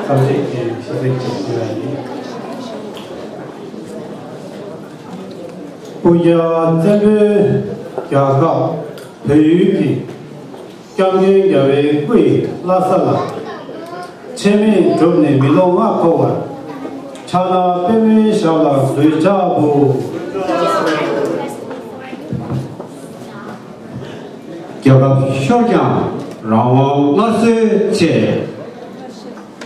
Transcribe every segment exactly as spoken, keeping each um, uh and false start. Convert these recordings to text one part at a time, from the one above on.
ཐམས་ཅད་ཀྱིས་ཤེས་གསལ་ཅིག་ཞུ་བ་ཡིན། སྤུ་རྒྱལ་བཙན་པོའི་རྒྱལ་ཁབ་བོད་ཡུལ་གྱི། སྐྱབས་མགོན་རྒྱལ་བའི་སྐུ་ཡི་བླ་གཟར་ལ། ཆད་མེད་བསྒྲུབས་ནས་མི་ལོ་ལྔ་འཁོར་བར། ཕྱག་ན་པདྨོའི་ཞབས་ལ་གུས་ཕྱག་འབུལ། རྒྱལ་ཁབ་ཤོར་ཀྱང་རང་དབང་སླར་གསོའི་ཆེད།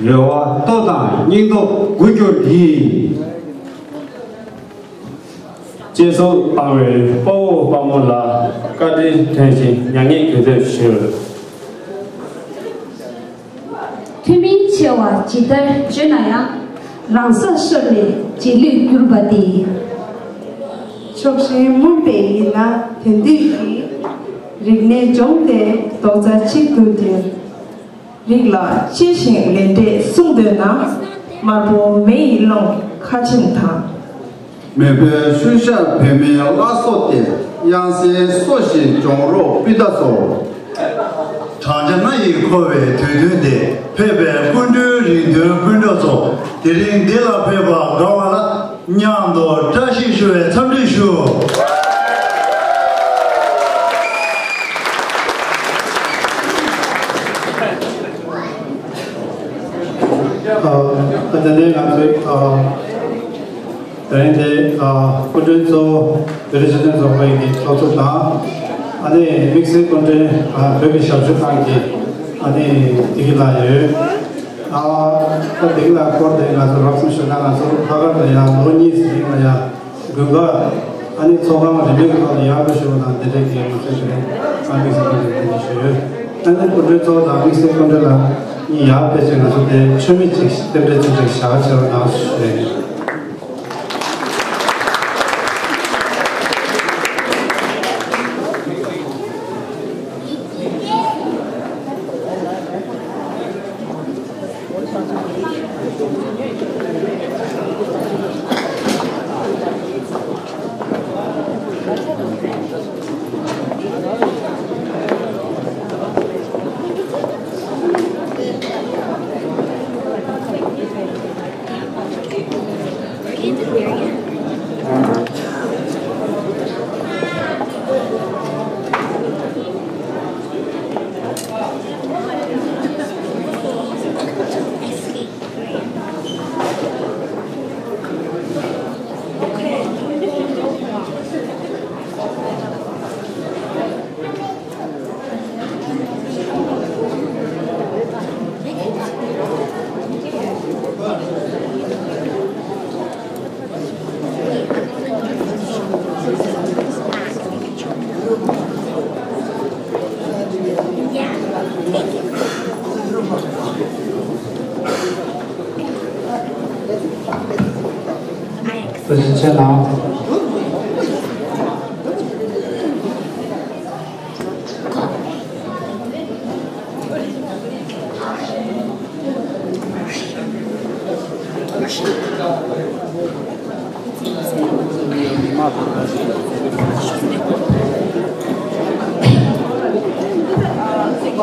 རེ་བ་སྟོབས་དང་སྙིང་སྟོབས་དགུ་གྱུར་གྱིས། གཅེས་སྲོག་བཏང་བའི་དཔའ་བོ་དཔའ་མོ་ལ་བཀའ་དྲིན་དྲན་ཞིང་མྱ་ངན་གུས་འདུད་ཞུ། ཐུན་མིན་ཆེ་བ་ཇི་ལྟར་བརྗོད་ན་ཡང་། རང་ས་ཤོར་ནས་རྗེས་ལུས་གྱུར་པ་དེ། ཕྱོགས་ཞེན་མུན་པས་ཡིན་ན་དེང་དུས་ཀྱི། རིག་གནས་སྦྱོང་སྟེ་རྡོག་རྩ་གཅིག་ཏུ་སྒྲིལ། རིགས་ལ་གཅེས་ཤིང་ལས་འབྲས་སྲུང་འདོད་ན། དམར་པོ་མེ་ཡི་རླུང་ཁ་ཆེམས་དང་། མེས་པོའི་ཤུལ་བཞག་བོད་མིའི་བླ་སྲོག་སྟེ། དབྱངས་གསལ་སྲོག་བཞིན་སྐྱོང་རོགས་སྤུན་ཟླ་ཚོ། བགྲང་བྱ་ལྔ་ཡིས་འཁོར་བའི་དུས་སྟོན་འདི། ཕེབས་པའི་སྐུ་མགྲོན་རིང་མཐོའི་སྤུན་གྲོགས་ཚོ། དེ་རིང་འདི་ལ་ཕེབས་པར་དགའ་བ་ལ། མཉམ་དུ་བཀྲ་ཤིས་ཞུ་བའི་འཚམས་འདྲི་ཞུ། ཨ། ད་ལྟ་ནས་ང་ཚོའི་ཨ། དེ་རིང་འདི་ཨ། སྐུ་མགྲོན་གཙོ་བོ་བོད་རིགས་སྤྱི་མཐུན་ཚོགས་པའི་གི་ཚོགས་གཙོ་དང་། ཨ་ནི་དམིགས་བསལ་སྐུ་མགྲོན་ཨ། བོད་ཀྱི་ཞབས་ཞུ་ཁང་གི་ཨ་ནི་བདེ་སྐྱིད་ལགས་ཡོད། ཨ། ད་བདེ་སྐྱིད་ལགས་སྐོར་དེ་ང་ཚོ་རོབ་ཙམ་ཞུ་ན། ང་ཚོ་ལྷག་དཀར་ལ་ཡང་ལོ་གཉིས་ཙམ་རིང་ལ་ཡང་དགུན་ཁ་ཨ་ནི་ཚོགས་ཁང་རིན་མེད་ཀྱི་ཐོག་ལ་ཡར་འགྲོ་ཞུ་བ་དང་། དེ་འདྲའི་གི་ང་ཚོའི་དེ་རིང་ཨ་དམིགས་བསལ་སྐུ་མགྲོན་དེ་འདྲ་ཞུ་ཡོད། ཨ་ནི་སྐུ་མགྲོན་གཙོ་བོ་དང་དམིགས་བསལ་སྐུ་མགྲོན་ལགས་གཉིས་ཡར་ཕེབས་བྱས་ང་ཚོ་དེ་མཆོད་མེ་ཅིག་རྟེན་འབྲེལ་ཅན་ཅིག་བཞག་བྱས་རོགས་གནང་ཞུ་ཡ་ཡིན། བཀའ་དྲིན་ཆེ་གནང་།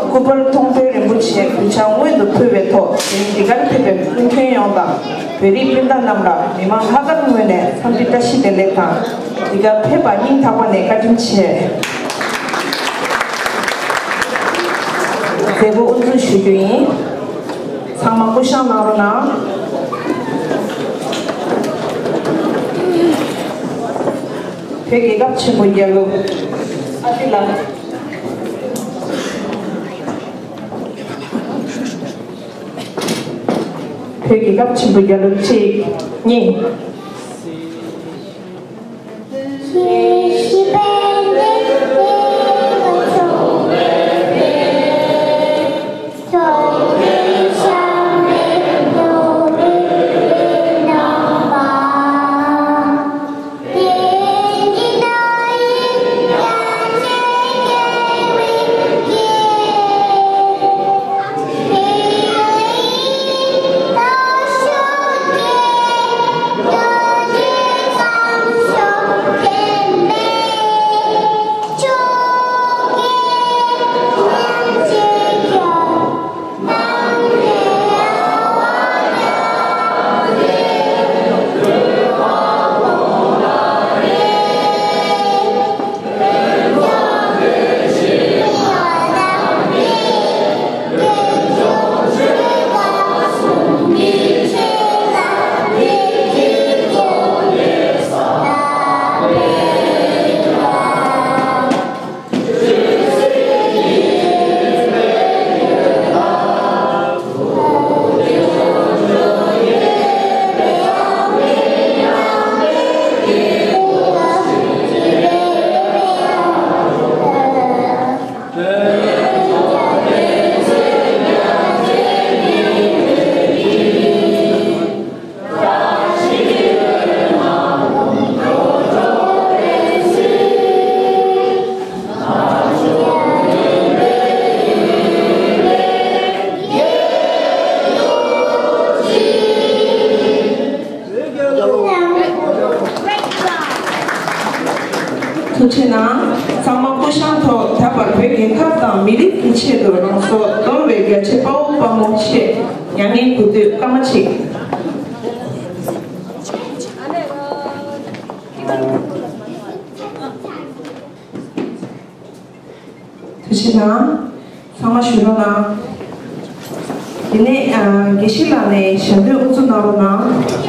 སྐུ་པར་མཐོང་ཐོས་རིན་པོ་ཆེ་གུས་ཕྱག་སྔོན་དུ་ཕུལ་བའི་ཐོག་དེ་རིང་འདི་གར་ཕེབས་པའི་སྐུ་མགྲོན་ཡོངས་དང་། བོད་རིགས་སྤུན་ཟླ་རྣམས་ལ་མི་མང་ལྷག་དཀར་ངོས་ནས་འཚམས་འདྲི་བཀྲ་ཤིས་བདེ་ལེགས་དང་། འདི་གར་ཕེབས་པར་སྙིང་ཐག་པ་ནས་བཀའ་དྲིན་ཆེ། མཛད་སྒོ་དབུ་འཛུགས་ཞུ་རྒྱུ་ཡིན། ཚང་མ་སྐུ་བཞེངས་གནང་རོགས་གནང་། བོད་རྒྱལ་ཁབ་ཆེན་པོ་རྒྱལ་གླུ། ཨ་ཏི་ལ། བོད་རྒྱལ་ཁབ་ཆེན་པོ་རྒྱལ་གླུ་གཅིག་གཉིས། ཆེ་ན། ཚང་མ་སྐུ་ཞབས་ཐོག་ད་བར་བོད་རྒྱལ་ཁབ་དང་མི་རིགས་ཀྱི་ཆེད་དུ་རང་སྲོག་གཏོར་བའི་རྒྱ་ཆེ་དཔའ་བོ་དཔའ་མོ་ཆེ། མྱ་ངན་གུས་འདུད་སྐར་མ་གཅིག་ཐུགས་རྗེ་གནང་། ཚང་མ་བཞུགས་རོགས་གནང་། དེ་ནས་ཨ་དགེ་བཤེས་ལགས་ནས་ཞལ་འདོན་དབུ་འཛུགས་གནང་རོགས་གནང་།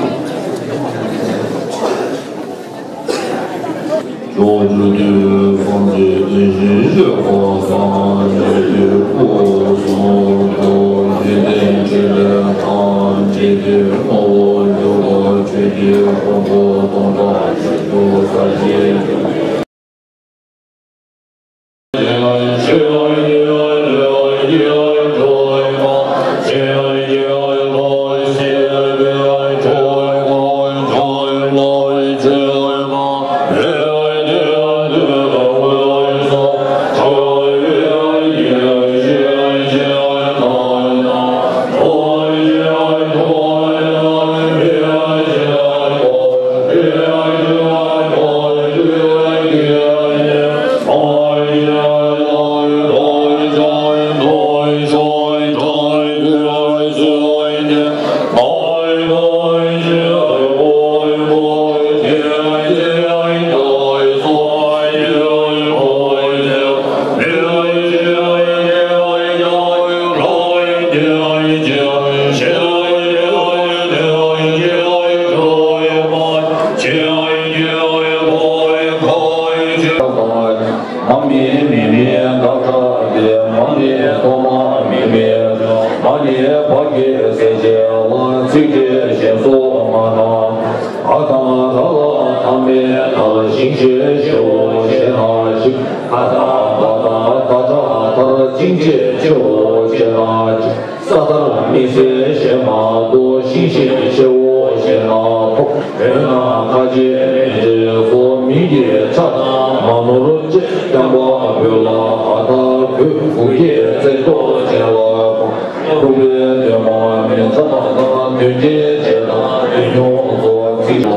མ་མི་མི་མི་དགག་བྱ་སྟེ། མ་ནི་ཐོག་མ་མེད་པའི། མ་ནི་བར་གྱི་ཟད་བྱེད་ལ། ཚིག་ཁྲེལ་གཞན་སོགས་མ་ན། ཨ་ཐ་མ་ཐ་ལ་ཐ་མའི་ཐ། ཞིང་ཆེ་ཆེའོ་ཞེ་ན་ཞིག་ཨ་ཐ་བ་ཐ་ད་ཆ་ཐར། ཅིང་ཆེ་ཆེའོ་ཞེ་ན་ཅིག་ས་ཐར་མི་ཟད་ཞེ་མ་གཏོགས། ཞིང་ཆེ་ཆེའོ་ཞེ་ན་ཐོག་དེ་ན་ཁ་ཆེ་མི་ཆེ་སོགས། མིང་གི་ཆ་དང་མ་ནོར་ཅེས། རྐྱང་པ་བོད་ལ་ཨ་ཐ་བོད། གུ་གེ་བཙན་ཐོག་ཅན་ལ་ཁོ། ཐུབ་པའི་དོན་མ་མི་འཚམ་དང་། དོན་གྱི་ཆེ་དང་དོན་ཉུང་སོགས། ཚིག་ལ་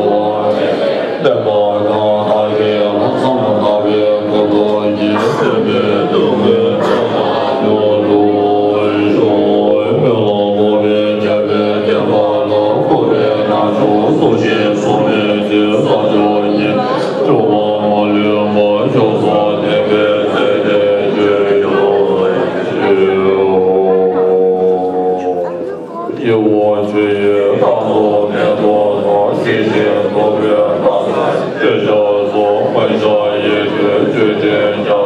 བརྟེན་པ་གང་དག་གིས། ལྷག་བསམ་དག་པའི་ཐོག་ཏུ་ཡིད་བརྟན་པའི་སྡུག་བསྔལ་ཚང་མ་མྱུར་དུ་ཞི་བའི་སྨོན་ལམ་འབོགས་པའི་རྒྱལ་བའི་བསྟན་པ་ལ། འཁོར་བའི་ནང་ཆོས་སྲོག་བཞིན་སྲུང་བའི་ཚེ། ས་ཕྱོགས་ཉིད་སྐྱོབ་པ་མ་ལུས་པ། མཆོག་གསུམ་བསྟན་པའི་ཚེ་འདིར་སྤྱོད་ཡོང་ཞུ། ཡི་དྭགས་ཆོས་ཡི་རྟག་ཏུ་གནས་སྡོད་ན། ཤེས་བཞིན་རྟོགས་པའི་རྟགས་སུ་སྐྱེ་བྱ་སོགས། མངོན་བྱང་ཡེ་ཤེས་ཆོས་ཅན། རྒྱ་མཚོ་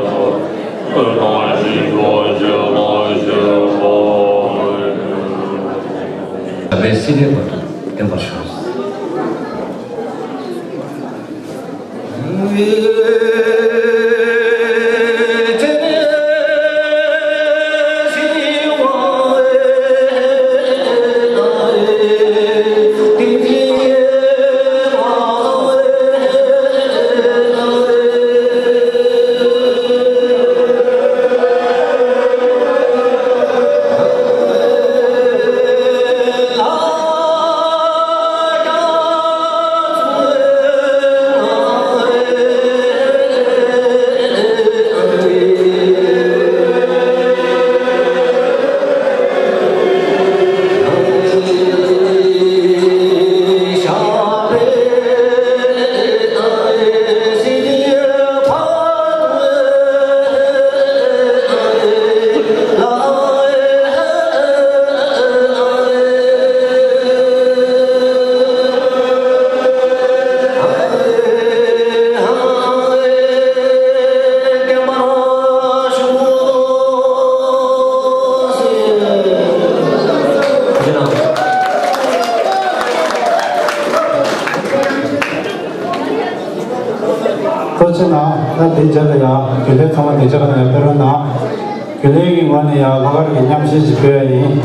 ཀུན་དང་ཞིང་མཆོག་ཆེན་ལ་ཞེན་པ། བསྟན་པ་སྲིད་པའི་བར་དུ་བརྟན་པར་ཤོག། ཐུགས་རྗེ་གནང་། ད་དེ་རྗེས་ལ་ཡང་རྒྱུན་ལས་ཚང་མ་དེ་རྗེས་ལ་ཡང་ཕེབས་རོགས་གནང་། རྒྱུན་ལས་ཀྱི་ངོས་ནས་ཡང་ལྷག་དཀར་གྱི་མཉམ་ཞུགས་ཤིག་ཕུལ་ཡ་ཡིན།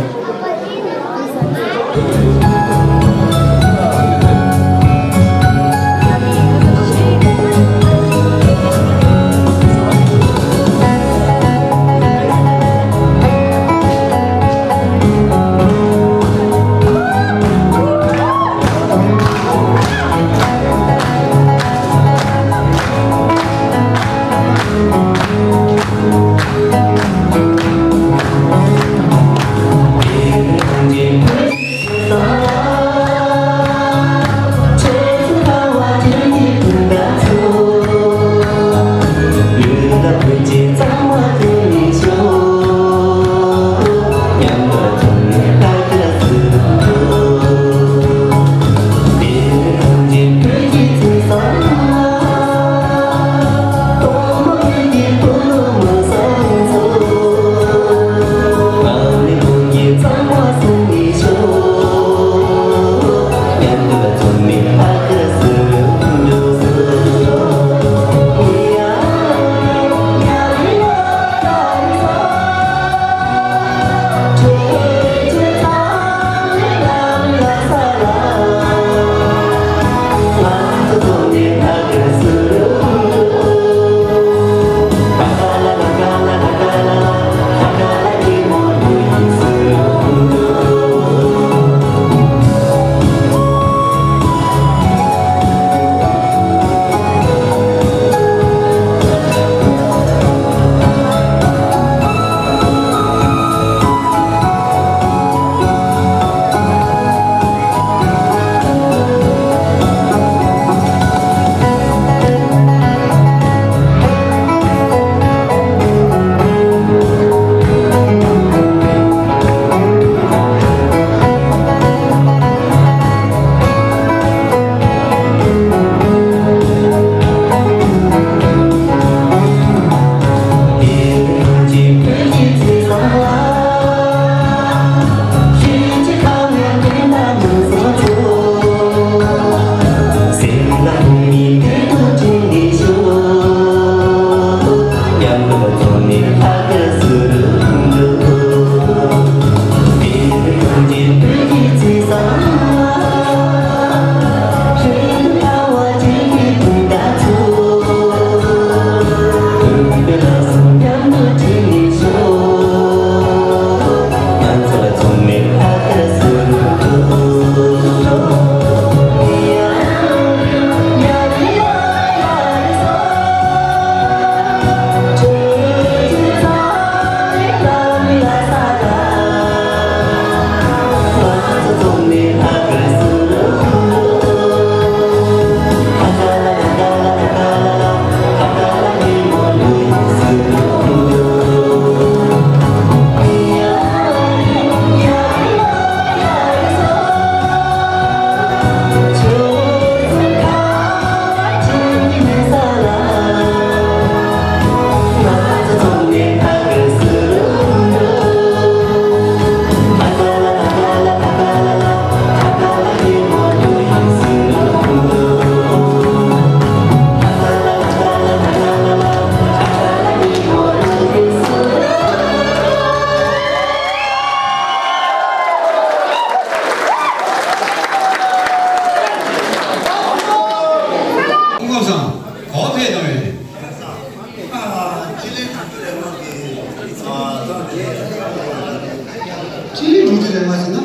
ན།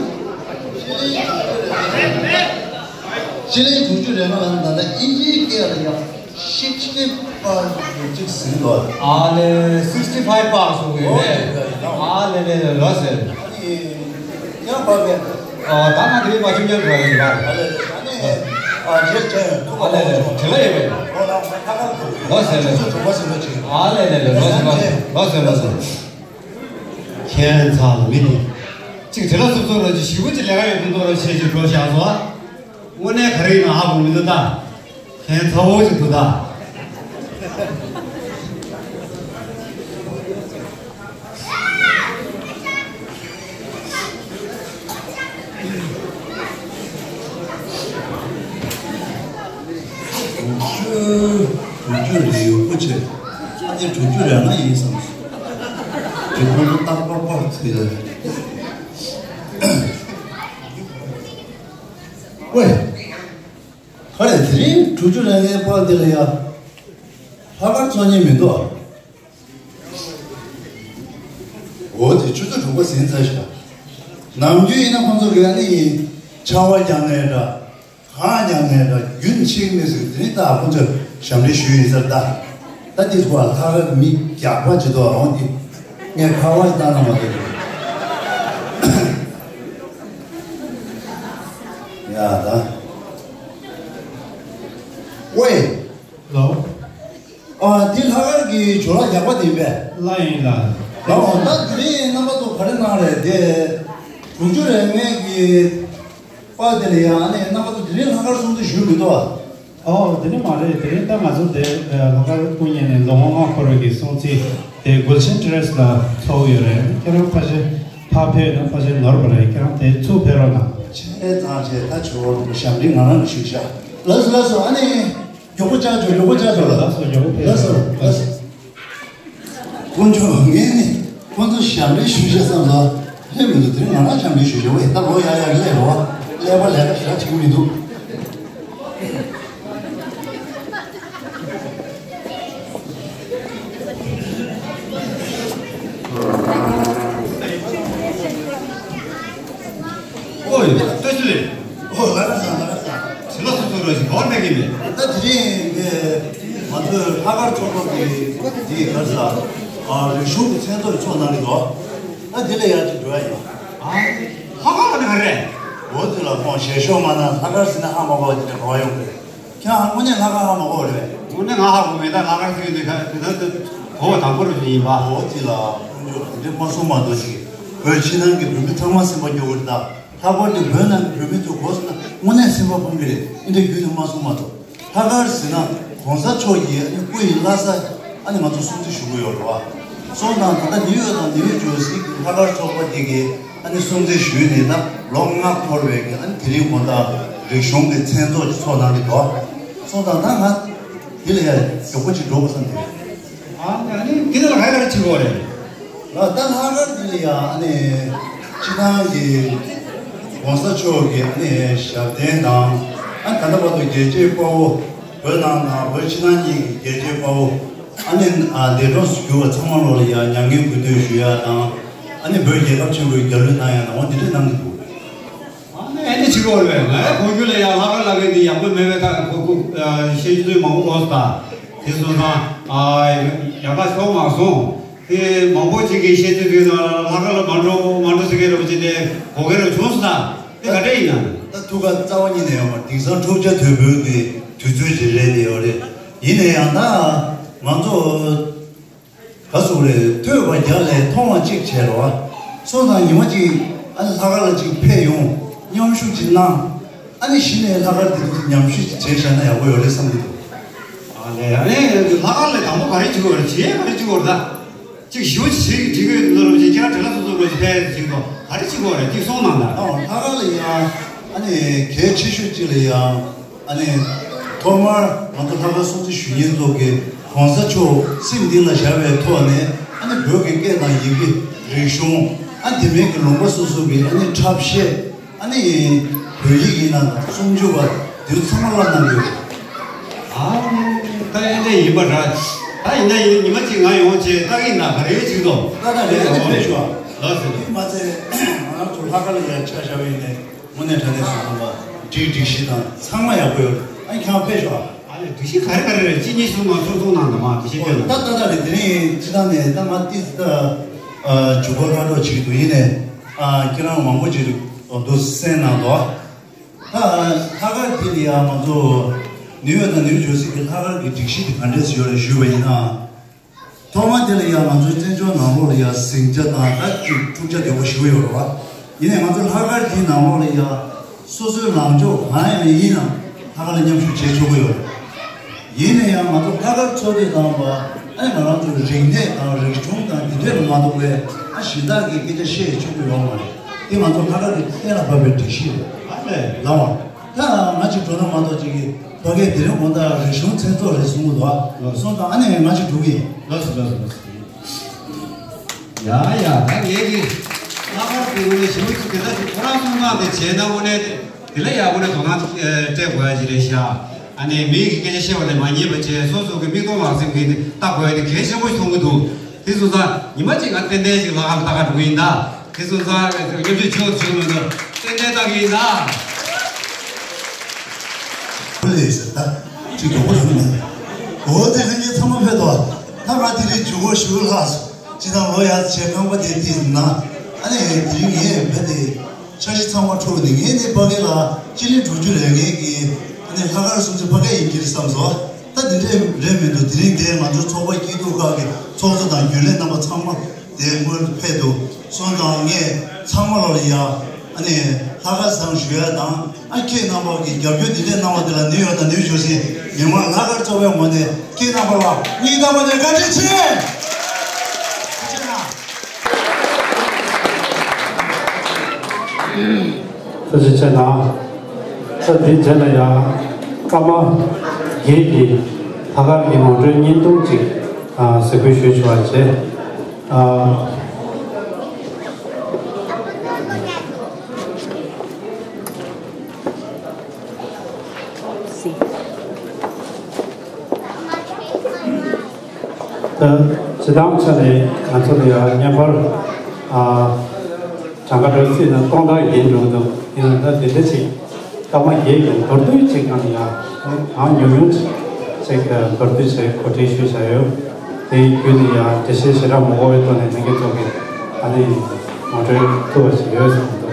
ཤི་ལིང་དྲུག་ཅུ་རེ་ལྔ་ལ་ད་ལྟ་ཨིན་ཇིའི་སྐད་ལ་ཡང་ཤིག་སི་ཊི་ཕའིབ་ཡོད་ཅིག་ཟིན་ཏོ། ཨ་ལེ། སིག་སི་ཊི་ཕའིབ་པར་སོང་གི་རེད། ཨ་ལེ་ལེ་ལེ། ལོ་ཟེར། ཨ་ནི་ཡང་པར་བས། ཨ། ད་ང་དེ་རིང་མ་ཆུང་ཉམས་འགྲོ་ཡིན་པ། ཨ་ལེ་ལེ། ཨ་ནི་ཨ་རྗེས་ཅན་ཐུག་པ། ཨ་ལེ་ལེ། དྲི་ལ་ཡོད་པས། ལོ་ལ་ང་ཁ་ཁར་འགྲོ་གི། ལོ་ཟེར་ལོ། ཆུ་ཚོད་དྲུག་པ་ཟིན་པ་ཅིག་ཨ་ལེ་ལེ་ལེ། ལོ་ཟེར་ལོ་ཟེར། ལོ་ཟེར་ལོ་ཟེར། ཁྱེད་ཚང་མི་དེ་ཅིག་དྲི་ལ་སུབ་སུབ་རོ་ཅིག་ཞི་བོ་ཅིག་ལས་ཀ་ཡོད་དུ་འདུག་རོ་ཆེ་ཅིག་འགྲོ་བཞག་སོ། དངོས་གནས་ག་རེ་ཡིན་ན་ཧ་གོ་མི་འདུག་ད། ཁྱེད་ཚ་བོ་ཅིག་འདུག་ད། དྲུག་ཅུ། དྲུག་ཅུ་རེ་ཡོད་པོ་ཆེ། ཨ་ནི་དྲུག་ཅུ་རེ་ལྔ་ཡིན་བསམ་སོང་། དེ་ཁོང་ཚོ་རྟག་པར་པར་ཚིག་ལ། ཝེ། ག་རེ་དེ་རིང་དྲུག་ཅུ་རེ་ལྔའི་པར་འདི་ལ་ཡ། ལྷག་དཀར་ཚོགས་གཉིས་མི་འདུག་ཨ། འོ་དེ་ཆུ་ཚོད་དྲུག་པ་ཟིན་ཚར་ཤག་ནམ་རྒྱུན་ཡིན་ན་ཁོང་ཚོ་གི་ཨ་ནི་ཆར་པ་རྒྱག་ནའི་འདྲ། གངས་རྒྱག་ནའི་འདྲ། རྒྱུན་ཆད་མེད་ཟེར། དེ་རིང་ད་ཁོང་ཚོས་ཞབས་འདྲེན་ཞུས་ཡིན་ས་རེད་ད། ད་དེ་ཚོ་ལྷག་དཀར་མི་རྒྱགས་པ་ཅིག་འདུག་ཨ། འོ་དེ་ངས་ཁ་པར་ཞིག་བཏང་ན་མ་གཏོགས། ཡ་ད། ཝེ། ལོ། ཨ། འདི་ལྷག་དཀར་གྱི་ཇོ་ལགས་རྒྱགས་པ་དེ་ཡིན་པས། ལགས་ཡིན་ལགས། ལགས་འོ། ད་དེ་རིང་རྣམ་པ་ཚོ་ག་རེ་གནང་རེད་དེ། དྲུག་ཅུ་རེ་ལྔའི་གི་པར་དེ་ལ་ཡང་ཨ་ནི་རྣམ་པ་ཚོ་དེ་རིང་ལྷག་དཀར་སྲུང་བརྩི་ཞུས་མི་འདུག་ཨ། ཨོ་དེ་རིང་མ་རེད། དེ་རིང་ད་ང་ཚོ་དེ་ལྷག་དཀར་སྐུ་བརྙན་ནས་ལོ་ངོ་ལྔ་འཁོར་བའི་གི་སྲུང་བརྩི་དེ་གུལ་ཤན་ཊེ་རེ་སི་ལ་ཚོགས་ཡོད་རེད། ཁྱེད་རང་ཕལ་ཆེར་ཕར་ཕེབས་ན་ཕལ་ཆེར་ནོར་བ་རེད། ཁྱེད་རང་དེ་ཚུར་ཕེབས་རོགས་གནང་། བྱས་ཙང་བྱས། ད་ཇོ་བོ་ཞབས་འདྲེན་ང་རང་གིས་ཞུས་ཤག་ལགས་སོ་ལགས་སོ། ཨ་ནི། མགྱོགས་པོ་བཅར་ཆོག་མགྱོགས་པོ་བཅར་ཆོག་ལགས་སོ། མགྱོགས་པོ་ཕེབས། ལགས་སོ་ལགས་སོ། དཀོན་མཆོག་ངས་ནི་ཁོང་ཚོ་ཞབས་འདྲེན་ཞུ་བྱེད་བསམ་ལ་སླེབས་མི་འདུག་དེ་རིང་ང་རང་ཞབས་འདྲེན་ཞུ་བྱེད། ཝེ། ད་ལོ་ཡག་ཡག་གི་སླེབས་རོགས། ཀླད་པ་ལས་ཀ་ཞེ་དྲག་བྱེད་ཀྱི་མི་འདུག་ཨོ་ཡ། བཀྲ་ཤིས་བདེ་ལེགས། ཨོ་ལགས་སོ་ལགས་སོ། བྱིན་རླབས་ཚོགས་གཙོ་ར་ཞིག་ག་པར་ཕེབས་ཀྱི་མེད། ད་དེ་རིང་ངས་ང་ཚོའི་ལྷག་དཀར་ཚོགས་པ་གི་དེའི་ག་རེ་ཟ། ཨ། རིག་གཞུང་གི་མཚན་ཚོགས་ཚོགས་གནང་གི་འདུག་ད་དེ་ལ་ཡར་ཅིག་འགྲོ་ཡ་ཡིན། ཨ། ལྷག་དཀར་ལ་ནི་ག་རེ་རེད། འོ་དེ་ལ་ཁོང་ཞལ་ཤོག་མ་གནང་། ལྷག་དཀར་ཟེར་ན་ཧ་མ་གོ་བ་དེ་འདྲ་ག་པར་ཡོང་གི་རེད། ཁྱེད་རང་དངོས་གནས་ལྷག་དཀར་ཧ་མ་གོ་བ་རེད་པས། དངོས་གནས་ང་ཧ་གོ་མེད། ད་ལྷག་དཀར་ཟེར་དུས་ག་དེ་ད་གོ་བ་དང་པོ་རེད་ཡིན་པ། འོ་དེ་ལ་ཁོང་ཚོས་དེ་འདྲ་མ་གསུང་མ་གཏོགས་ཅིག་བོད་ཕྱི་ནང་གི་བོད་མི་ཚང་མ་སེམས་པ་སྐྱོ་གི་རེད་ད། ལྷག་པར་དུ་བོད་ནང་གི་བོད་མི་ཚོ་གོ་སོང་ན་དངོས་གནས་སེམས་པ་ཕམ་གི་རེད། འདི་འདྲ་རྒྱུན་དུ་མ་གསུང་མ་གཏོགས། ལྷག་དཀར་ཟེར་ན་གོང་ས་མཆོག་གི་ཨ་ནི་སྐུ་ཡི་བླ་གཟའ། ཨ་ནི་ང་ཚོ་སྲུང་བརྩི་ཞུ་གི་ཡོད་རེད་བ། སོང་ཙང་ད་ལྟ་ནིའུ་ཡོག་དང་ནིའུ་ཇར་སི་གི་ལྷག་དཀར་ཚོགས་པ་འདི་གིས་ཨ་ནི་སྲུང་བརྩི་ཞུས་ནས་ད་ལོ་ལྔ་འཁོར་བའི་གི་ཨ་ནི་དེ་རིང་དགོང་དག་རིག་གཞུང་གི་མཚན་ཚོགས་ཅིག་ཚོགས་གནང་གི་འདུག་སོང་ཙང་ད་ང་འདི་ལ་ཡ་མགྱོགས་པོ་ཅིག་འགྲོ་དགོས་བསམ་གི། ཨ་ནི་ཨ་ནི་འདི་ལ་ག་རེ་ག་རེ་བྱེད་དགོས་རེད། ལགས། ད་ལྷག་དཀར་འདི་ལ་ཡ་ཨ་ནི་སྤྱི་བཏང་གི་གོང་ས་མཆོག་གི་ཨ་ནི་ཞབས་བརྟན་དང་། ཨ་ད་ལྟ་བར་དུ་རྒྱལ་གཅེས་དཔའ་བོ། བོད་ནང་དང་བོད་ཕྱི་ནང་གཉིས་ཀྱི་རྒྱལ་གཅེས་དཔའ་བོ། ཨ་ནི་ཨ་འདས་གྲོངས་སུ་གྱུར་བ་ཚང་མ་ལོ་ལ་ཡ་མྱ་ངན་གུས་འདུད་ཞུ་ཡ་དང་། ཨ་ནི་བོད་རྒྱལ་ཁབ་ཆེན་པོའི་རྒྱབ་ལོན་གནང་ཡ་དང་། འོ་འདི་འདྲ་གནང་གི་འདུག་ཨ་ནི་ཨ་ནི་ཕྱི་གོ་རེད། ང་གོང་རྒྱུ་ལ་ཡ་ལྷག་དཀར་ལག་ཡ་འདི་ཡག་པོ་མེད་པའི་ཐག་གོ་གོ་ཤེས་རྒྱུ་ཚོད་མང་པོ་གོ་སོང་། ད་དེ་སོང་ཙང་ཨ་ཡག་པ་ཤོག་མ་སོང་། དེ་མང་པོ་ཅིག་གིས་བཤད་དུས་དུས་ལྷག་དཀར་ལ་མ་འགྲོ་མ་འགྲོ་ཟེར་གི་རེད་པ། ཅི་དེ་གོ་གི་རེད་བྱུང་སོང་ད། དེ་ག་འདྲ་ཡིན་ན། ད་ཐུགས་ཁ་རྩ་བ་ཉིད་ནས་ཡོང་བ། དེང་སང་འཁྲུག་ཆ་དོད་པོའི་གི་དུས་ཚོད་ཅིག་རེད་དེ་ཡོད་རེད། ཡིན་ན་ཡང་ད་ང་ཚོ་ག་ཟེར་རེད། ཐོས་པ་བརྒྱ་ལས་མཐོང་བ་གཅིག་བྱས་རོགས། སོང་ཙང་ཉི་མ་གཅིག་ཨ་ནི་ལྷག་དཀར་ལ་གཅིག་ཕེབས་ཡོང་། མཉམ་ཞུགས་ཅིག་གནང་། ཨ་ནི་གཞི་ནས་ལྷག་དཀར་དེ་ཚོ་མཉམ་ཞུགས་ཅིག་བྱས་བཞག་ན་ཡག་པོ་ཡོད་རེད་བསམ་གྱི་འདུག་ཨ་ལས། ཨ་ནི་ལྷག་དཀར་ལ་དང་པོ་ག་རེ་བྱེད་དགོས་རེད། བྱེད་ཡས་ག་རེ་བྱེད་དགོས་རེད་ད། གཅིག་ཞུ་ཅིག་བྱེད་ཀྱི་འགྲིག་གི་འདུག་རོགས་ཅིག་ཁྱེད་རང་དྲི་ལ་སོ་སོ་རོགས་ཅིག་ཕེབས་ཅིག་དང་ག་རེ་བྱེད་དགོས་རེད། ཅིག་གསུངས་གནང་ད། ཨ་ལྷག་དཀར་ལ་ཡང་ཨ་ནི་གལ་ཆེ་ཤོས་ཅིག་ལ་ཡང་ཨ་ནི་ཐོག་མར་ང་ཚོ་ལྷག་དཀར་སྲུང་བརྩི་ཞུ་མཁན་ཚོ་གིས་གོང་ས་མཆོག་སེམས་གཏིང་ལ་བཞག་པའི་ཐོག་ནས་ཨ་ནི་བོད་ཀྱི་སྐད་དང་ཡི་གེ། རིག་གཞུང་། ཨ་དེ་མིན་གྱི་ལུང་པ་སོ་སོ་གི་ཨ་ནི་འཁྲབ་གཞས། ཨ་ནི་བོད་ཡིག་ཡིན་ན་སུམ་ཅུ་པ་དེ་ཚང་མ་བཀླགས་གནང་གི་ཡོད། ཨ་ནི་ད་ཨེ་འདྲ་ཡིན་པ་འདྲ། ད་ཡིན་ན་ཡིན། ཉི་མ་གཅིག་ང་ཡོང་བྱས་ལྟ་གི་ཡིན། ད་ག་རེ་ཡོད་ཅིག་དོ། ད་ད་རེད། ཨ་ནི་ཕེབས་ཤོག་ཨ། ལགས་སོ། དེ་མ་ཚད་ང་རང་ཚོ་ལྷག་དཀར་ལ་ཡང་ཆ་བཞག་པ་ཡིན་ནའི་དངོས་གནས་དྲང་གནས་སུ་གསུངས་པ་སྒྲིག་སྒྲིག་གཞི་དང་ཚང་མ་ཡག་པོ་ཡོད་རེད། ཨ་ནི་ཁྱེད་རང་ཕེབས་ཤོག་ཨ། ཨ་ནི་སྒྲིག་གཞི་ག་རེ་ག་རེ་རེད། གཅིག་གཉིས་གསུམ་མ་གསུང་གསུང་གནང་དང་། མ་དེ་བཤད་ཨོ་སྤྱོད་ད་ལ་ད་ད་རེད། དེ་རིང་སྤྱི་བཏང་ནས་ད་ང་ཏིས་ད་ཨ་མཇུག་པ་ལྷག་འགྲོ་བྱེད་ཀྱི་འདུག་ཡིན་ནའི་ཨ་ཁྱེད་རང་མང་པོ་ཅིག་འདུག་སེང་གནང་འདུག་ད་ལྷག་དཀར་དེ་ལ་ཡང་ང་ཚོ་ནིའུ་ཡོག་དང་ནིའུ་ཇར་སི་གི་ལྷག་དཀར་གྱི་སྒྲིག་གཞི་དེ་ག་འདྲས་ཡོད་རེད་ཞུས་པ་ཡིན་ན། ཐོག་མ་དེ་ལ་ཡང་ང་ཚོའི་བཙན་བྱོལ་ནང་ལོགས་ལ་ཡང་ཟིང་ཆ་དང་ད་ཅིག་འཁྲུག་ཆ་དོད་པོ་ཞེ་པོ་ཡོད་རེད་བ། ཡིན་ནའི་ང་ཚོ་ལྷག་དཀར་དེའི་ནང་ལོགས་ལ་ཡང་སོ་སོའི་ལངས་ཕྱོགས་གང་ཡང་ཡིན་ན་ལྷག་དཀར་ལ་མཉམ་ཞུགས་བྱེད་ཆོག་གི་ཡོད་རེད། ཡིན་ན་ཡང་ང་ཚོ་ལྷག་དཀར་ཚོགས་སྡེ་དང་བ་ཨ་ནི་ང་རང་ཚོའི་རིག་གནས་དང་རིག་གཞུང་དང་དེ་འདྲས་ལ་མ་གཏོགས་པའི་ཨ་གཞན་དག་གི་སྐད་ཆ་བཤད་ཆོག་གི་ཡོད་མ་རེད། དེ་ང་ཚོ་ལྷག་དཀར་གྱི་གཏན་ལ་ཕབ་པའི་སྒྲིག་གཞི་རེད། ཨ་ལས། ལགས་འོང་། ད་ང་ཅིག་འགྲོ་ན་མ་གཏོགས་ཅིག་གི་ཕ་གིར་དེ་རིང་དགོང་དག་རིག་གཞུང་མཚན་ཚོགས་རེད་གསུང་གི་འདུག་ཨ། ལགས་སོ། སོང་ཙང་ཨ་ནི་ང་ཅིག་འགྲོ་གི་ཡིན། ལགས་སོ་ལགས་སོ་ལགས་སོ། ཡ་ཡ། ད་ངས་ཀྱི་ལྷག་དཀར་དེ་ངོ་ནས་ཞེ་པོ་ཅིག་དེ་འདྲ་ཞིག་ཁོ་རང་གསུང་སྟངས་དེ་བྱས་ན་དངོས་གནས་དེ་ལ་ཡག་པོ་ནས་དོ་སྣང་སྤྲད་དགོས་ཡ་ཅིག་རེད་ཤག་ཨ་ནི་མི་གི་སྐད་ཆ་བཤད་པ་ལས་མ་ཉན་པ་བྱས་སོ་སོ་གི་མིག་མཐོང་ལག་ཟིན་གྱི་ལྟ་དགོས་ཡ་དེ་གལ་ཆེན་པོ་ཞིག་མཐོང་གི་འདུག་དེ་སོང་ཙང་ཉི་མ་གཅིག་ང་ཏན་ཏན་ཞིག་ལྷག་དཀར་ལ་ལྟ་ག་འགྲོ་གི་ཡིན་ད། དེ་སོང་ཙང་སྐྱབས་བཅོལ་ཆེན་པོ་ཞུ་མི་འདུག་ཏན་ཏན་ལྟ་གི་ཡིན་ད། ཁོ་ལས་ཟེར་ད། ཅིག་མགྱོགས་པོ་རང་མིན། འོ་དེ་ལྷན་རྒྱས་ཚང་མ་ཕེབས་དོ། ད་ང་དེ་རིང་མཇུག་སྒོ་ཞུ་ལྷག་སོང་། ཅི་དང་ལོ་ཡག་བྱས་རྐང་པ་དེ་ཏིས་ན། ཨ་ནི་དེ་རིང་ངས་བས་ཏེ། འཆར་གཞི་ཚང་མ་འཁྲུག་ནས་ངས་ནི་ཕ་གི་ལ་སྤྱི་ལེ་དྲུག་ཅུ་རེ་ངེས་ཀྱི་ཨ་ནི་ལྷག་དཀར་སུམ་ཅུ་ཕ་གི་ཡིན་གྱི་རེད་བསམ་སོང་། ད་འདི་འདྲས་རེད་མི་འདུག་དེ་རིང་འདིར་ང་ཚོ་ཚོགས་པ་སྐྱིད་སྡུག་ཁག་གི་ཚོགས་གཙོ་དང་རྒྱུན་ལས་རྣམ་པ་ཚང་མ་དེ་སྔོན་དུ་ཕེབས་འདུག་སོང་ཙང་ངས་ཚང་མ་ལ་ཡ་ཨ་ནི་ལྷག་དཀར་བཟང་ཞུ་ཡ་དང་ཨ་ཁྱེད་རྣམ་པ་གི་རྒྱབ་སྐྱོར་འདི་འདྲས་གནང་བ་དེ་ལ་ནིའུ་ཡོག་དང་ནིའུ་ཇར་སི་མི་མང་ལྷག་དཀར་ཚོགས་པའི་ངོས་ནས་ཁྱེད་རྣམ་པ་ལ་སྙིང་ཐག་པ་ནས་བཀའ་དྲིན་ཆེ། ཐུགས་རྗེ་གནང་། ཐུགས་རྗེ་ཆེ་གནང་། ས་འདི་རྗེས་ལ་ཡང་ཀརྨ་རྒྱལ་གྱིས་ལྷག་དཀར་གྱི་ངོ་སྤྲོད་བརྙན་ཐུང་ཅིག་ཨ་གཟིགས་འབུལ་ཞུ་ཆོག་པ་བྱས། ཨ། ད་སྤྱི་བཏང་ཆ་ནས་ང་ཚོ་ལ་ཡང་བརྙན་པར་ཨ་གྲངས་ཀ་འགྲོ་སྲིད་ན་སྟོང་ཕྲག་ཡིན་འགྲོ་འདུག་ཡིན་ན་ད་དེ་འདྲ་ཅིག་ཀརྨ་རྒྱལ་གྱི་མདོར་བསྡུས་ཅིག་གནང་ཡ། གང་ཉུང་ཉུང་ཅིག་ཅིག་མདོར་བསྡུས་ཅིག་གོ་སྒྲིག་ཞུས་བཞག་ཡོད། དེའི་བརྒྱུད་ནས་ཡང་འགྲེལ་བཤད་ཞེ་དྲག་མ་དགོས་པའི་ཐོག་ནས་ལྷན་རྒྱས་ཚོ་གིས་ཨ་ནི་ངོ་སྤྲོད་ཐུབ་པ་ཞིག་ཡོད་བསམ་འདུག་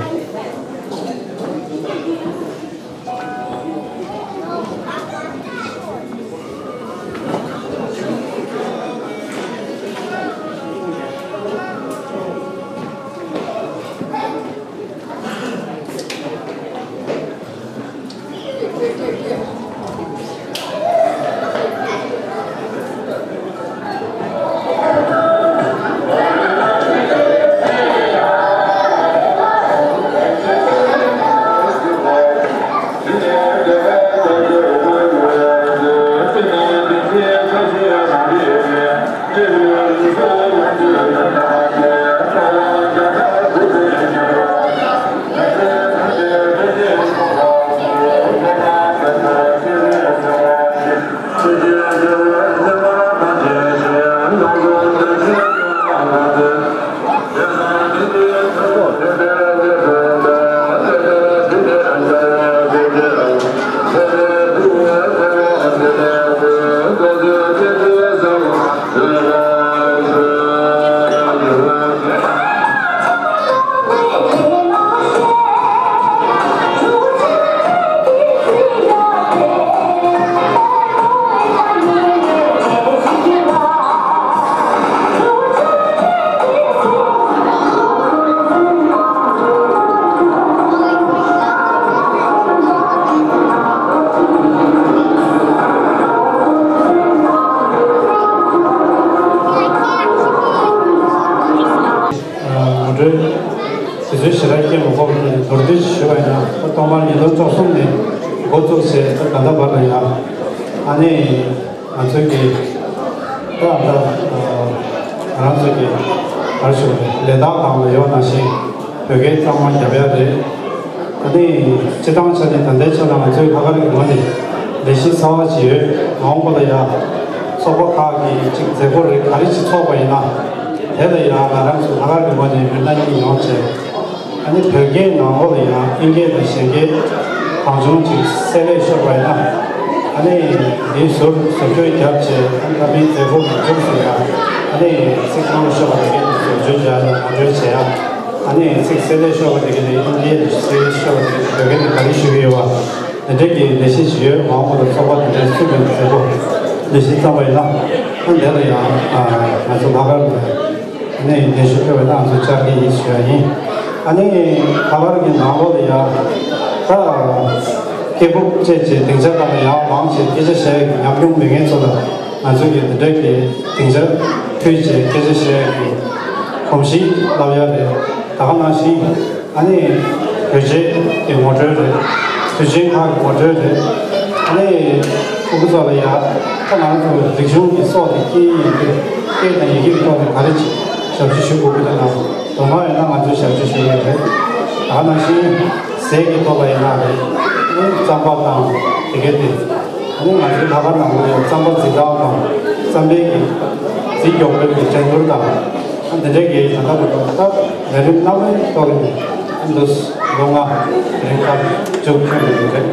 ངོ་སྤྲོད་དེ་ཚོའི་ཞེ་དྲག་སྐྱེ་མི་དགོས་པ་དེ་མདོར་བསྡུས་ཞུས་པ་ཡིན་ན། ཐོག་མར་ཉིས་སྟོང་བཅུ་གསུམ་ནས་འགོ་བཙུགས་བྱས་ད་ད་ལྟ་བར་ལ་ཡང་ཨ་ནི་ང་ཚོའི་གི་ད་ད་ང་རང་ཚོའི་གི་ག་རེ་ཞུ་དགོས་རེད། ལས་རྟགས་སྒང་ལ་ཡོད་ནང་བཞིན་བོད་སྐད་གཙང་མ་རྒྱབ་ཡ་རེད། ཨ་ནི་སྤྱི་བཏང་ཆ་ནས་ད་ལྟའི་ཆ་ལ་ང་ཚོའི་ལྷག་དཀར་གྱི་ངོས་ནས་ལས་གཞི་གསར་བ་ཅིག་ཡོད། མ་འོངས་པ་ལ་ཡང་ཚོགས་པ་ཁག་གིས་ཅིག་མཛད་སྒོ་རེ་ག་རེ་ཅིག་ཚོགས་པ་ཡིན་ན། དེ་ལ་ཡང་ང་རང་ཚོ་ལྷག་དཀར་རིམ་པ་ནས་མི་སྣ་གཉིས་ཡོང་བྱས། ཨ་ནི་བོད་སྐད་ནང་ལོགས་ལ་ཡང་ཨིན་སྐད་དང་གཞན་སྐད་གང་བྱུང་ཅིག་གསལ་ལེ་ཤོར་བ་ཡིན་ན། ཨ་ནི་འདི་ཟུར་ཟུར་བསྐྱོན་བརྒྱབ་བྱས། ཨ་ནི་ད་མིའི་མཛད་སྒོ་མ་བྱུང་ཟེར་ཡ། ཨ་ནི་ཚིག་ནང་ལ་ཤོར་བ་དེ་གས་ཟུར་བསྐྱོན་བྱ་ཡ་དང་ངོ་སྤྲོད་བྱེད་ཡ། ཨ་ནི་ཚིག་གསལ་ལེ་ཤོར་བ་དེ་གས་ནི་ཨིན་སྐད་དང་གསལ་ཤོར་བ་དེ་གས་བོད་སྐད་ནས་ག་རེ་ཞུ་གི་ཡོད་བ། དེ་འདྲའི་གི་ལས་གཞི་ཞིག་ཡོད། མ་འོངས་པར་ཚོགས་པ་དེ་འདྲའི་བཙུགས་པའི་མཛད་སྒོ་ལས་གཞི་བརྩམས་པ་ཡིན་ན། ཨ་འདི་ལ་ཡང་ཨ་ང་ཚོ་ལྷག་དཀར་ནས་ནས་ལས་ཞུ་ཕེབས་པ་ཡིན་ན་ང་ཚོ་བཅར་གྱི་ཡིན་ཞུ་ཡ་ཡིན། ཨ་ནི་ལྷག་དཀར་གྱི་ནང་ལོགས་ལ་ཡང་ད་སྐད་སྦུག་བཅས་ཀྱི་སྡིངས་ཆ་སྒང་ལ་ཡང་མང་ཆེ་སྐད་ཆ་བཤད་ཡ་གི་ཉམས་མྱོང་མེད་མཁན་ཚོ་ལ་ང་ཚོ་གི་འདི་འདྲའི་གི་སྡིངས་ཆ་ཕུལ་བྱས་སྐད་ཆ་བཤད་ཡ་གི་གོམས་གཤིས་བསླབ་ཡ་རེད། ད་ག་ནང་བཞིན། ཨ་ནི་བོད་ཆས་ཀྱི་ངོ་སྤྲོད་རེད། དུས་ཆེན་ཁག་གི་ངོ་སྤྲོད་རེད། ཨ་ནི་ཕྲུ་གུ་ཚོ་ལ་ཡ་ད་ང་ཚོ་རིག་གཞུང་གི་སྲོག་དེ་སྐད་ཡིག་ཡིན་དུས། སྐད་དང་ཡི་གེ་གི་ཐོག་ནས་ག་རེ་ཞབས་ཕྱི་ཞུ་དགོས་ཀྱི་འདུག་ན། དོ་སྣང་ཡོད་ན་ང་ཚོས་ཞབས་ཕྱི་ཞུ་ཡས་རེད། ད་ག་ནང་བཞིན་ཟས་ཀྱི་ཐོག་ལ་ཡིན་ན་རེད། ཨ་ནི་རྩམ་པ་དང་དེ་གས་དེ། ཨ་ནི་ང་ཚོའི་ལྷག་དཀར་ནང་ལ་ཡང་རྩམ་པ་རྫི་སྟངས་དང་། རྩམ་པའི་གི་རྫི་མགྱོགས་པོའི་གི་འགྲན་བསྡུར་དང་། ཨ་འདི་འདྲའི་གི་ད་ལྟ་བར་དུ་ད་ལས་རིམ་སྣ་མང་ཐོག་ནས་ཨ་འདུག་ལོ་ལྔ་དེ་རིང་ཁ་མཇུག་ཁྱོན་ནས་ཡོད་རེད།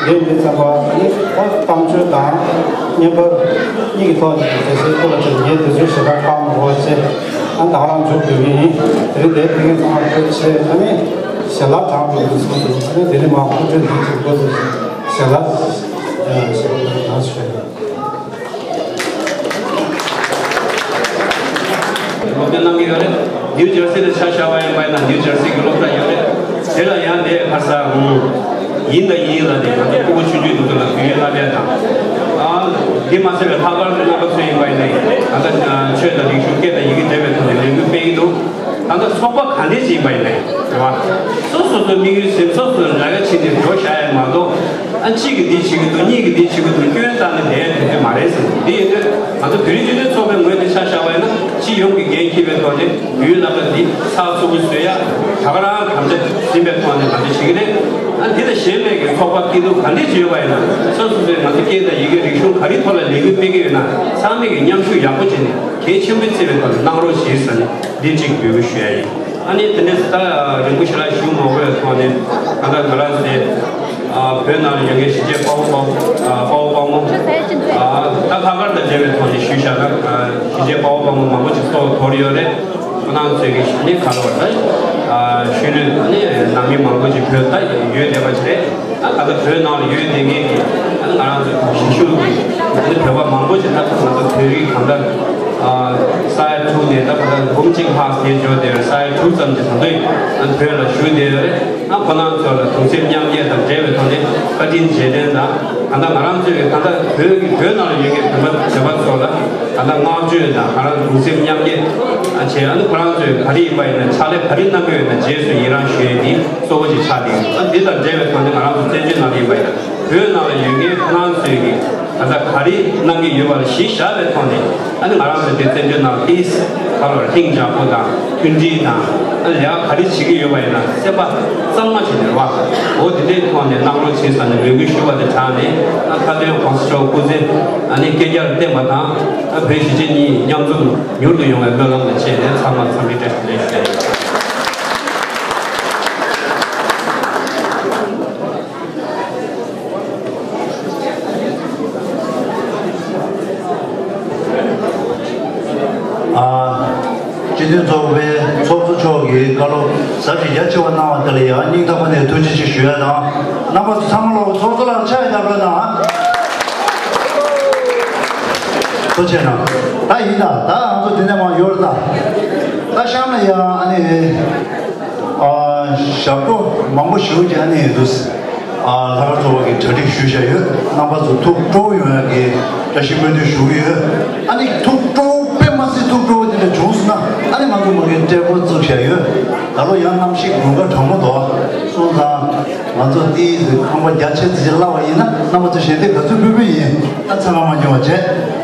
འདི་ཡིན་དུས་ཙམ་པ་ཨ་ནི་ད་གཏམ་བརྗོད་དང་བརྙན་པར་གཉིས་ཀྱི་ཐོག་ནས་དེ་སྲིད་ཐུགས་ལ་དྲན། ངས་དེ་ཚོའི་ཞེ་དྲག་བཀག་མ་དགོས་ཞེས། ཨ་ད་ག་རང་མཇུག་བསྡུ་གི་ཡིན། དེ་རིང་འདིར་ཕེབས་མཁན་ཚང་མ་ཐུགས་རྗེ་ཆེ། ཨ་ནི་ཞལ་ལག་དྲངས་འགྲོ་དུས་ཚོད་འདུག་ཨ་ནི་དེ་ནས་མར་སྐུ་མགྲོན་དེ་ཅིག་འགོ་ཚུགས་ཤིང་། ཞལ་ལག་ཞིག་གནང་ཞུ། སློབ་སྟོན་གནང་གི་ཡོད་རེད། ནིའུ་ཇར་སི་ལ་ཆ་བཞག་པ་ཡིན་པ་ཡིན་ན་ནིའུ་ཇར་སི་གི་སློབ་གྲྭ་ཡོད་རེད། དེ་ལ་ཡང་དེ་ཁ་སང་ཡིན་དང་ཡིན་ལ་དེ་ང་ཚོ་སྤུ་གུ་ཆུང་ཆུང་དེ་ཚོ་ལ་དུས་ཡུན་བསླབ་ཡ་དང་། ཨ་འདི་མ་ཟད་པའི་ལྷག་པར་དུ་རྣམ་པ་ཚོ་ཡིན་པ་ཡིན་ན་ད་ལྟ་ཆོས་དང་རིག་གཞུང་སྐད་དང་ཡི་གེ་འབྲེལ་བའི་ཐོག་ནས་ལས་འགུལ་སྤེལ་གྱི་འདུག་ད་ལྟ་ཚོགས་པ་ག་འདྲས་ཅིག་ཡིན་པ་ཡིན་ནའི་རེད་བ། སོ་སོ་སོའི་དམིགས་ཡུལ་ཟིན། སོ་སོའི་ལས་ཀ་བྱེད་དུས་འགྲོ་བཞག་ཡ་མ་གཏོགས། ཨ་གཅིག་གིས་འདི་བྱེད་ཀྱི་འདུག་གཉིས་ཀྱིས་འདི་བྱེད་ཀྱི་འདུག་སྐྱོན་བཏང་ནས་བསྡད་ཡ་དེ་འདྲ་མ་རེད་ཟེར། འདི་ཡིན་དུས་ང་ཚོ་བོད་རིགས་སྤྱི་མཐུན་ཚོགས་པའི་ངོས་ནས་ཆ་བཞག་པ་ཡིན་ན། སྤྱི་ཡོངས་ཀྱི་འགན་འཁྱེར་བའི་ཐོག་ནས་བོད་ཡིག་སློབ་གྲྭ་འདི་ཚགས་ཚུད་པོ་བཟོ་ཡ། ད་ག་རང་དམ་བཅའ་འཛིན་པའི་ཐོག་ནས་ང་ཚོ་བྱེད་ཀྱི་རེད། ཨ་འདི་དང་གཞན་པའི་གི་ཚོགས་པ་སྐྱིད་སྡུག་ག་འདྲས་ཅིག་ཡོད་པ་ཡིན་ན། སོ་སོ་སོས་ང་ཚོ་སྐད་དང་ཡི་གེ་རིག་གཞུང་ག་རེའི་ཐོག་ལ་ལས་འགུལ་སྤེལ་གྱི་ཡོད་ན། ཚང་མས་ཀྱི་མཉམ་ཞུགས་ཡག་པོ་བྱས་ནས་གལ་ཆེན་པོའི་བརྩི་བའི་ཐོག་ནས་གནང་རོགས་ཞེས་ཟེར་ནས་འདི་གཅིག་འབོད་སྐུལ་ཞུ་ཡ་ཡིན། ཨ་ནི་དེ་འདྲས་ད་རིང་པོ་ཞེ་དྲག་ཞུ་མ་དགོས་པའི་ཐོག་ནས། ད་ལྟ་ང་རང་ཚོ་དེ་ཨ་བོད་ནང་ལ་ཡོད་མཁན་གཞིས་བྱེས་དཔའ་བོ་དཔའ་མོ། ཨ་དཔའ་བོ་དཔའ་མོ། ཨ་ད་ལྷག་དཀར་དང་འབྲེལ་བའི་ཐོག་ནས་ཞུས་བཞག་ན། ཨ་གཞིས་བྱེས་དཔའ་བོ་དཔའ་མོ་མང་པོ་ཅིག་ཚོགས་འཁོར་ཡོད་རེད། ཁོ་རང་ཚོས་ཀྱི་ནི་ག་རེ་བ་ད་ཨ་ཤུལ་ལུས་ནི་ནང་མི་མང་པོ་ཅིག་བོད་ད་ཡོད་བསྡད་པ་ཅིག་རེད། ད་ད་ལྟ་བོད་ནང་ལ་ཡོད་བསྡད་མཁན་གྱི་ཨ་ནི་ང་རང་ཚོ་གཞིས་བཞུགས་ཀྱི་ཨ་ནི་བོད་པ་མང་པོ་ཅིག་ད་ལྟ་ང་ཚོ་བོད་རིགས་གང་ལྟར་ཨ་ས་ཡ་དྲུག་ནས་ད་ད་ལྟ་འབུམ་གཅིག་ལྷག་ཞེས་འབྱོར་བསྡད་པའི་ས་ཡ་དྲུག་ཙམ་ཅིག་ད་དུང་ཨ་ནི་བོད་ལ་བཞུགས་བསྡད་ཡོད་རེད། ཨ་ཁོ་རང་ཚོ་ལ་གདུང་སེམས་མཉམ་སྐྱེད་དང་འབྲེལ་བའི་ཐོག་ནས་བཀའ་དྲིན་རྗེས་དྲན་དང་། ད་ལྟ་ང་རང་ཚོས་ཀྱི་ད་ལྟ་བོད་ཀྱི་བོད་ནང་ལ་ཡོད་མཁན་བོད་པ་བོད་པ་ཚོ་ལ་ད་ལྟ་བསྔགས་བརྗོད་དང་། ང་རང་གདུང་སེམས་མཉམ་སྐྱེད་ཨ་བྱས། ཨ་ནི་ཁོ་རང་ཚོས་ག་རེ་ཡིན་པ་ཡིན་ན་ཕྱག་ལས་ག་རེ་གནང་གི་ཡོད་ན་རྗེས་སུ་ཡི་རང་ཞུ་ཡས་འདི་གཙོ་བོ་ཅིག་ཆགས་བསྡད་ཡོད། ཨ་འདི་དང་འབྲེལ་བའི་ཐོག་ནས་ང་རང་ཚོ་བཙན་བྱོལ་ནང་ལ་ཡིན་པ་ཡིན་ན་བོད་ནང་ལ་ཡོད་མཁན་ཁོ་རང་ཚོས་ཀྱི་ད་ལྟ་ག་རེ་གནང་གི་ཡོད་པ་ལ་གཞི་བཞག་པའི་ཐོག་ནས། ཨ་ནི་ང་རང་ཚོ་འདི་བཙན་བྱོལ་ནང་ཏིས་ཁ་ལོར་ལྷིང་འཇགས་པོ་དང་མཐུན་སྒྲིལ་དང་། ཨ་ལས་ཀ་ག་རེ་བྱེད་ཀྱི་ཡོད་པ་ཡིན་ན་སེམས་པ་གཙང་མ་བྱས་ནས་རེད་བ། འོ་དེ་འདྲའི་ཐོག་ནས་གནང་རོགས་བྱེད་ཟེར་ནས་འབོད་སྐུལ་ཞུ་བ་དང་སྦྲགས་ནས། ཨ་མཐའ་དོན་གོང་ས་མཆོག་སྐུ་ཚེ་ཨ་ནི་བསྐལ་བརྒྱར་བརྟན་པ་དང་། ཨ་བོད་གཞིས་བྱེས་གཉིས་མཉམ་འཛོམས་མྱུར་དུ་ཡོང་བའི་སྨོན་ལམ་དང་བཅས་ནས་ཚང་མར་འཚམས་འདྲི་བཀྲ་ཤིས་བདེ་ལེགས་ཞུ་ཡ་ཡིན། ཨ། སྤྱི་མཐུན་ཚོགས་པའི་ཚོགས་གཙོ་མཆོག་གིས་བཀའ་སློབ་ཟབ་ཅིང་རྒྱ་ཆེ་བ་གནང་བ་དེ་ལ་ཡང་སྙིང་ཐག་པ་ནས་ཐུགས་རྗེ་ཆེ་ཞུ་ཡ་དང་། རྣམ་པ་ཚོ་ཚང་མ་ལོག་ཚོགས་གཙོ་ལགས་ཕྱག་བརྡབ་རོགས་གནང་ཨ། ཐུགས་རྗེ་གནང་། ད་ཡིན་ད། ད་ང་ཚོ་འདི་ནས་མར་ཡོད་རེད་ད། ད་གཤམ་ལ་ཡང་ཨ་ནི། ཨ། ཞབས་བྲོ་མང་པོ་ཞིག་ཅིག་ཨ་ནི་འདུག་ཨ། ལྷག་དཀར་ཚོགས་པ་གིས་གྲ་སྒྲིག་ཞུས་བཞག་ཡོད། རྣམ་པ་ཚོ་ཐུགས་སྤྲོ་བོ་ཡོང་ཡག་གི་བཀྲ་ཤིས་སྨོན་འདུན་ཞུ་གི་ཡོད། ཨ་ནི་ཐུགས་སྤྲོ་བོ་དཔེ་མ་སྲིད་ཐུགས་སྤྲོ་བོ་དེ་འདྲ་བྱུང་སོང་ན། ཨ་ནི་ང་ཚོ་མ་གིའི་སྤྲད་སྐོར་བཙུགས་བཞག་ཡོད། ད་ལོ་ཡང་གནམ་གཤིས་དགུན་ཁ་གྲང་མོ་འདུག་སོང་ཙང་ང་ཚོ་ཏིས་ཁང་པ་རྒྱ་ཆེ་ཙི་ཅིག་གླ་བ་ཡིན་ན། རྣམ་པ་ཚོ་ཞལ་འདེབས་ག་ཚོད་ཕུལ་ཕུལ་ཡིན། ད་ཚང་མ་མ་འགྱོ་བ་བྱས།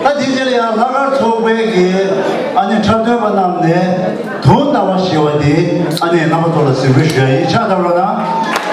ད་དེའི་རྗེས་ལ་ཡང་ལྷག་དཀར་ཚོགས་པའི་གི་ཨ་ནི་འཁྲབ་སྟོན་པ་རྣམས་ནས། དུང་ཟླ་བ་ཞེས་པ་དེ་ཨ་ནི་རྣམ་པ་ཚོ་ལ་གཟིགས་འབུལ་ཞུ་ཡ་ཡིན། ཕྱག་བརྡབ་རོགས་གནང་།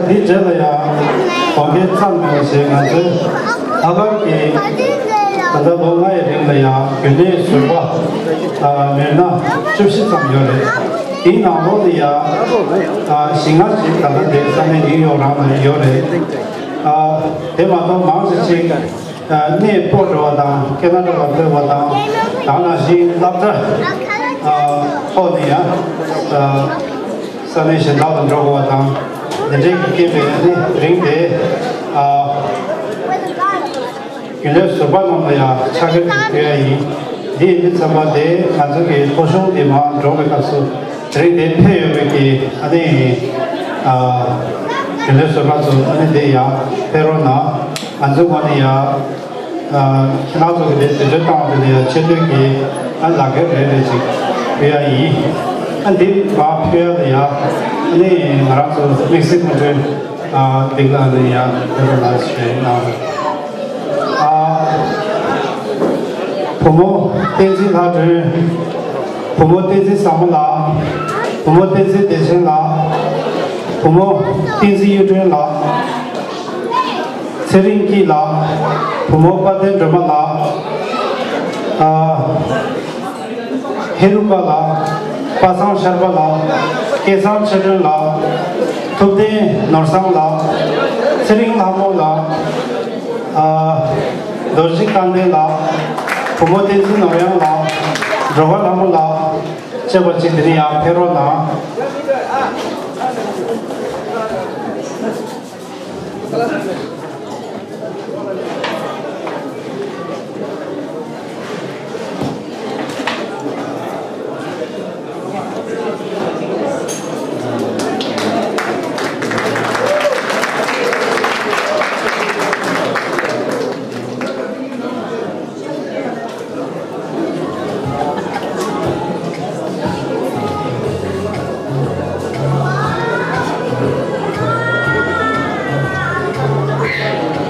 དེའི་རྗེས་ལ་ཡང་གོང་འཕེལ་ཙམ་མེད་པ་ཞིག་ང་ཚོའི་ལྷག་དཀར་གྱི་ད་ལྟ་ལོ་ལྔ་ཡི་རིང་ལ་ཡང་རྒྱུན་ལས་ཟུར་པ་མི་སྣ་བཅུ་བཞི་ཙམ་ཡོད་རེད། དེའི་ནང་ལོགས་ལ་ཡང་བཞི་ལྔ་ཞིག་ད་ལྟ་དེ་ས་གནས་ནིའུ་ཡོག་རང་ལ་ཡོད་རེད། དེ་མ་གཏོགས་མང་ཆེ་ཞིག་གནས་སྤོ་འགྲོ་བ་དང་ཁེ་ན་ཌ་ལ་ཕེབས་པ་དང་དེ་ནང་བཞིན་སློབ་གྲྭ་ཐོག་ནས་ཡང་ས་གནས་གཞན་དག་ལ་འགྲོ་དགོས་པ་དང་འདི་འདྲའི་གི་རྐྱེན་པས་ནི་རིང་དེ་རྒྱུན་ལས་ཟུར་པ་རྣམས་ལ་ཡང་ཕྱག་འཁྱེར་དེ་ཕུལ་ཡ་ཡིན། འདི་ཡིན་དུས་ཙམ་པ་དེ་ང་ཚོ་གི་ཐོ་གཞུང་དེ་མར་འགྲོ་བའི་སྐབས་སུ་དེ་རིང་དེ་ཕེབས་ཡོད་པའི་གི་ཨ་ནི་རྒྱུན་ལས་ཟུར་པ་ཚོ་ཨ་ནི་དེ་ཡང་ཕེབས་རོགས་གནང་། ང་ཚོའི་ངོས་ནས་ཡང་ཁྱེད་རང་ཚོ་གི་དེ་དུས་ཚོད་བཏང་བ་དེ་ལ་ཡང་ཆེ་བསྟོད་ཀྱི་ཨ་ལག་འཁྱེར་རེ་རེ་ཅིག་ཕུལ་ཡ་ཡིན། ཨ་འདི་མར་ཕུལ་ཡ་ལ་ཡང་ཨ་ནི་ང་རང་ཚོ་དམིགས་བསལ་མ་གྲོས་འདི་ག་ནས་ཡང་ཕེབས་རོགས་གནང་ཞེས་གནང་བ། བུ་མོ་བསྟན་འཛིན་ལྷ་སྒྲོན། བུ་མོ་བསྟན་འཛིན་བཟང་མོ་ལགས། བུ་མོ་བསྟན་འཛིན་བདེ་ཆེན་ལགས། བུ་མོ་བསྟན་འཛིན་གཡུ་སྒྲོན་ལགས། ཚེ་རིང་སྐྱིད་ལགས། བུ་མོ་དཔལ་ལྡན་སྒྲོལ་མ་ལགས། ཧེ་རུ་ཀ་ལགས། པ་སངས་ཤར་པ་ལགས། སྐལ་བཟང་ཆོས་སྒྲོན་ལགས། ཐུབ་བསྟན་ནོར་བཟང་ལགས། ཚེ་རིང་ལྷ་མོ་ལགས། རྡོ་རྗེ་དཀར་ལྡན་ལགས། བུ་མོ་བསྟན་འཛིན་ནོར་གཡང་ལགས། འགྲོ་བ་ལྷ་མོ་ལགས། བཅས་པ་ཅིག་འདི་ནས་ཡར་ཕེབས་རོགས་གནང་།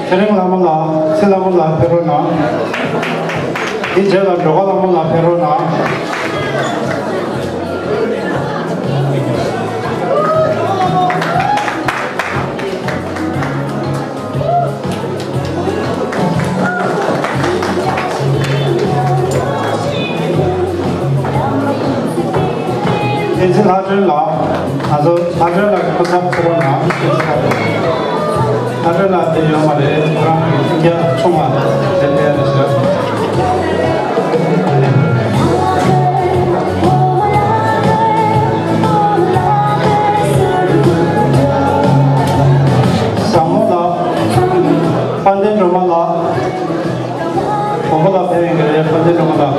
ཚེ་རིང་ལྷ་མོ་ལགས། ཚེ་ལྷ་མོ་ལགས་ཕེབས་རོགས་གནང་། དེ་རྗེས་ལ་འགྲོ་ཁ་ལྷ་མོ་ལགས་ཕེབས་རོགས་གནང་། བསྟན་འཛིན་ལྷ་སྒྲོན་ལགས། ང་ཚོ་ལྷ་སྒྲོན་ལགས་ཀྱི་སྐུ་ཚབ་ཕེབས་རོགས་གནང་། ལྷ་སྒྲོན་ལགས་འདིར་ཡོད་མ་རེད། ཁོ་རང་གི་ལྷན་རྒྱས་ཆུང་བ་དེ་ཕེབས་རེད་ཤག་བཟང་མོ་ལགས། དཔལ་ལྡན་སྒྲོལ་མ་ལགས། མགོན་པོ་ལགས་ཕེབས་ཡོང་གི་རེད། དཔལ་ལྡན་སྒྲོལ་མ་ལགས།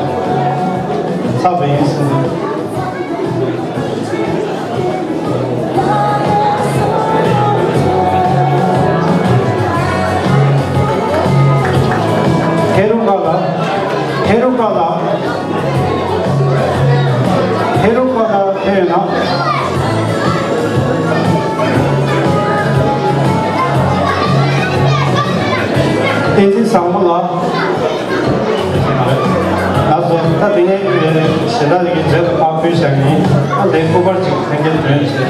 ཚར་བ་ཡིན་གསུངས་འདུག་ཧེ་རུ་ཀ་ལགས། ཧེ་རུ་ཀ་ལགས། ཧེ་རུ་ཀ་ལགས་ཕེབས་ཡོང་ན། བསྟན་འཛིན་བཟང་མོ་ལགས། ལགས་སོ། ད་དེ་ནས་གཞན་དག་གི་རྗེས་ལ་ཕར་ཕུལ་བཞག་ཡིན། ཨ་ལས་སྐུ་པར་ཅིག་ལྷན་རྒྱས་སྟོན་བྱེད།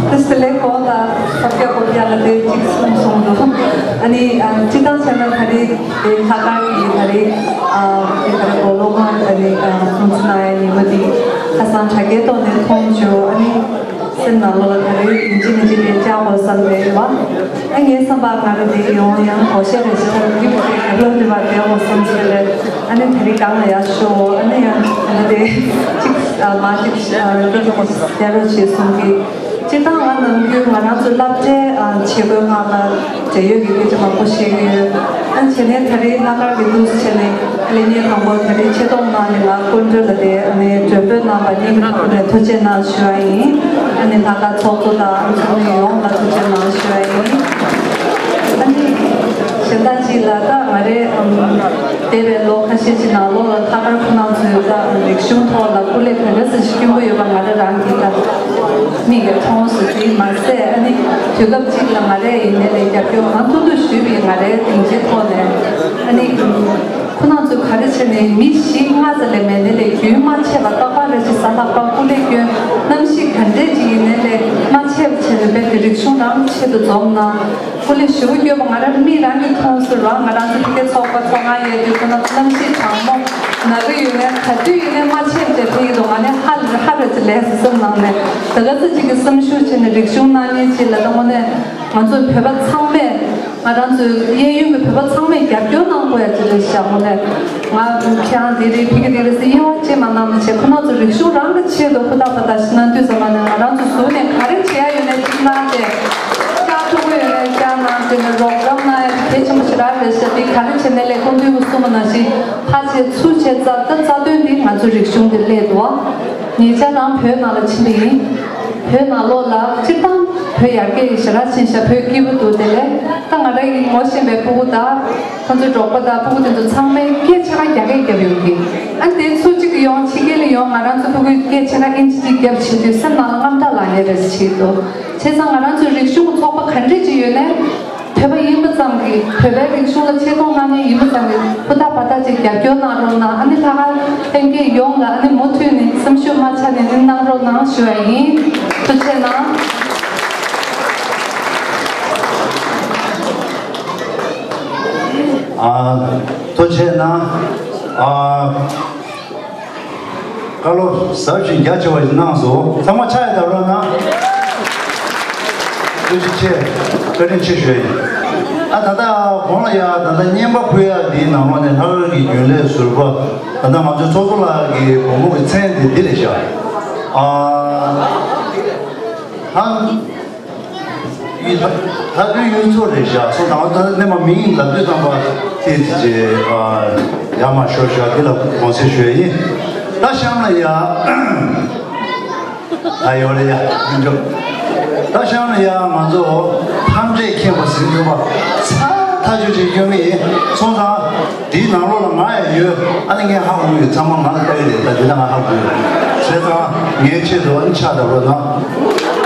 ཨ། དེ་སླེབས་གོང་ལ་ས་སྐྱ་པོ་ཡ་ལ་དེ་གཅིག་གསུངས་སོང་འདུག་ཨ་ནི་ཨ་སྤྱིར་བཏང་བྱས་ན་ད་རེས་དེ་ལྷག་དཀར་གྱི་ད་རེས་ཨ་དེ་ད་རེས་གོ་ལོག་མ་ད་རེས་ཨ་སྲུང་བརྩི་གནང་ཡ་ཉིན་མོ་དེ་ཁ་སང་དྲ་རྒྱའི་ཐོག་ནས་མཐོང་བྱུང་། ཨ་ནི་སེམས་ནང་ལོགས་ལ་ད་རེས་ཡིན་གཅིག་མིན་གཅིག་དེ་བཅར་དགོས་བསམ་པའི་རེ་བ། ཨ་ངའི་བསམ་པར་ང་རང་དེ་ཡོང་ཡང་གོ་ཤེས་རེ་ཞིག་ཐོག་རིག་པའི་རྒྱབ་ལོགས་འདི་བར་བསྡད་དགོས་བསམ་ཟེར་རེད། ཨ་ནི་དེ་རིང་གང་ལ་ཡར་ཤོག་ཨ་ནི་ཡང་ད་ལྟ་དེ་གཅིག་ཨ་མ་གཅིག་ཨ་རོ་ཅོ་ཅོ་གོ་ཤེས་རོ་ཞེས་གསུང་གི། སྤྱིར་བཏང་ང་ནམ་རྒྱུན་ང་རང་ཚོའི་སློབ་གྲྭའི་ཨ་བྱེད་སྒོའི་སྒང་ལ་འབྲེལ་ཡོད་ཀྱི་སྐད་ཆ་མང་པོ་བཤད་ཀྱི་ཡོད། ཨ་བྱས་ནས་ད་རེས་ལྷག་དཀར་གྱི་འདུག་སེ་བྱས་ནས་ ལས་ཉིན་དང་པོ་ད་རེས་ཆེད་གཏོང་གནང་ནས་ང་སྐུ་མགྲོན་ལ་དེ་ཨ་ནི་མགྲོན་འབོད་གནང་བ་གཉིས་ཀྱི་ཐོག་ནས་ཐུགས་རྗེ་གནང་ཞུ་བ་ཡིན། ཨ་ནི་ལྷག་དཀར་ཚོགས་གཙོ་དང་ཚོགས་མི་ཡོངས་ལ་ཐུགས་རྗེ་གནང་ཞུ་བ་ཡིན། ཨ་ནི་གཞན་དག་ཅིག་ལ་ད་ང་རེ་ཨམ་འདས་པའི་ལོ་ཁ་ཤས་ཅིག་ནང་ལོགས་ལ་ལྷག་དཀར་ཁོ་རང་ཚོའི་ད་རིག་གཞུང་ཐོག་ལ་སྐུ་ལས་ག་འདྲ་ཞིག་སྐྱོན་པོ་ཡོད་པ་ང་རེ་རང་གིས་ད་མིག་གིས་མཐོང་སོང་། དེ་མ་ཟད་ཨ་ནི་དུས་སྐབས་ཅིག་ལ་ང་རེ་ཡིན་ནའི་ལས་རྒྱབ་སྐྱོར་གང་ཐུབ་ཐུབ་ཞུས་པའི་ང་རེ་སྡིངས་ཆའི་ཐོག་ནས་ཨ་ནི་ཁོ་རང་ཚོས་ག་རེ་བྱས་ནས་མི་བཞི་ལྔ་ཙམ་ལས་མེད་ནའི་ལས་རྒྱུན་མ་ཆད་པར་རྟག་པར་རེ་ཞིག་གཟའ་ལྷག་པ་སྐུ་ལས་སྐྱོན། གནམ་གཤིས་ག་འདྲས་ཅིག་ཡིན་ནའི་ལས་མ་ཆད་པ་བྱས་ནས་རྦད་དེ་རིག་གཞུང་རང་ཆེད་དུ་འཛོམས་གནང་། སྐུ་ལས་ཞེ་པོ་སྐྱོན་པ་ང་རང་མིག་རང་གིས་མཐོང་སོང་ར། ང་རང་ཚོ་ཕ་གིའི་ཚོགས་པ་ཚོགས་ཁང་ཡོད་དུས་ཁོ་ན་གནམ་གཤིས་གྲང་མོ་ན་གི་ཡོད་ནའི་ག་དུས་ཡིན་ནའི་མ་ཆད་པ་བྱས་ཕེབས་ཀྱི་འདུག་ང་ནི་ཧ་ཧ་ར་ཅིག་ལས་སེམས་ནང་ནས་ད་ག་ཚོད་ཅིག་གི་སེམས་ཤུགས་བྱས་ནས་རིག་གཞུང་གནང་མཁན་ཅིག་ལ་ད་དངོས་གནས་ང་ཚོ་བོད་པ་ཚང་མས། ང་རང་ཚོའི་གཡས་གཡོན་གྱི་བོད་པ་ཚང་མས་རྒྱབ་སྐྱོར་གནང་དགོས་ཡ་ཅིག་རེད་ཤག་དངོས་གནས་ང་ཁྱེད་རང་འདི་རེད་ཕ་གི་འདི་རེད་ཟེར་དབྱེ་བ་ཕྱེ་མ་གནང་བ་བྱས། ཁོ་རང་ཚོ་རིག་གཞུང་རང་གི་ཆེད་དུ་ཧུར་ཐག་ཧུར་ཐག་ཞིག་གནང་དུས་ཙམ་པ་ནས་ང་རང་ཚོ་ཟུར་ནས་ག་རེ་བྱེད་ཡ་ཡོད་ནའི་ཅིག་གནང་སྟེ། ཤག་ཐུག་པོ་ཡོད་ནའི་ཤག་གནང་སྟེ་ནས་རོགས་རམ་གནང་ཡ་གལ་ཆེན་པོ་ཞེ་དྲག་རེད་ཤག་དེ་ག་རེ་བྱས་ནའི་ལས་སྐུ་མདུན་གྱིས་གསུངས་པ་ནང་བཞིན་ཕར་བྱས་ཚུར་བྱས་རྩ་ད་རྩ་དོན་འདི་ང་ཚོའི་རིག་གཞུང་འདི་སླེབས་འདུག་ཉེ་ཆར་རང་བོད་ནང་ལ་ཕྱིན་པ་ཡིན། བོད་ནང་ལོགས་ལ་སྤྱིར་བཏང་བོད་ཡར་རྒྱས་ཀྱི་ཞེ་དྲག་ཕྱིན་ཤག་བོད་སྐྱིད་པོ་འདུག་དེ་ལས་ད་ང་རང་གི་ངོ་ཤེས་པའི་སྤུ་གུ་དང་ཁོང་ཚོའི་གྲོགས་པོ་དང་སྤུ་གུ་དེ་ཚོ་ཚང་མས་སྐད་ཆ་ཁ་རྒྱ་སྐད་རྒྱབ་ཡོང་གི། ཨ་ནི་དེ་ཚོ་གཅིག་ཡོང་ཕྱི་རྒྱལ་ལ་ཡོང་ང་རང་ཚོ་སྤུ་གུས་སྐད་ཆ་ཁ་ཨིན་ཇི་གཅིག་རྒྱབ་བྱེད་དུས་སེམས་ནང་ལ་དངངས་སྐྲག་ལངས་ཡས་རེད་བྱེད་འདུག་བྱས་ཙང་ང་རང་ཚོའི་རིག་གཞུང་ཚོགས་པ་ག་འདྲས་ཅིག་ཡོད་ནའི། བོད་པ་ཡིན་པ་ཙམ་གྱིས་བོད་པའི་རིག་གཞུང་ལ་ཆེ་མཐོང་གནང་མཁན་ཡིན་པ་ཙམ་གྱིས་ཧུར་ཐག་འབད་ཐག་ཅིག་རྒྱབ་སྐྱོར་གནང་རོགས་གནང་། ཨ་ནི་ལྷག་དཀར་ལྷན་རྒྱས་ཡོངས་ལ་ཨ་ནི་མུ་མཐུད་ནས་སེམས་ཤུགས་མ་ཆག་ནས་ནི་གནང་རོགས་གནང་ཞུ་བ་ཡིན། ཐུགས་རྗེ་གནང་། ཨ། ཐུགས་རྗེ་གནང་། ཨ། བཀའ་སློབ་ཟབ་ཅིང་རྒྱ་ཆེ་བ་ཞིག་གནང་སོང་། ཚང་མ་ཕྱག་ཡར་བརྡབ་རོགས་གནང་། ཐུགས་རྗེ་ཆེ། བཀའ་དྲིན་ཆེ་ཞུ་ཡ་ཡིན། ཨ་ད་ལྟ་གོང་ལ་ཡ་ད་ལྟ་བསྙེན་པ་ཕུལ་ཡ་འདིའི་ནང་ལོགས་ནས་ལྷག་དཀར་གྱི་རྒྱུན་ལས་ཟུར་པ་ད་ལྟ་ང་ཚོའི་ཚོགས་གཙོ་ལགས་ཀྱི་དགོང་མོ་གི་མཚན་དེ་འདི་རེད་ཤག་ཨ། ཧང་། ཡི་ལྷ་ལྷ་སྒྲོན་གཡུ་མཚོ་རེད་ཤག་སོང་དང་ད་ནས་མ་མིང་ལབ་དུས་ཙམ་པ་ཚེ་ཚེ་ཚེ་ཨ་ཡར་མར་ཤོར་ཤག་འདི་ལ་དགོངས་སེལ་ཞུ་ཡ་ཡིན། ད་གཤམ་ལ་ཡ་ད་ཡོད་རེད་ཡ་མི་འགྲོ། ད་གཤམ་ལ་ཡ་ང་ཚོ་ཕ་འབྲས་མཁྱེན་པ་ཟིན་ཐུབ་པ་ཚ་ཐག་ཆོད་ཅིག་སྐྱོན་གི་ཡིན། སོང་ཙང་། དེའི་ནང་ལོགས་ལ་ང་ཡང་ཡོད། ཨ་ནི་ངས་ཧ་གོ་ཡོད། ཚང་མ་ང་ལ་ལྟ་གི་རེད། ད་དེ་ལ་ང་ཧ་གོ་ཡོད། བྱས་ཙང་ངའི་ཆེད་དུ་ཨ་ནི་ཕྱག་བརྡབ་རོགས་གནང་།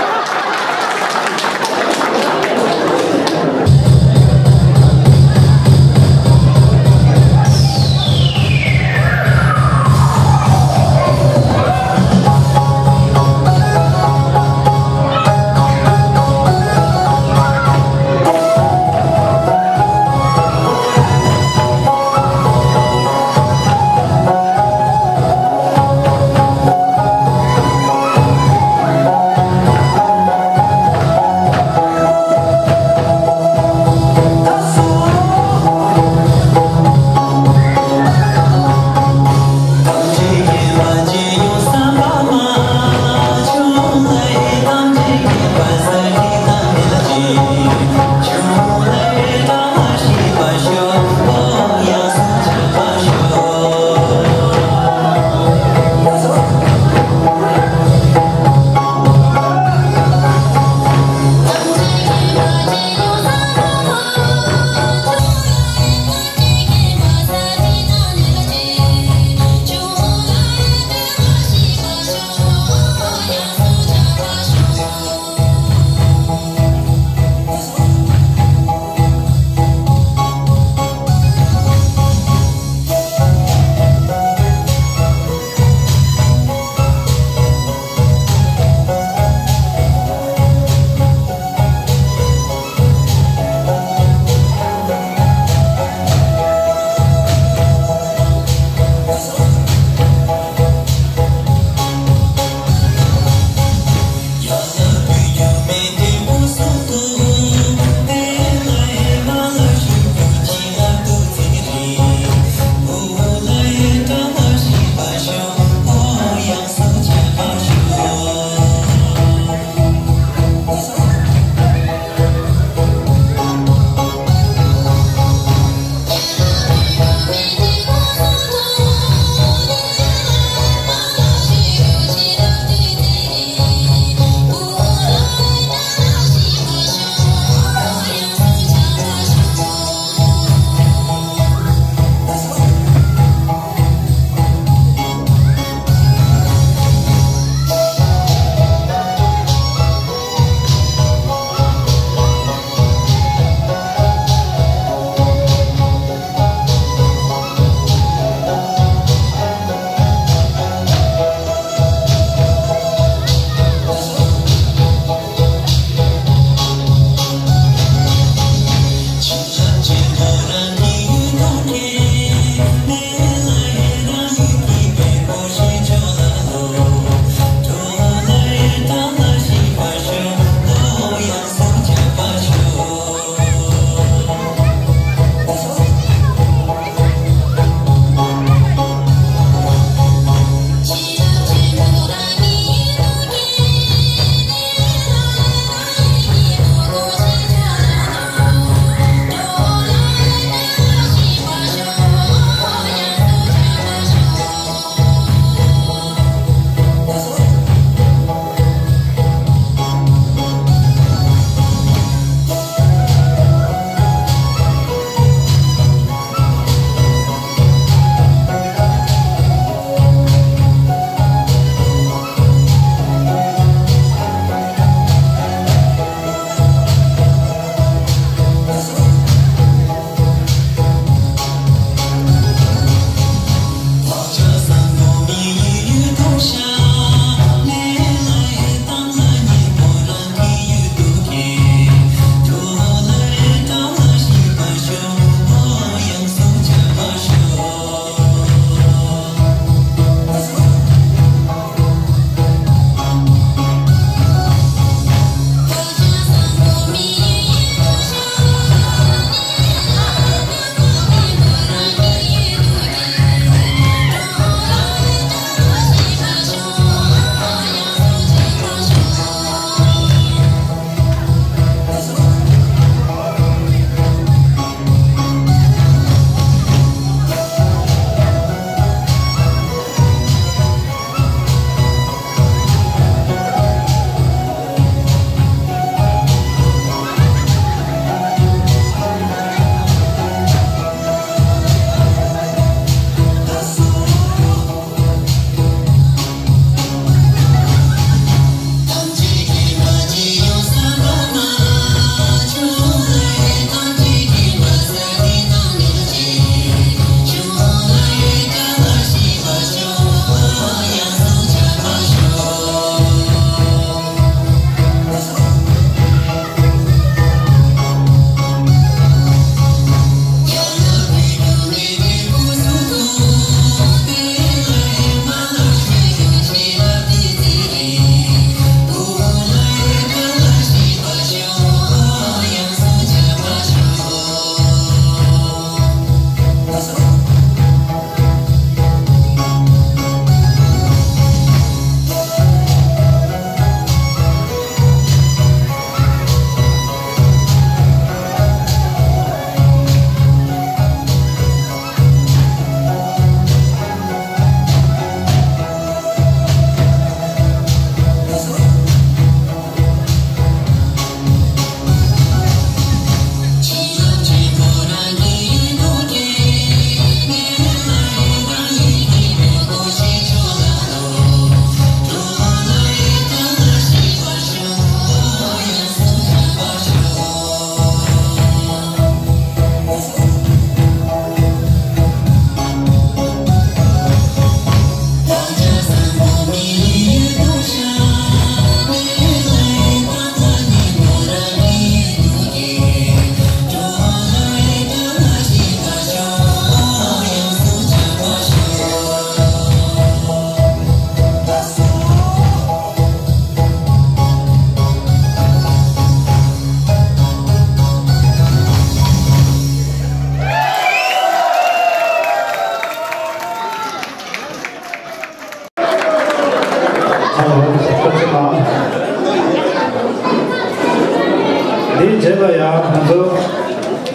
དེའི་རྗེས་ལ་ཡང་ང་ཚོ་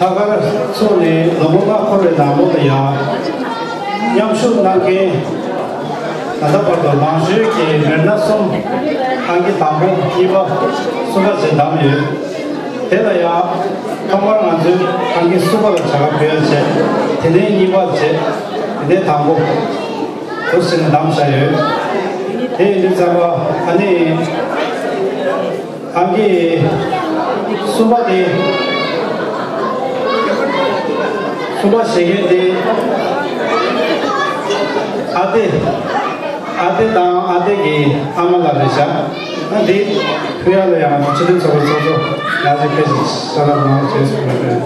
ལྷག་དཀར་ཚོགས་ནས་ལོ་ངོ་ལྔ་འཁོར་བའི་ནང་ལོགས་ལ་ཡང་མཉམ་ཞུགས་གནང་མཁན། ད་ལྟ་བར་དུ་མང་ཤོས་ཀྱིས་མི་སྣ་གསུམ། ཨང་ཀི་དང་པོ། གཉིས་པ། གསུམ་པ་བཅས་བདམས་ཡོད། དེ་ལ་ཡང་ཐོག་མར་ང་ཚོས་ཨང་ཀི་གསུམ་པ་ལ་བྱ་དགའ་ཕུལ་ཡ་བྱས། དེ་ནས་གཉིས་པ་བྱས། དེ་ནས་དང་པོ། འདུག་ཟེར་ནས་བདམས་བཞག་ཡོད། དེ་ཡིན་དུས་ཙམ་པ་ཨ་ནི། ཨང་ཀི་གསུམ་པ་དེ། གསུམ་པ་བཞེས་མཁན་དེ། ཨ་ཏི། ཨ་ཏི་དང་ཨ་ཏི་གི་ཨ་མ་ལགས་རེད་ཤག་ཨ་འདི་ཕུལ་ཡ་ལ་ཡང་སྤྱི་འཐུས་ཚོགས་པའི་ཚོགས་གཙོ་ལགས་ཀྱིས་ཕེབས་ཤིང་གསོལ་རས་གནང་ཞེས་གསུངས་པ་རེད།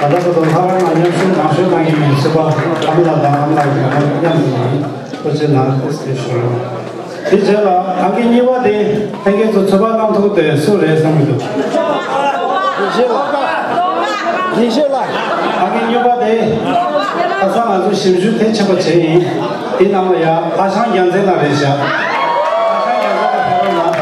ད་ལྟ་བར་དུ་ལྷག་དཀར་ནང་མཉམ་ཞུགས་མང་ཤོས་གནང་མཁན་གྱི་སྤྱི་པ་ཨ་མ་ལགས་དང་ཨ་མ་ལགས་ཀྱི་ཨ་མ་མཉམ་དུ་ཡིན། ཐུགས་རྗེ་གནང་། ཐུགས་རྗེ་ཆེ་ཞུ། དེ་རྗེས་ལ་ཨང་ཀི་གཉིས་པ་དེ་ལྷན་རྒྱས་ཚོ་ཚོད་དཔག་གནང་ཐུབ་དེ་སུ་རེད་བསམ་གྱི་འདུག་ཡེ་ཤེས་ལགས། ཡེ་ཤེས་ལགས། ཨང་ཀི་གཉིས་པ་དེ་ཁ་སང་ང་ཚོ་ཞིབ་འཇུག་གལ་ཆེན་པོ་བྱས་ཡིན། དེ་ནང་ལ་ཡ་ཨ་ཞང་རྒྱལ་མཚན་ལགས་རེད་ཤག་ཨ་ཞང་རྒྱལ་མཚན་ལགས་ཕེབས་རོགས་གནང་།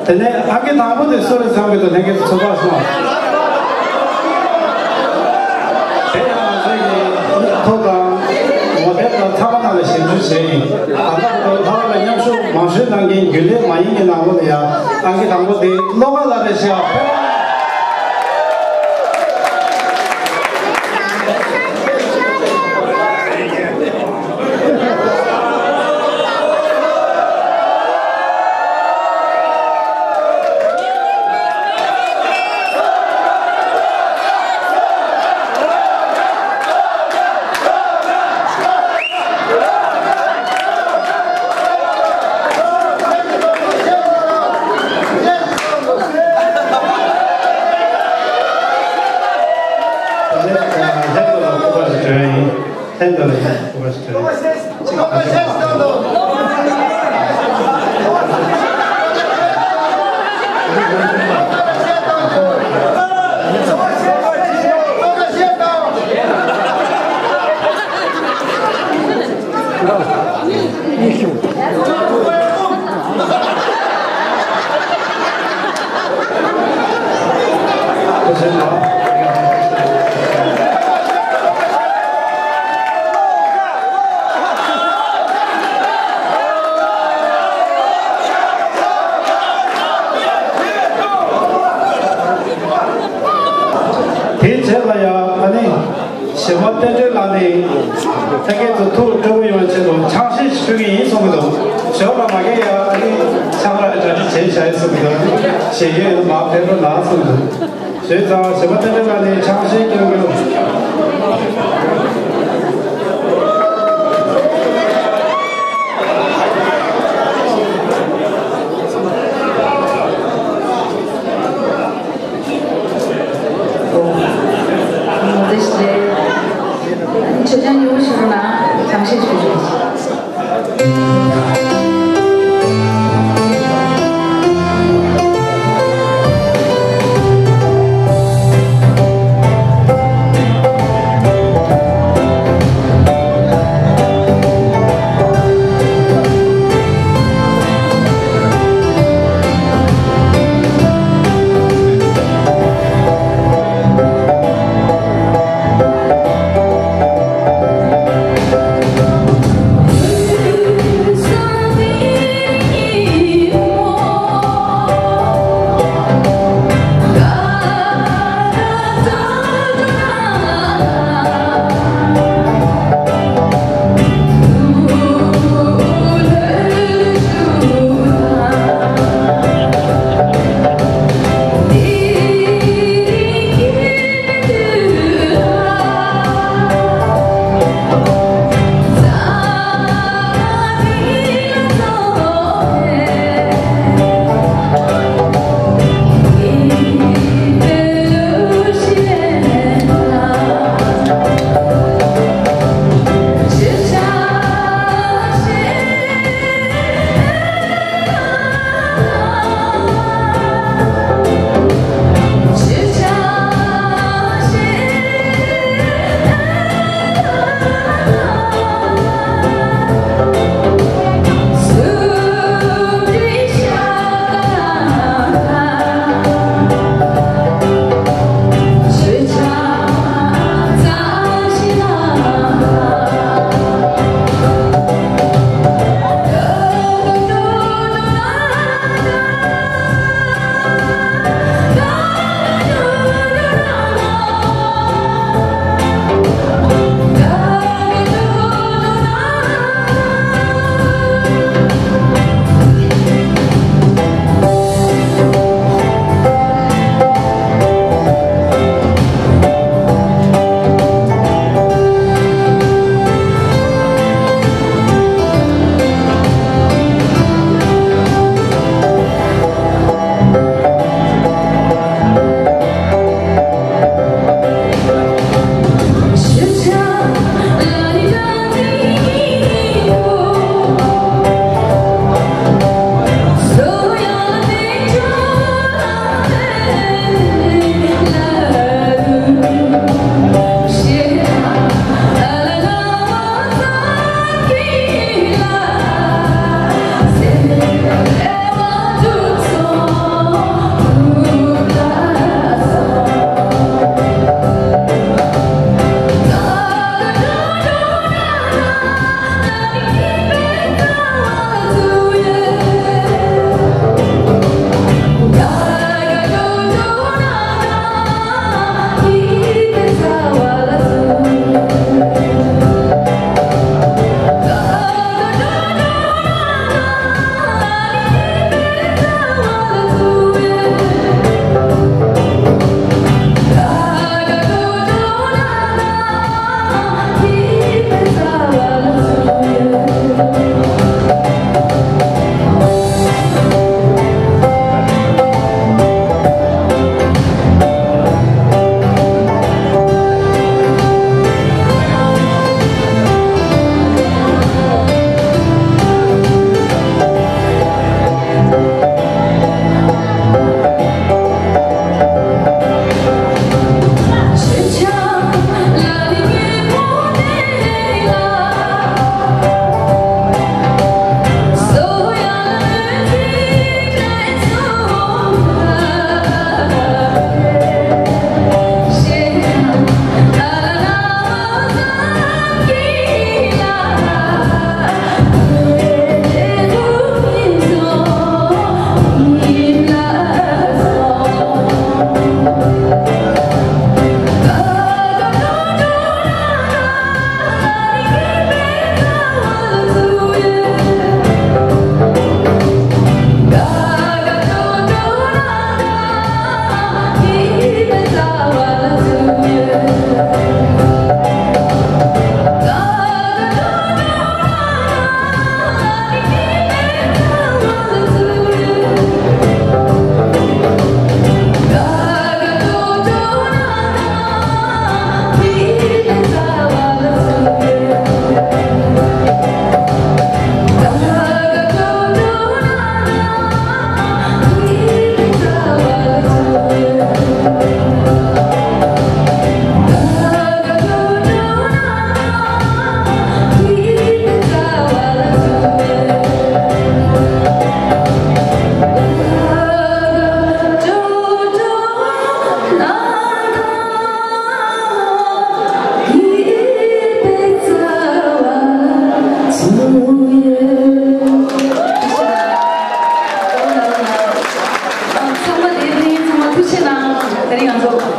དེ་ནས་ཨང་ཀི་དང་པོ་དེ་སུ་རེད་བསམ་གྱི་འདུག་ལྷན་རྒྱས་ཚོ་ཚོད་དཔག་སོང་། དེ་ཡང་ང་ཚོའི་གི་ཐོ་དང་ངོ་དེབ་དང་ཚང་མ་ནང་ལ་ཞིབ་འཇུག་བྱས་ཡིན། ད་ལྟ་བར་དུ་ལྷག་དཀར་ལ་མཉམ་ཞུགས་མང་ཤོས་གནང་མཁན་རྒྱུན་ལས་མ་ཡིན་གྱི་ནང་ལོགས་ལ་ཡང་ཨང་ཀི་དང་པོ་དེ་བློ་དགའ་ལགས་རེད་ཤག་ལྷན་དུ་ལ་སྐུ་པར་ཞིག་སྤྲོད་ཡིན། ལྷན་དུ་ལ་སྐུ་པར་ཞིག་སྤྲོད་ཡིན། དེའི་རྗེས་ལ་ཡང་ཨ་ནི། གཞས་མ་བསྟན་སྒྲོན་ལགས་ནས་ལྷན་རྒྱས་ཚོ་ཐུགས་སྤྲོ་པོ་ཡོང་བའི་ཆེད་དུ་ཆང་གཞས་ཤིག་ཕུལ་གྱི་ཡིན་གསུང་གི་འདུག་ཞོར་ལ་མ་གིར་ཡང་ཨ་ནི་ཆང་རག་གྲ་སྒྲིག་བྱས་བཞག་ཡིན་གསུང་གི་འདུག་གཞས་ཡོད་ན་མར་ཕེབས་རོགས་གནང་གསུང་གི་འདུག་བྱས་ཙང་གཞས་མ་བསྟན་སྒྲོན་ལགས་ནས་ཆང་གཞས་སྐྱོན་གྱི། ཨོ། ཨ་ནི་མཆོད་ཆང་མཉེས་པོ་ཞུ་རོགས་གནང་། ཆང་གཞས་ཞུ་རོགས།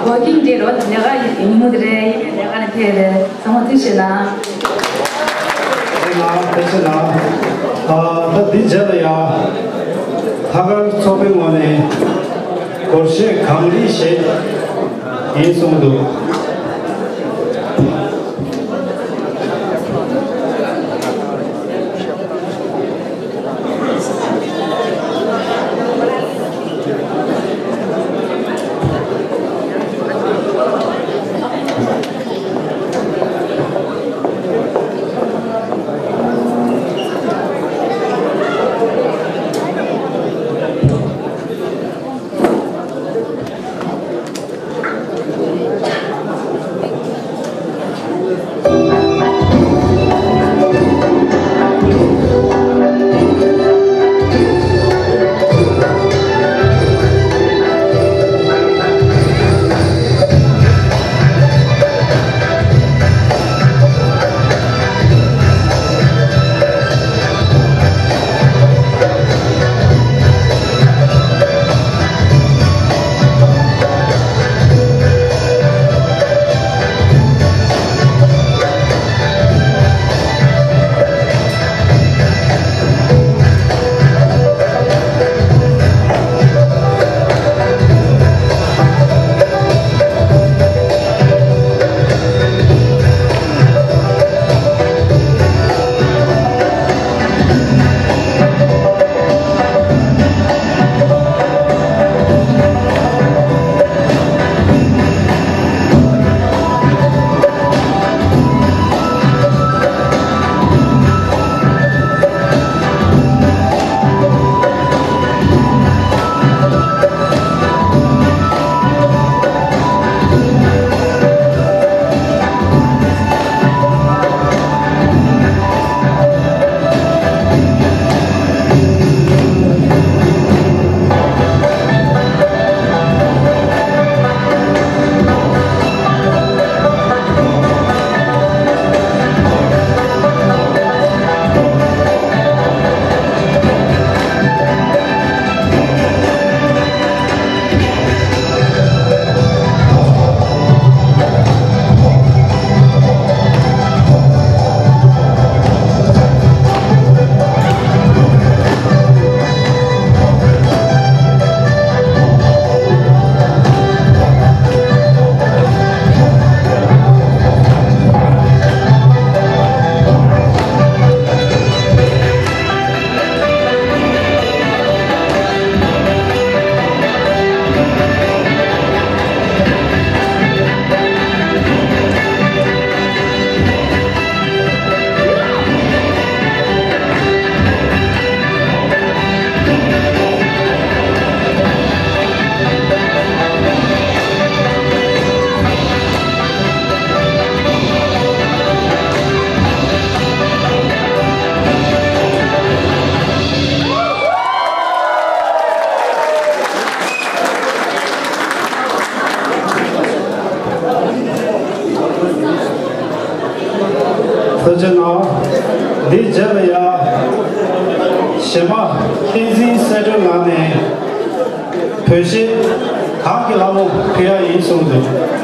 ཝོག་ཀིང་ཌེ་རེད་བ། ལས་ཀ་ཡི་ཉིན་མོ་དེ་རེད། ཡིན་ནའི་ལས་ཀ་ནས་ཕེབས་རེད། ཚང་མ་ཐུགས་རྗེ་གནང་། ཐུགས་རྗེ་གནང་། ཐུགས་རྗེ་གནང་། ཨ། ད་འདི་རྗེས་ལ་ཡ། ལྷག་དཀར་ཚོགས་པའི་ངོས་ནས་སྒོར་གཞས་གངས་རི་བཞད་ཡིན་གསུངས་འདུག། ཐུགས་རྗེ་གནང་། འདིའི་རྗེས་ལ་ཡ། གཞས་མ་བསྟན་འཛིན་གསལ་སྒྲོན་ལགས་ནས་བོད་གཞས་གངས་ཀྱི་ལྷ་མོ་ཕུལ་ཡ་ཡིན་གསུངས་འདུག།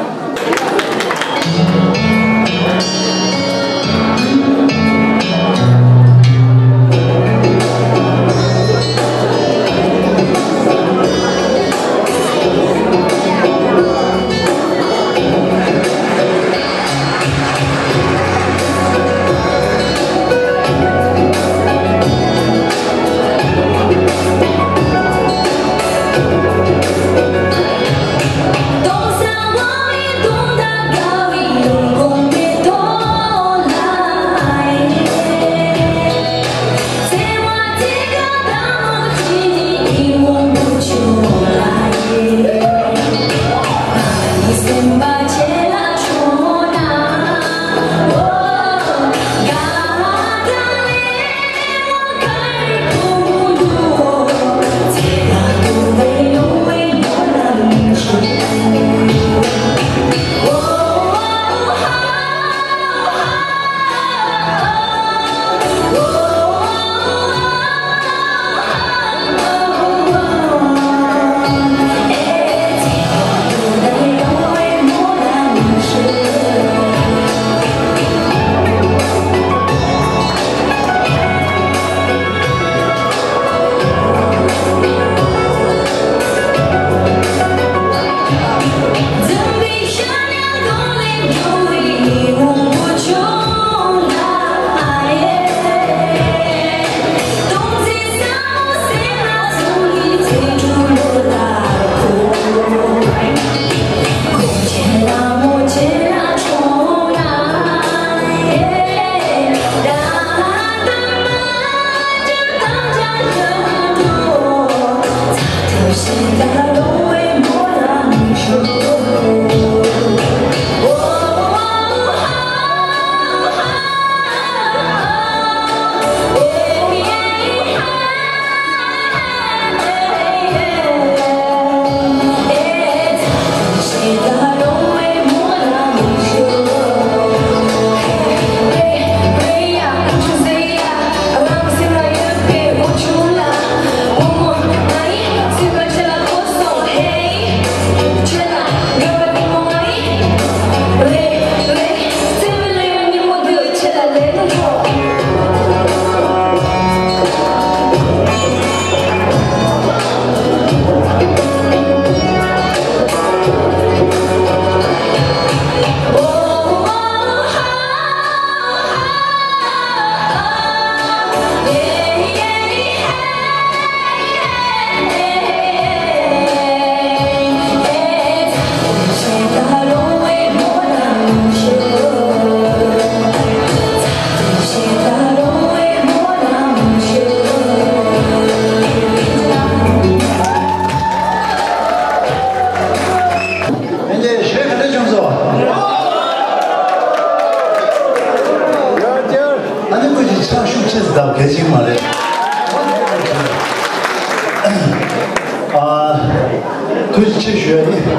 ཐུགས་རྗེ་ཆེ་ཞུ་ཡ་ཡིན།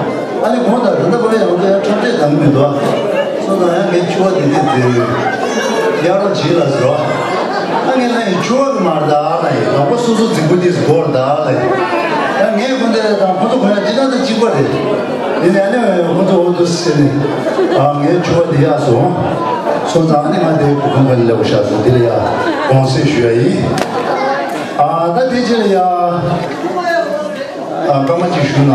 ཨ་ནི་གོང་དང་རི་འདབས་པ་ཡང་དེ་འཁྲབ་ཁྲིད་དང་མི་འདུག་སོང་ཙང་ཡང་ངའི་ཕྱུ་པ་དེ་དེ་དེ་གཡར་རོགས་བྱེད་ལ་ཟེར་བ། ཨ་ངས་ལན་ཕྱུ་པ་གི་མར་ད་ཨ་ལ་ཡིན། ལག་པ་སོ་སོ་རྫིག་པོ་དེ་སྒོར་ད་ཨ་ལ་ཡིན། ཡང་ངས་ཁོང་དེ་དང་ཁོང་ཚོ་གོ་ཡ་ཅི་ན་ད་གཅིག་པ་རེད། ཡིན་ནའི་ཨ་ནི་ཁོང་ཚོ་འོ་འདུག་ཟེར་ནས་ཨ་ངའི་ཕྱུ་པ་དེ་གཡར་སོང་། སོང་ཙང་ཨ་ནི་ང་དེ་གོང་ཁ་ནས་སླེབས་པ་ཤག་སོང་། དེ་ལ་ཡ་དགོངས་སེལ་ཞུ་ཡ་ཡིན། ཨ་ད་དེ་རྗེས་ལ་ཡ། ཨ་སྐར་མ་གཅིག་ཞུ་ན།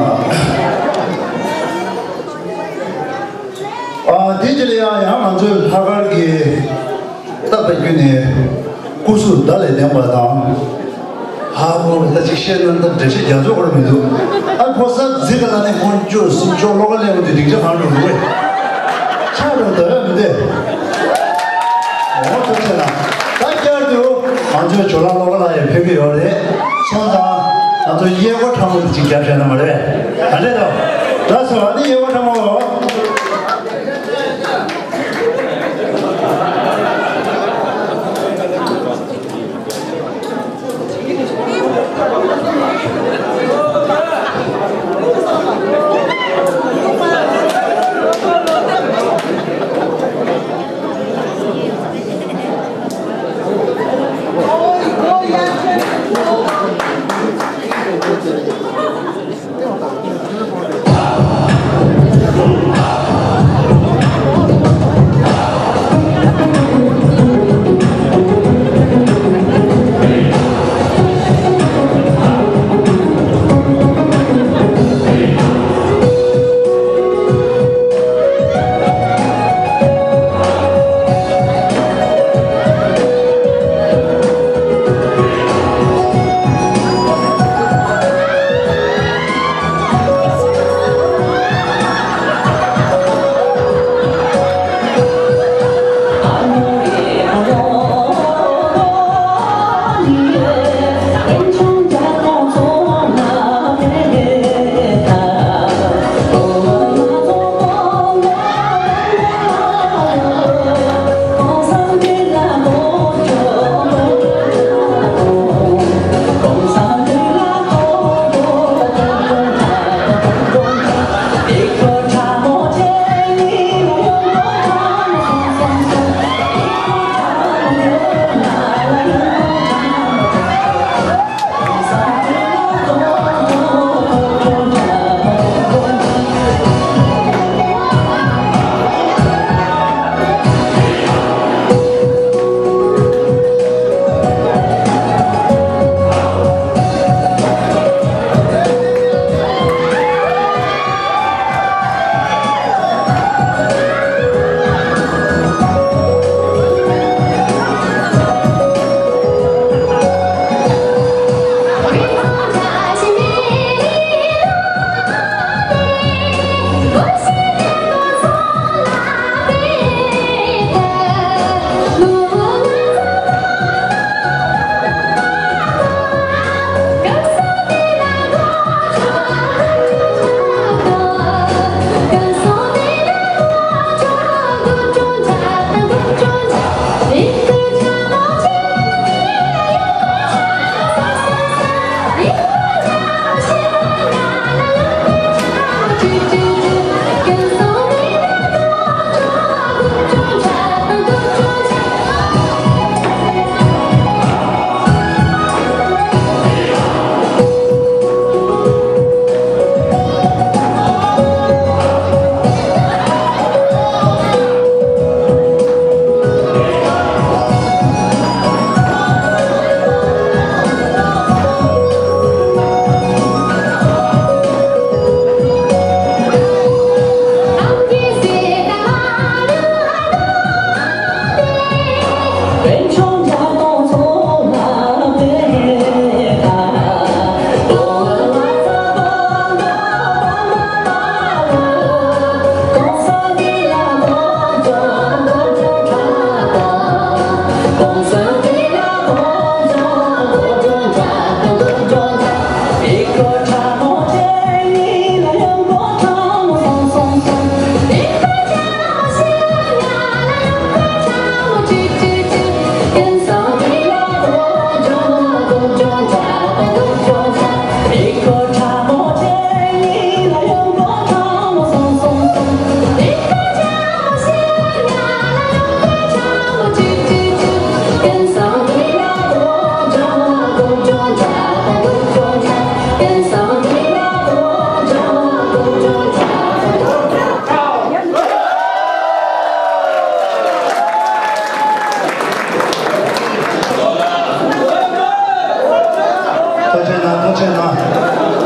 ཨ་དེ་རྗེས་ལ་ཡང་ཡང་ང་ཚོའི་ལྷག་དཀར་གྱི་སྟབས་དང་བསྟུན་ནས་སྐུ་གཟུགས་བརྡ་ལས་ལྡན་པ་དང་། ཧ་གོ་ད་ཅིག་བཤད་ན་ད་འགྲེལ་བཤད་རྒྱག་ཚོད་ཁོ་ར་མི་འདུག་ཨ་ཕོ་གསར་འཛིན་ག་ལ་ནས་ཁོང་ཅོ་སུམ་ཅོ་བློ་ཁ་ལེན་འོང་དུས་སྡིངས་ཆ་གང་འགྲོ་རུ་བས། ཆགས་རུང་ད་ཡོད་མི་འདུག་འོ་ཐུགས་རྗེ་གནང་། ད་བསྐྱར་དུ་ང་ཚོའི་ཇོ་ལགས་བློ་དགའ་ལགས་ཡང་ཕེབས་ཀྱི་ཡོད་རེད། སོང་ཙང་ང་ཚོ་གཡས་སྐོར་ཁྲ་མོ་དེ་ཅིག་རྒྱབ་བྱས་ན་མ་རེད། ག་འདྲས་འདུག་ད་སོ་ཨ་ནི་གཡས་སྐོར་ཁྲ་མོ།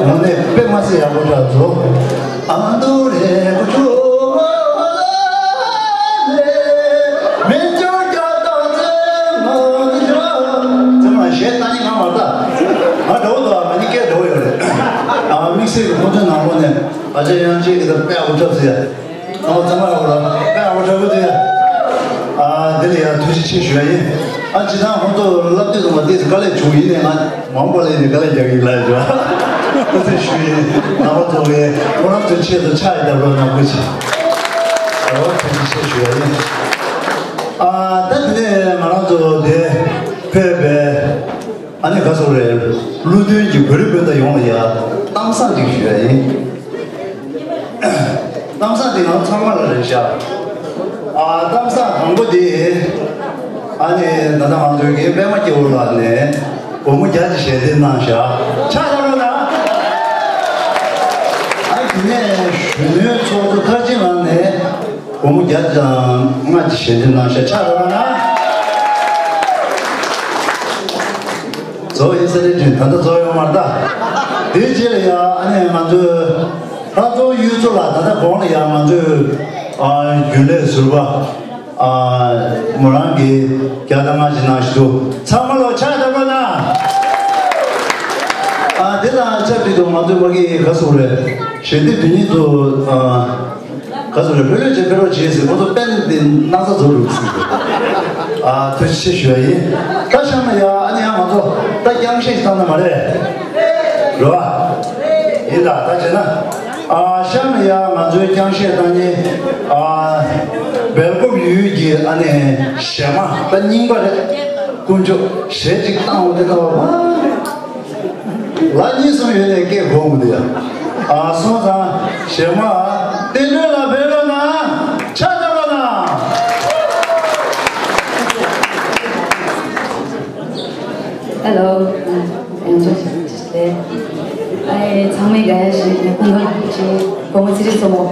དངོས་གནས་དཔེ་མ་སྲིད་ཡག་པོ་ཆགས་སོང་། ཨ་མདོ་རེ་གོ་ཆུ་མེ་ཅོ་རྒྱ་དང་བཙན་མ་ནི་ཤོ། ཚང་མ་གཞས་བཏང་ཉིན་ང་མ་ལྟ། ང་འགྲོ་འདུག་ང་ནི་སྐད་འགྲོ་ཡོད་རེད། ཨ་དམིགས་བསལ་གྱི་ཁོང་ཚོའི་ནང་ལོགས་ནས་ཨ་ཅག་དབྱངས་ཅན་གྱིས་ད་དཔེ་ཡག་པོ་ཆགས་སོང་ཡ། ཨོ་ཚང་མ་ལ་ཨ་འོ་ད་འོ་ད་འོ་ད། ཨ་དེ་ལ་ཡང་ཐུགས་རྗེ་ཆེ་ཞུ་ཡ་ཡིན། ཨ་ཅི་ཐང་ཁོང་ཚོ་བསླབ་དུས་ཙམ་པ་ཏིས་དཀའ་ལས་བྱུང་ཡིན་ནའི་ང་མང་པོ་ལས་ནས་དཀའ་ལས་རྒྱག་གི་ལ་ཡོད། ཐུགས་རྗེ་ཞུ་ཡིན། རྣམ་པ་ཚོ་གིས་ཁོ་རང་ཚོའི་ཆེད་དུ་ཕྱག་ཡི་བརྡབ་རོགས་གནང་དགོས་ཆེ། ཨོ་ཐུགས་རྗེ་ཆེ་ཞུ་ཡ་ཡིན། ཨ་ད་དེ་ནས་ང་རང་ཚོ་དེ་ཕེབས་པའི། ཨ་ནི་ག་སོ་རེད། ཀླུ་སྒྲུབ་ཀྱི་བོད་རིགས་སྤུན་ཟླ་ཡོངས་ལ་ཡ་གཏམ་བཟང་ཅིག་ཞུ་ཡ་ཡིན། གཏམ་བཟང་དེ་ང་ཚང་མ་ལ་རེད་ཤག་ཨ་གཏམ་བཟང་དང་པོ་དེ། ཨ་ནི་ད་ལྟ་ང་ཚོའི་རྒན་པད་མ་སྐྱེ་བོ་ལགས་ནས་སྒོར་མོ་བརྒྱ་ཅིག་ཞལ་འདེབས་གནང་ཤག་ཕྱག་རོགས་གནང་། ཨ་ནི་དེ་ནས་གཞོན་ནུའི་ཚོགས་གཙོ་མཐར་ཕྱིན་ལགས་ནས། སྒོར་མོ་བརྒྱ་དང་ལྔ་ཅིག་ཞལ་འདེབས་གནང་ཤག་ཕྱག་རོགས་གནང་། རྫོགས་ཡིན་ས་རེད་དྲན། ད་ལྟ་རྫོགས་ཡོང་མ་རེད་ད། དེའི་རྗེས་ལ་ཡ་ཨ་ནི་ང་ཚོའི་ལྷ་རྫོང་གཡུ་མཚོ་ལགས། ད་ལྟ་གོང་ལ་ཡ་ང་ཚོའི་ཨ་རྒྱུན་ལས་ཟུར་པ་ཨ་མོ་རང་གིས་བརྒྱ་དང་ལྔ་ཅིག་གནང་ཞིག་འདུག་ཚང་མ་ལ་ཕྱག་བརྡབ་རོགས་གནང་། ཨ་དེ་དང་ཆབས་ཅིག་ཏུ་ང་ཚོའི་ཕ་གི་ག་སོང་རེད། ཞལ་འདེབས་དེ་ཉིད་དུ་ཨ། ག་ཚོད་རེད། ལྷོད་ལྷོད་བྱས་ཕེབས་རོགས་བྱེད་ཟེར། ཁོ་ཚོ་པེན་དེ་སྣག་ཚ་བཟོ་རུ་ཟེར། ཨ་ཐུགས་རྗེ་ཆེ་ཞུ་ཡ་ཡིན། ད་གཤམ་ལ་ཡ་ཨ་ནི་ཡ་ང་ཚོ་ད་རྐྱང་གཞས་བཏང་ན་མ་རེད། རེད་བ། ཡིན་ད་ད་བྱས་ན། ཨ་གཤམ་ལ་ཡ་ང་ཚོའི་རྐྱང་གཞས་བཏང་ནི་ཨ་སྦེལ་ཀོབ་ཡུལ་གྱི་ཨ་ནི་གཞས་མ་ད་རྙིང་པ་རེད། དཀོན་མཆོག་གཞས་གཅིག་བཏང་འོང་དེ་ལྟ་བ། ལ་གཉིས་གསུམ་ཡོད་ནས་སྐད་གོ་མི་འདུག་ཡ། ཨ་སོང་ཙང་གཞས་མ་བསྟན་སྒྲོན་ལགས་ཕེབས་རོགས་གནང་། ཕྱག་རྒྱབ་རོགས་གནང་། Hello. ཨ་ཚང་མས་དགའ་ཡ་ཞིག་ཡིན་ཁུངས་ཁུངས་ཀྱི་བུ་མོ་ཚེ་རིང་མཚོ་མོ།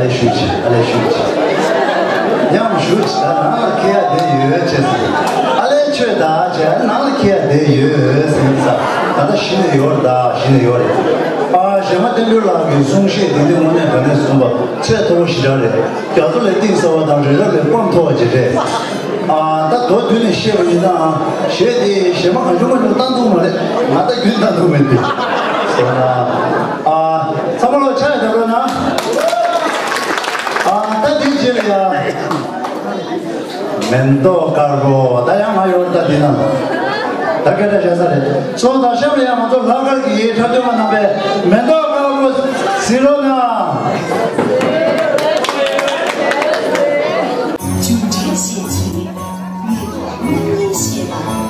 ཨ་ལས་ཞུ་ཅིག་ཨ་ལས་ཞུ་ཅིག་ཡང་ཞུ་ཅིག་ད་ནང་ལ་ཁེ་ཡ་དེ་ཡོད་ཅེས་ཟེར། ཨ་ལས་ཆོས་ད་ཅེས་ནང་ལ་ཁེ་ཡ་དེ་ཡོད་ཟེར་ས། ད་ལྟ་གཞི་ནས་ཡོད་རེད། ད་གཞི་ནས་ཡོད་རེད། ཨ་གཞས་མ་བསྟན་འགྲོའི་ལགས་ཀྱི་གསུང་བཤད་འདི་འདི་དངོས་གནས་དྲང་གནས་གསུངས་པ་ཚད་མཐོ་པོ་ཞེ་དྲག་རེད། རྒྱ་མཚོ་ལས་གཏིང་ཟབ་པ་དང་རི་རབ་ལས་སྤང་མཐོ་བ་ཅིག་རེད། ཨ་ད་མདོར་བསྡུས་ནས་བཤད་པ་ཡིན་ན་གཞས་འདི་གཞས་མ་གང་བྱུང་མང་བྱུང་བཏང་ཐུབ་མ་རེད། ང་ད་རྒྱུན་བཏང་ཐུབ་མེད་དེ། ཨ་ཚང་མ་ལོ་ཕྱག་རྒྱབ་རོགས་གནང་། ཨ་ད་འདི་རྗེས་ལ་ཡ། མེ་ཏོག་དཀར་པོ་ད་ཡང་ང་ཡོད་ད་འདི་ན། ད་སྐད་ཆ་བཤད་ས་རེད། སོང་ཙང་གཤམ་ལ་ཡང་ང་ཚོ་ལྷག་དཀར་གྱི་འཁྲབ་སྟོན་པ་རྣམ་པས་མེ་ཏོག་དཀར་པོ་གཟིགས་རོགས་གནང་། རྒྱུ་འབྲས་ཤེས་ཚུལ། མེ་ཏོག་སྣུམ་སྙིང་ཤེས་པ།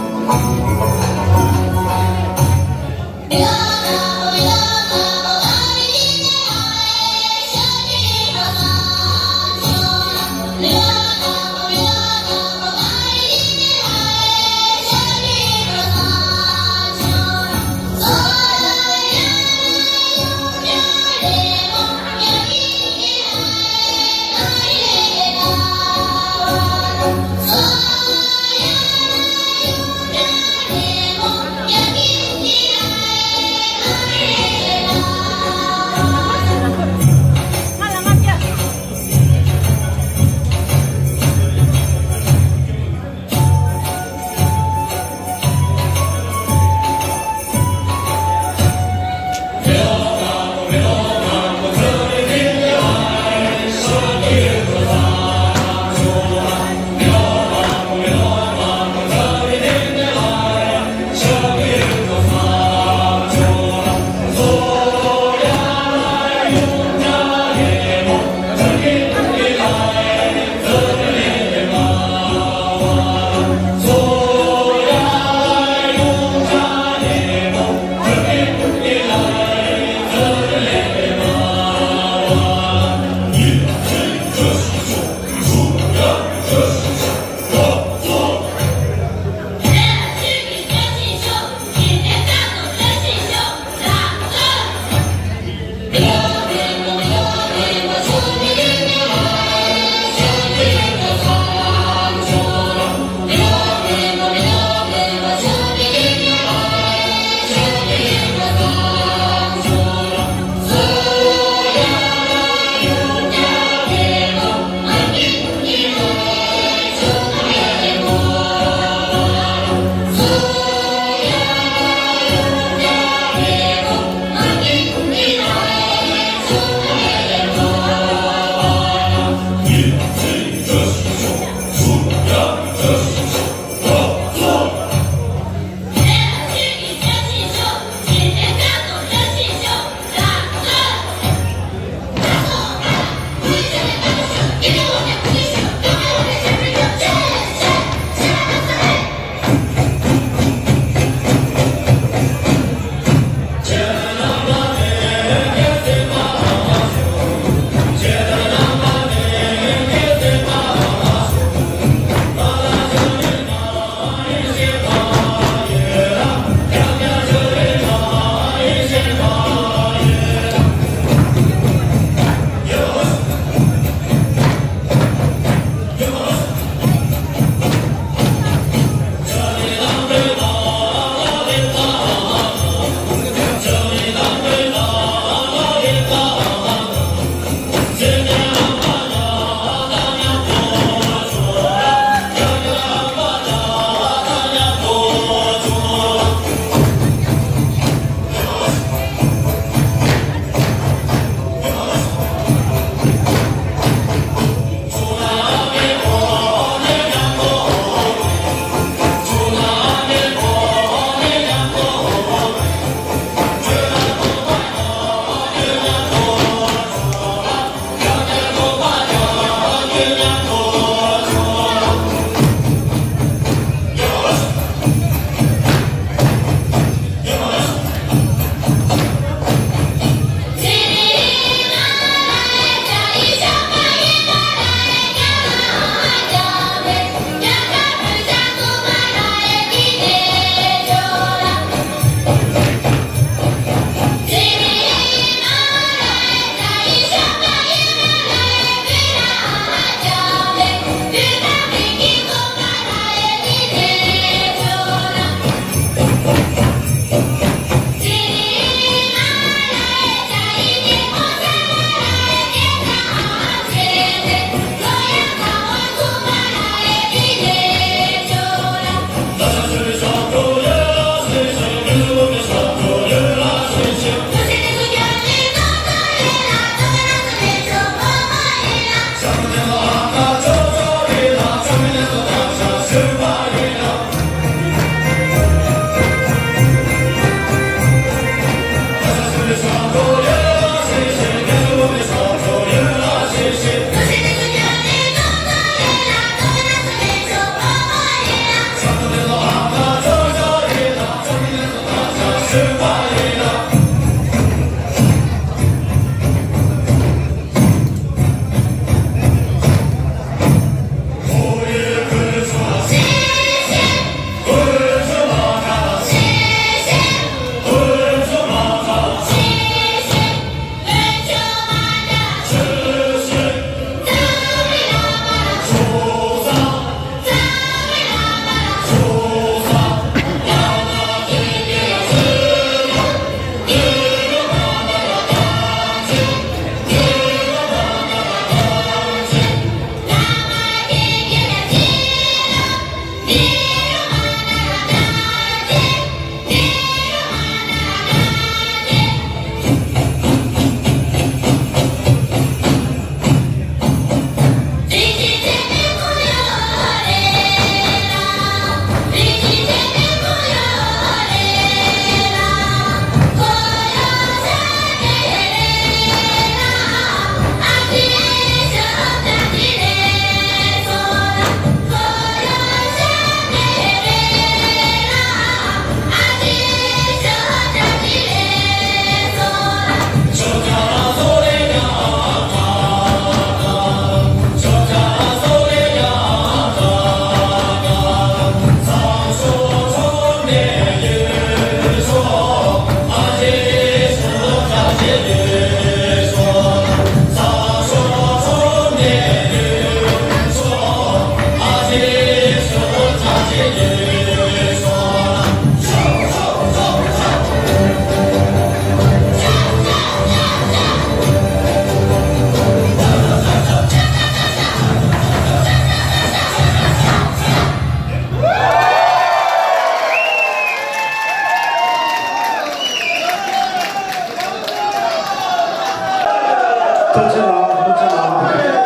ཐུགས་རྗེ་གནང་། ཐུགས་རྗེ་གནང་།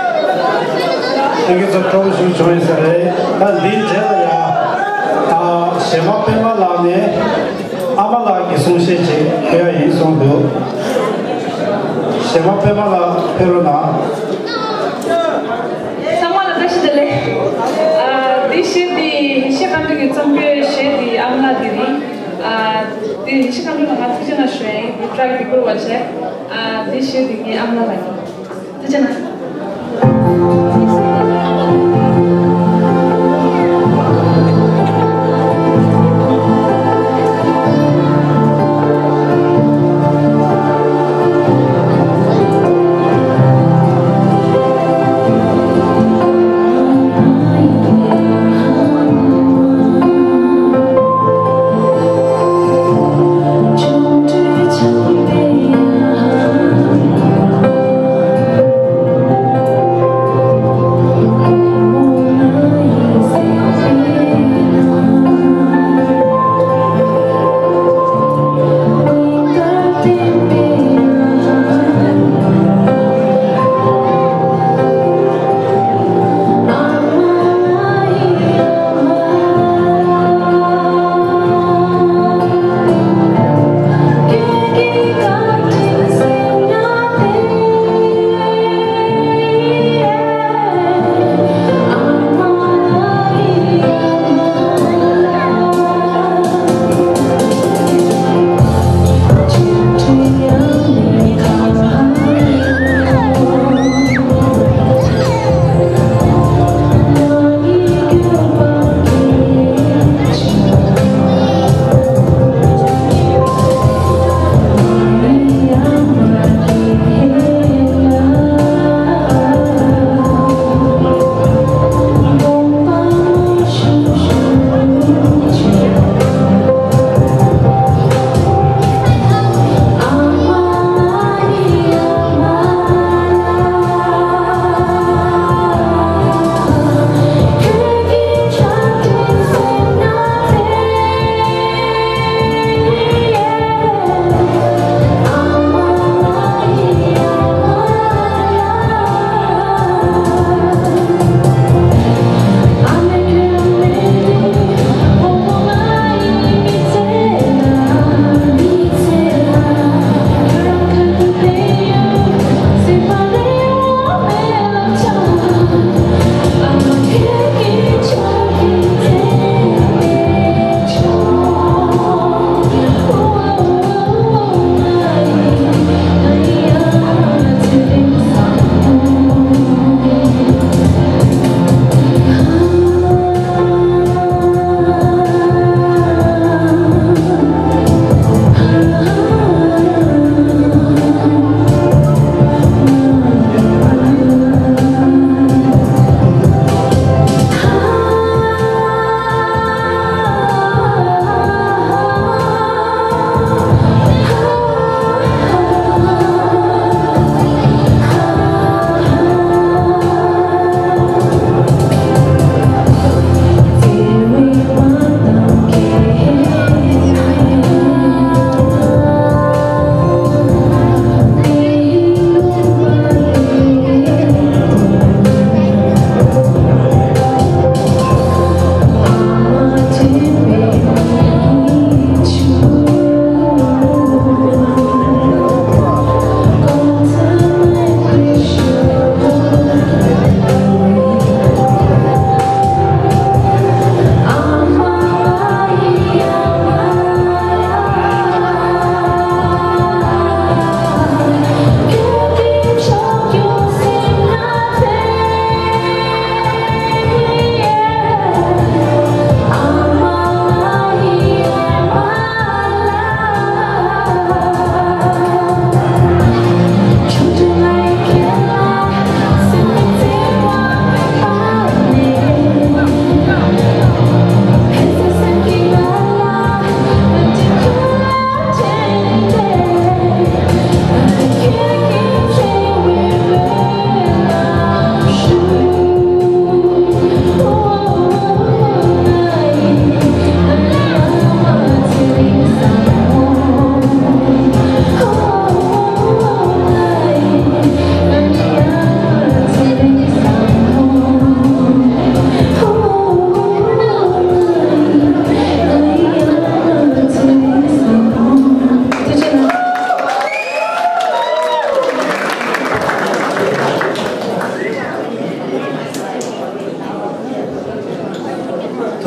ཁྱེད་ཚོ་སྤྲོ་པོ་ཞིག་བྱུང་ཡོད་ས་རེད། ད་འདིའི་རྗེས་ལ་ཡ། ཨ། གཞས་མ་པད་མ་ལགས་ནས་ཨ་མ་ལགས་ཀྱི་གསུང་བཤད་ཅིག་ཕུལ་ཡ་ཡིན་གསུངས་འདུག་གཞས་མ་པད་མ་ལགས་ཕེབས་རོགས་གནང་། ཚང་མ་ལ་བཀྲ་ཤིས་བདེ་ལེགས། ཨ། འདི་གཞས་འདི་ཡེ་ཤེས་མཁའ་འགྲོ་གི་རྩོམ་པའི་གཞས་འདི་ཨ་མ་ལགས་འདི་རེད། ཨ། འདི་ཡེ་ཤེས་མཁའ་འགྲོ་ལ་ང་ཐུགས་རྗེ་གནང་ཞུ་ཡ་ཡིན། འདི་ཊེག་འདི་བསྐུར་བ་བྱས། ཨ། འདི་གཞས་འདི་ངའི་ཨ་མ་ལགས་ཀྱི། ཐུགས་རྗེ་གནང་།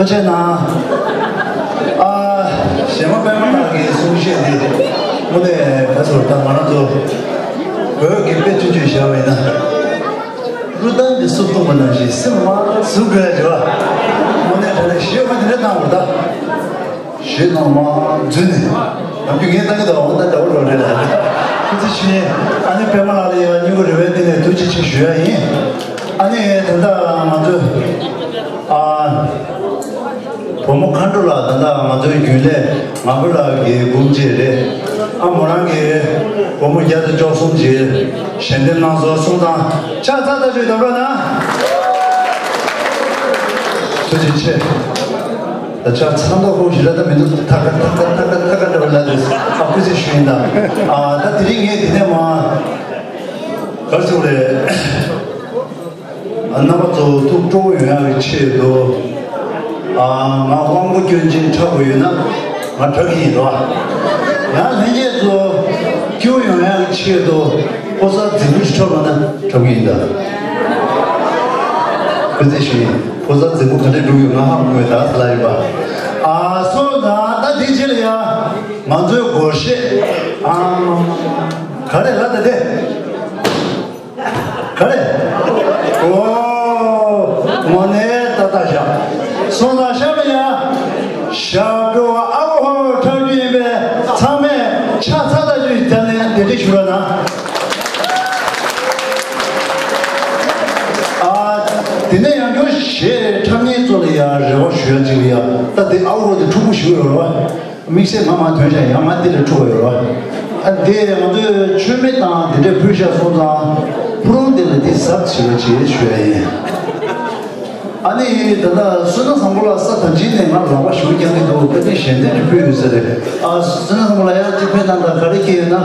ཐུགས་རྗེ་གནང་། ཨ། གཞས་མ་པད་མ་ལགས་ཀྱི་གསུང་བཤད་འདི་དངོས་གནས་ག་ཚོད་ད་ང་རང་ཚོ་བོད་ཀྱི་དཔེ་ཆུང་ཆུང་བཞག་པ་ཡིན་ན། གླུ་གཏམ་གྱི་སུབ་བཏུང་བ་ནང་བཞིན་སེམས་མ་ཟུག་དགོས་ཡ་བྱེད་པ། དངོས་གནས་དྲང་གནས་གཞས་མ་དེ་འདྲ་བཏང་བ་ད། གཞས་ནང་མ་འཛུལ་ནས་ནམ་རྒྱུན་ངས་བཏང་གི་འདུག་འོ་ད་འདྲ་བོ་རོ་རེད་ལ། ཁོ་ཚོ་ཤེས། ཨ་ནི་པད་མ་ལགས་ལ་ཡ་སྙིང་ཁུང་རེ་བའི་སྟེང་ནས་ཐུགས་རྗེ་ཆེ་ཞུ་ཡ་ཡིན། ཨ་ནི་ད་ལྟ་ང་ཚོས་ཨ། བུ་མོ་མཁའ་འགྲོ་ལགས་ད་ལྟ་ང་ཚོའི་རྒྱུན་ལས་ང་བུ་ལགས་ཀྱི་སྤུན་མཆེད་རེད། ཨ་མོ་རང་གི་བུ་མོ་བརྒྱ་དང་བཅུ་གསུམ་གྱིས་ཞལ་འདེབས་གནང་སོང་། སོང་ཙང་ཕྱག་འཚལ་ལྟ་ཞུ་དང་པོ་ན། ཐུགས་རྗེ་ཆེ། ད་ཕྱག་འཚལ་མདོག་ཁོང་ཞིག་ལ་ད་མི་འདུག་ཐ་ཀ་ཐ་ཀ་ཐ་ཀ་ཐ་ཀ་འདྲ་བ་ལ་རེད། ཨ་སྐུ་ཚེ་ཞུ་ཡིན་ད། ཨ་ད་དེ་རིང་ངས་འདི་ནས་མ་གར་སོང་རེད། རྣམ་པ་ཚོ་ཐུགས་སྤྲོ་བོ་ཡོང་ཡག་གི་ཆེད་དུ། ཨ་ང་དབང་པོ་སྐྱོན་ཅན་འཁྲབ་དགོས་ཡོད་ན་ང་འཁྲབ་ཀྱི་ཡིན་རོ། ཡང་ལྷན་རྒྱས་ཚོ་སྐྱིད་པོ་ཡོང་ཡག་གི་ཆེད་དུ་ཕོ་གསར་རྫིག་པོ་ཞིག་འཁྲབ་ལབ་ན་འཁྲབ་ཀྱི་ཡིན་ད། ཁོ་ཚོས་ཞུས་ཡིན། ཕོ་གསར་རྫིག་པོ་ག་འདྲས་འགྲུབ་ཡོད་ང་ཧ་གོ་ཡོད་ད་ཟེར་ལབ་ཡིན་པ། ཨ་སོང་ཙང་ད་དེ་རྗེས་ལ་ཡ་ང་ཚོའི་སྒོར་གཞས་ཨ་ག་རེ་ལབ་ད་དེ། ག་རེ། ཨོ། དངོས་གནས་ཏག་ཏག་བཞག་སོང་ཙང་ཤར་བ་ཡ། ཞབས་བྲོ་བ་ཨ་བོ་ཧོ་འཁྲབ་རྒྱུ་ཡིན་པས་ཚང་མས་ཕྱག་འཚལ་ལྟ་ཞུ་ཡི་དེ་ནས་འདི་འདྲས་ཞུ་རོགས་གནང་། ཨ། དེ་ནས་ཡང་སྐྱར་གཞས་འཁྲབ་མཁན་ཚོ་ལ་ཡ་རེ་བ་ཞུ་ཡ་ཅིག་ལ་ཡ། ད་དེ་ཨ་བོ་ཧོ་དེ་ཕྲུ་གུ་ཞིག་ཡོད་རེད་བ། དམིགས་བསལ་ང་མ་ཐོན་ཤག་ཡང་ང་འདི་ལ་འཁྲུག་པ་ཡོད་རེད་བ། ཨ་འདི་ང་ཚོས་མཆོད་མེ་དང་དེ་འདྲས་ཕུལ་ཤག་སོང་ཙང་ཕུ་རུང་འདི་ལ་འདི་གཟབ་བྱེད་རོགས་བྱེད་ཞུ་ཡ་ཡིན། ཨ་ནི་ད་ལྟ་བསོད་ནམས་བཟང་པོ་ལགས་ས་ཐམས་ཅད་ནས་ང་ལ་ལག་པ་ཞུ་རྐྱང་གི་འདུག་དཔེ་དེ་ཞལ་འདེབས་ཅིག་ཕུལ་ཡོད་ས་རེད། ཨ་བསོད་ནམས་བཟང་པོ་ལགས་ཡང་ཅིག་ཕེབས་དང་ད་ག་རེ་སྐྱེས་ཡོད་ན།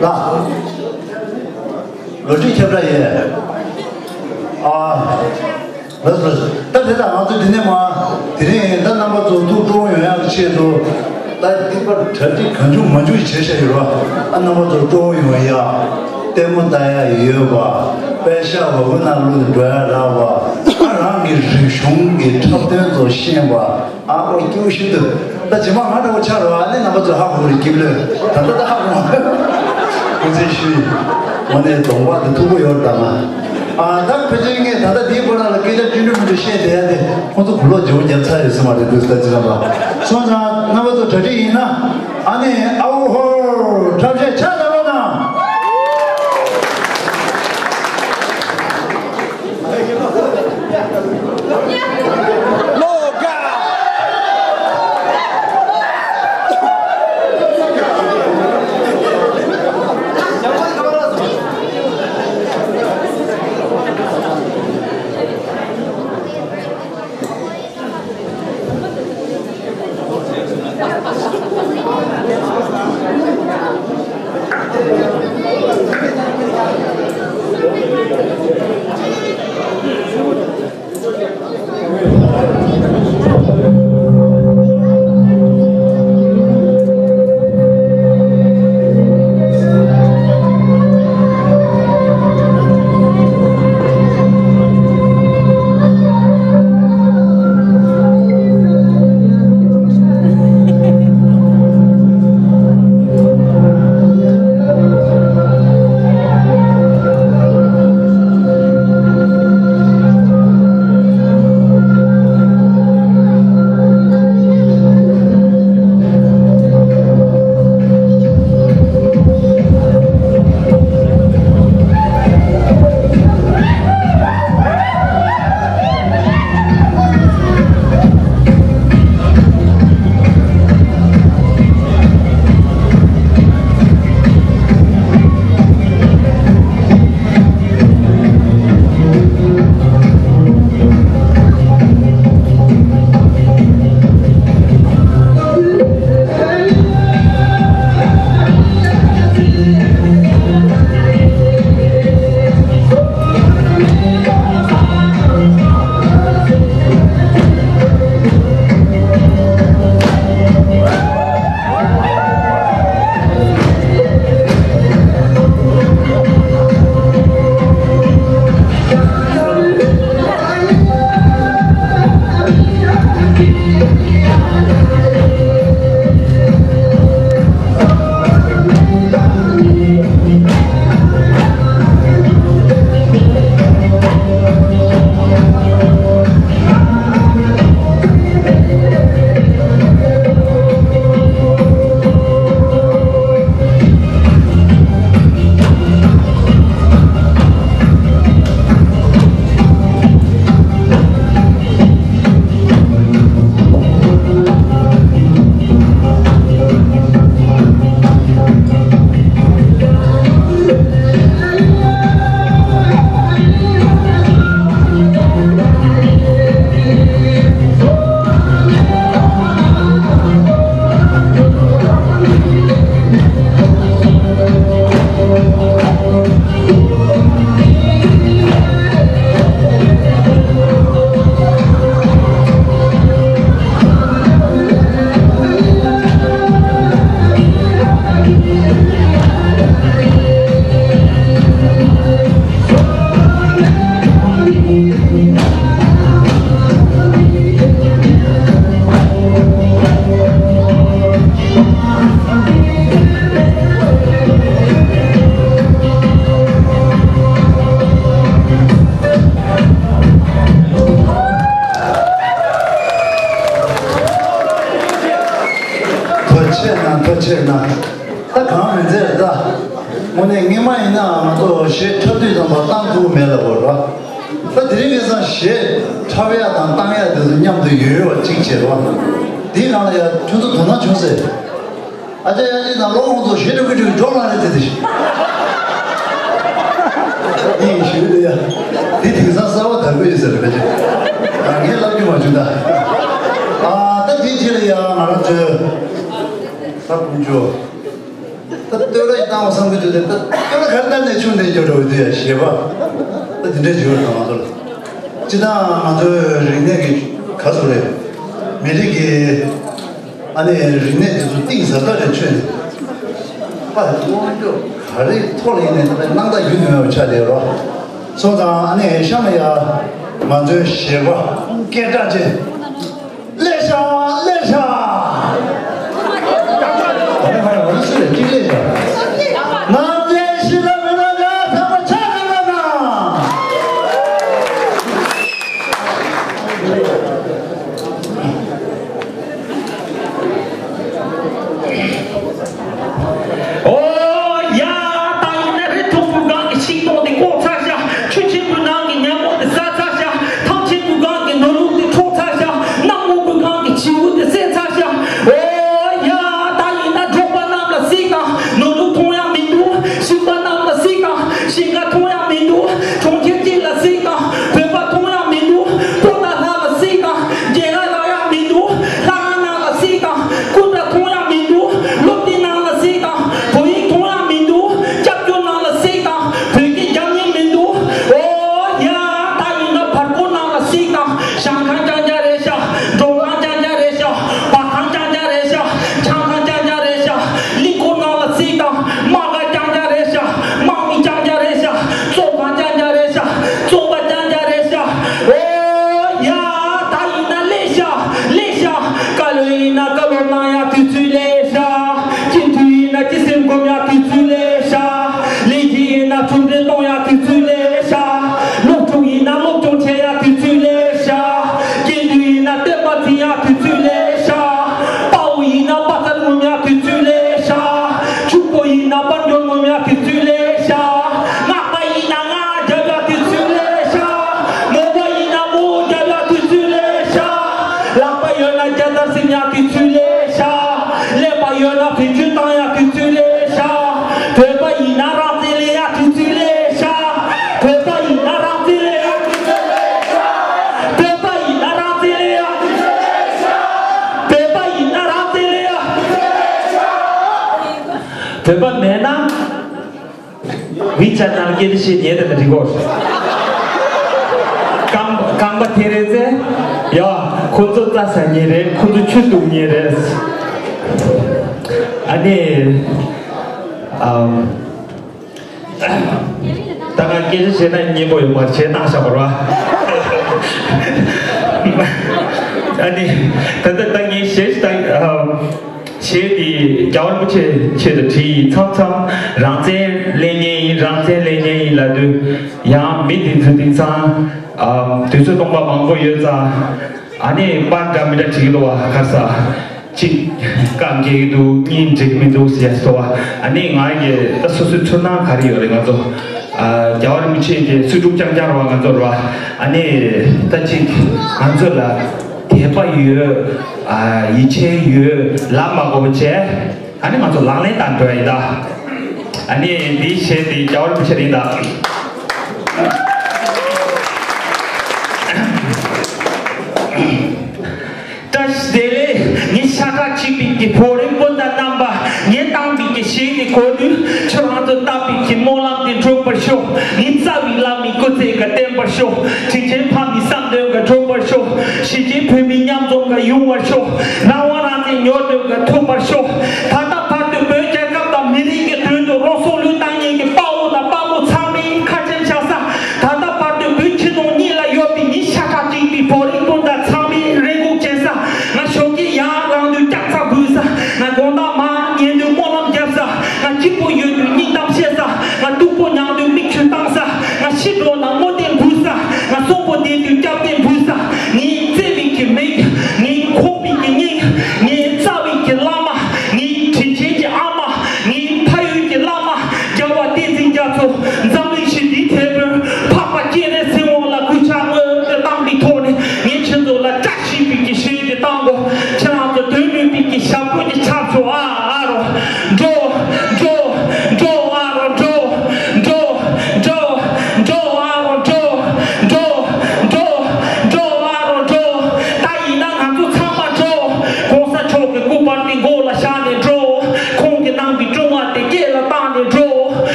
ལགས། ལོ་རྒྱུས་ཁྱབ་བསྒྲགས་ཡས། ཨ། ལགས་སོ། ད་དེ་དང་ང་ཚོ་འདི་ནས་མ། དེ་རིང་ད་རྣམ་པ་ཚོ་ཐུགས་སྤྲོ་བོ་ཡོང་ཡག་གི་ཆེད་དུ། ད་འདི་པར་གྲ་སྒྲིག་གང་བྱུང་མང་བྱུང་བྱས་བཞག་ཡོད་ར། ཨ་རྣམ་པ་ཚོ་སྤྲོ་བོ་ཡོང་ཡག་ལྟད་མོ་ལྟ་ཡག་ཡོད་པ། པད་ཤག་བ་བུ་ནང་བླུགས་ནས་འགྲོ་ཡག་རག་པ། ཨ་རང་གི་རིག་གཞུང་གི་འཁྲབ་སྟོན་ཚོ་ཤེས་པ། ཨ་ཁོ་སྐྱིད་པོ་ཤིན་ཏུ། ད་རྗེས་མ་ང་འདྲ་བོ་ཆགས་རོགས་ཨ་ནི་རྣམ་པ་ཚོས་ཧ་གོ་རེད་སྐྱིད་ལོས། ད་ལྟ་ད་ཧ་གོ་མ། ཁོང་ཚོས་ཞུས། དངོས་གནས་གདོང་པ་དེ་མཐུག་པོ་ཡོད་རེད་ད་མ། ཨ་ད་ཕལ་ཆེར་ངས་ད་ལྟ་འདིའི་སྐོར་ལ་སྐད་ཆ་ཅི་འདྲ་མི་འདྲ་བཤད་བསྡད་ཡ་དེ་ཁོང་ཚོ་གུ་ལོག་ཇོ་བོ་རྒྱབ་ཚར་ཡོད་ས་མ་རེད་འདུག་ད་ཅི་ལ་བ། སོང་ཙང་རྣམ་པ་ཚོ་གྲ་སྒྲིག་ཡིན་ན། ཨ་ནི་ཨ་ཧོ་ཧོ་འཁྲབ་གཞས་ཆ་ལ་བ་དང་། ཐག་ཆད་ན། ད་གང་མི་མཛད་ད། དངོས་གནས་སྔོན་མ་ཡིན་ན་ང་ཚོ་གཞས་འཁྲབ་དུས་ཙམ་པ་བཏང་ཐུབ་མེད་ལ་གོ་ར། ད་དེ་རིང་ཁ་སང་གཞས་འཁྲབ་ཡ་དང་བཏང་ཡ་དེ་ཚོ་མཉམ་དུ་ཡོད་ཡོད་པ་གཅིག་བྱས་ར། དེའི་ནང་ལ་ཡ་ཁྱོད་ཚོ་དོ་སྣང་བྱུང་ཟེར། ཨ་ཅག་ཡ་གཅིག་དང་བློ་ཁོང་ཚོ་གཞས་འཁྲབ་ཀྱི་འགྲོ་གི་འགྲོ་ལ་རེད་དེ་དེ། ཡིན་ཞུ་ཡ། དེ་དེང་སང་གསར་བ་དར་གི་ཡོད་ཟེར་རེད་པས་ཅི། ངས་ལབ་རྒྱུ་མ་བྱུང་ད། ཨ་ད་དེ་རྗེས་ལ་ཡ་ང་རང་ཚོའི། ད་ཀུན་སྤྱོད། ད་ལྟོས་ར་ཡི་བཏང་བ་བསམ་གི་འདུག་སྟེ། ད་ལྟོས་ར་ག་རེ་བཏང་ནས་ཆུང་དེ་སྐྱོ་འགྲོ་བའི་དུས་ཡ་ཞེས་པ། ད་དེ་འདྲའི་བྱུང་བ་དང་མ་གཏོགས། སྤྱི་བཏང་ང་ཚོའི་རིག་གནས་ཀྱི་ག་ཚོད་རེད། མི་རིགས་ཀྱི་ཨ་ནི་རིག་གནས་དེ་ཚོ་གཏིང་ཟབ་ཟབ་རེ་ཆོད་ནས། ཕ་དབང་སྐྱོ་ག་རེ་ཐོག་ལ་ཡིན་ནས་ད་སྣང་དག་རྒྱུན་མི་མེད་པ་ཆགས་བསྡད་རོགས། སོང་ཙང་ཨ་ནི་ཤ་མ་ཡ། ང་ཚོའི་གཞས་པ་སྐད་གྲགས་ཅན། ལེ་ཤ། ལེ་ཤ། ཨ་ནི་ཕ་ཡ་ང་ཚོ་སུ་ལས་གཅིག་ལེ་ཤ། ང་ཚོའི་གཞས་པ་མི་ནག་ལ་ཚང་མ་ཆ་ཚང་ལ་ན། ཨོ་ཡ། ད་ཡིན་ན་རི་མཐོ་བོའི་སྒང་གི་ཤིང་སྡོང་དེ་བཀོག་ཚར་ཤག་ཆུ་ཆེན་པོའི་ནང་གི་ཉ་མོ་དེ་ཟ་ཚར་ཤག་ཐང་ཆེན་པོའི་སྒང་གི་ནོར་ལུག་དེ་འཕྲོག་ཚར་ཤག་གནམ་སྔོན་པོའི་སྒང་གི་བྱིའུ་དེ་བསད་ཚར་ཤག་ཨོ་ཡ། ད་ཡིན་ན་འབྲོག་པ་རྣམས་ལ་གཟིགས་དང་། ནོར་ལུག་མཐོང་ཡག་མི་འདུག་ཤིང་པ་རྣམས་ལ་གཟིགས་དང་། ཤིང་ཁ་མཐོང་ཡག་མི་འདུག་གྲོང་ཁྱེར་གཅིག་ལ་གཟིགས་དང་། བོད་པ་མཐོང་ཡག་མི་འདུག་པོ་ཏ་ལྷ་ལ་གཟིགས་དང་། རྒྱལ་ལ་ལ་ཡག་མི་འདུག་ལྷ་ཁང་ནང་ལ་གཟིགས་དང་། སྐུ་འདྲ་མཐོང་ཡག་མི་འདུག་སློབ་དེབ་ནང་ལ་གཟིགས་དང་། བོད་ཡིག་མཐོང་ཡག་མི་འདུག་སྐྱབས་བཅོལ་ནང་ལ་གཟིགས་དང་། བོད་སྐད་རྒྱག་མཁན་མི་འདུག་ཨོ་ཡ། ད་ཡིན་ན་བར་སྐོར་ནང་ལ་གཟིགས་དང་། ཞང་ཁང་རྐྱང་རྐྱང་རེད་ཤག་འབྲོག་ཁང་རྐྱང་རྐྱང་རེད་ཤག་བ་ཁང་རྐྱང་རྐྱང་རེད་ཤག་ཆང་ཁང་རྐྱང་རྐྱང་རེད་ཤག་གླིང་སྐོར་ནང་ལ་གཟིགས་དང་། དམག་སྒར་རྐྱང་རྐྱང་རེད་ཤག་དམག་མི་རྐྱང་རྐྱང་རེད་ཤག་བཙོན་ཁང་རྐྱང་རྐྱང་རེད་ཤག་བཙོན་པ་རྐྱང་རྐྱང་རེད་ཤག་ཨོ་ཡ། ད་ཡིན་ན་ལེ་ཤ། ལེ་ཤ། བཀའ་བློན་ཡིན་ན་བཀའ་སློབ་གནང་ཡག་དུས་ཚོད་ལེ་ཤ། སྤྱི་འཐུས་ཡིན་ན་སྤྱི་སེམས་སྒོམ་ཡག་དུས་ཚོད་ལེ་ཤ། ལས་བྱེད་ཡིན་ན་གྲུབ་འབྲས་གཏོང་ཡག་དུས་ཚོད་ལེ་ཤ། སློབ་ཕྲུག་ཡིན་ན་སློབ་སྦྱོང་བྱེད་ཡག་དུས་ཚོད་ལེ་ཤ། སྐྱེས་ནུས་ཡིན་ན་བསྟན་པ་འཛིན་ཡག་དུས་ཚོད་ལེ་ཤ། དཔའ་བོ་ཡིན་ན་དཔའ་རྩལ་ངོམ་ཡག་དུས་ཚོད་ལེ་ཤ། ཕྱུག་པོ་ཡིན་ན་དཔལ་འབྱོར་ངོམ་ཡག་དུས་ཚོད་ལེ་ཤ། སྔགས་པ་ཡིན་ན་སྔགས་རྒྱབ་ཡག་དུས་ཚོད་ལེ་ཤ། མོ་པ་ཡིན་ན་མོ་རྒྱབ་ཡག་དུས་ཚོད་ལེ་ཤ། ལག་པ་ཡོད་ན་རྒྱལ་དར་ཟིན་ཡག་དུས་ཚོད་ལེ་ཤ། ཀླད་པ་ཡོད་ན་བེད་སྤྱོད་བཏང་ཡག་དུས་ཚོད་ལེ་ཤ། བོད་པ་ཡིན་ན་རང་བཙན་ལེན་ཡག་དུས་ཚོད་ལེ་ཤ། བོད་པ་ཡིན་ན་རང་བཙན་ལེན་ཡག་དུས་ཚོད་ལེ་ཤ། བོད་པ་ཡིན་ན་རང་བཙན་ལེན་ཡག་དུས་ཚོད་ལེ་ཤ། བོད་པ་ཡིན་ན་རང་བཙན་ལེན་ཡག་དུས་ཚོད་ལེ་ཤ། བོད་པ་མེད་ན། མི་ཆ་ནང་སྐད་ཆ་བཤད་ཉན་དེ་མི་འགྲིག་གོ། རྐང་རྐང་པ་ཐེ་རེ་ཚེ། ཡ། ཁོ་ཚོ་རྩྭ་ཟ་ཉེ་རེད། ཁོ་ཚོ་ཆུ་བཏུང་ཉེ་རེད། ཨ་ནི། ཨམ། ད་ང་སྐད་ཆ་བཤད་ན་སྙན་པོ་ཡོད་མ་རེད། བྱས་ན་ཤ་བར་བ། ཨ་ནི། ད་ལྟ་ད་ངས་བཤད་ད། ཨམ། བྱས་ཏེ་རྒྱལ་བ་རིན་པོ་ཆེ་ཆེད་དུ་བྲིས་ཡིན། མཚམས་མཚམས་རང་བཙན་ལེན་མཁན་ཡིན། རང་བཙན་ལེན་མཁན་ཡིན་ལབ་དུས་ཡང་མི་དེ་ཚོ་དེང་སང་ཨ་དུས་ཚོད་སྟོང་པ་མང་པོ་ཡོད་ཙང་ཨ་ནི་པར་འདྲ་མི་འདྲ་བྲིས་འདུག་བ། ག་ས་གཅིག་རྐང་རྒྱག་གི་འདུག་གཉིས་འགྲིག་མི་འདུག་ཟེར་སོ་བ། ཨ་ནི་ང་གི་ད་སོ་སོའི་ཚོར་སྣང་ག་རེ་ཡོད་རེད། ང་ཚོ་ཨ་རྒྱལ་བ་རིན་པོ་ཆེ་གི་གསོལ་ཕྲུག་རྐྱང་རྐྱང་རེད་བ། ང་ཚོ་རེད་བ། ཨ་ནི་ད་གཅིག་ང་ཚོ་ལ་དད་པ་ཡོད། ཨ་ཡིད་ཆེས་ཡོད། ལབ་མ་དགོས་པ་བྱས། ཨ་ནི་ང་ཚོ་ལག་ལེན་བསྟར་འགྲོ་ཡ་ཡིན་ད། ཨ་ནི་འདི་བྱས་ཏེ་རྒྱལ་བ་རིན་པོ་ཆེ་རེད་ད། བཀྲ་ཤིས་བདེ་ལེགས། ངའི་ཤ་ཁྲག་གཅིག་པའི་གི་བོད་རིགས་སྤུན་ཟླ་རྣམ་པ། ངས་བཏང་པའི་གི་གཞས་དེ་གོ་དུས་ཁྱོད་རང་ཚོ་བཏང་པའི་གི་སྨོན་ལམ་དེ་འགྲུབ་པར་ཤོག་ངའི་རྩ་བའི་བླ་མའི་སྐུ་ཚེ་ག་བརྟན་པར་ཤོག་དྲིན་ཆེན་ཕ་མའི་བསམ་དོན་ག་འགྲུབ་པར་ཤོག་གཞིས་བྱེས་བོད་མི་མཉམ་འཛོམས་ག་ཡོང་བར་ཤོག་རང་དབང་རང་བཙན་མྱུར་དུ་ག་ཐོབ་པར་ཤོག་ད་ལྟ་བར་དུ་བོད་རྒྱལ་ཁབ་དང་མི་རིགས་ཀྱི་དོན་དུ་རང་སྲོག་བློས་བཏང་མཁན་གྱི་དཔའ་བོ་དང་དཔའ་མོ་ཚང་མའི་ཁ་ཆེམས་བཞག་ས། ད་ལྟ་བར་དུ་བོད་ཕྱི་ནང་གཉིས་ལ་ཡོད་པའི་ངའི་ཤ་ཁྲག་གཅིག་པའི་བོད་རིགས་སྤུན་ཟླ་ཚང་མས་རེ་སྒུག་བྱེད་ས། ང་ཞོགས་ཀས་ཡར་ལངས་དུས་ལྕགས་ཚ་འབུད་ས། ང་དགོང་དག་མར་ཉལ་དུས་སྨོན་ལམ་བརྒྱབ་ས། ང་སྐྱིད་པོ་ཡོད་དུས་སྙིང་གཏམ་བཤད་ས། ང་སྡུག་པོ་མྱངས་དུས་མིག་ཆུ་བཏང་ས། ང་ཤི་འགྲོ་ན་བསྔོ་རྟེན་འབུལ་ས། ང་གསོན་པོ་བསྡད་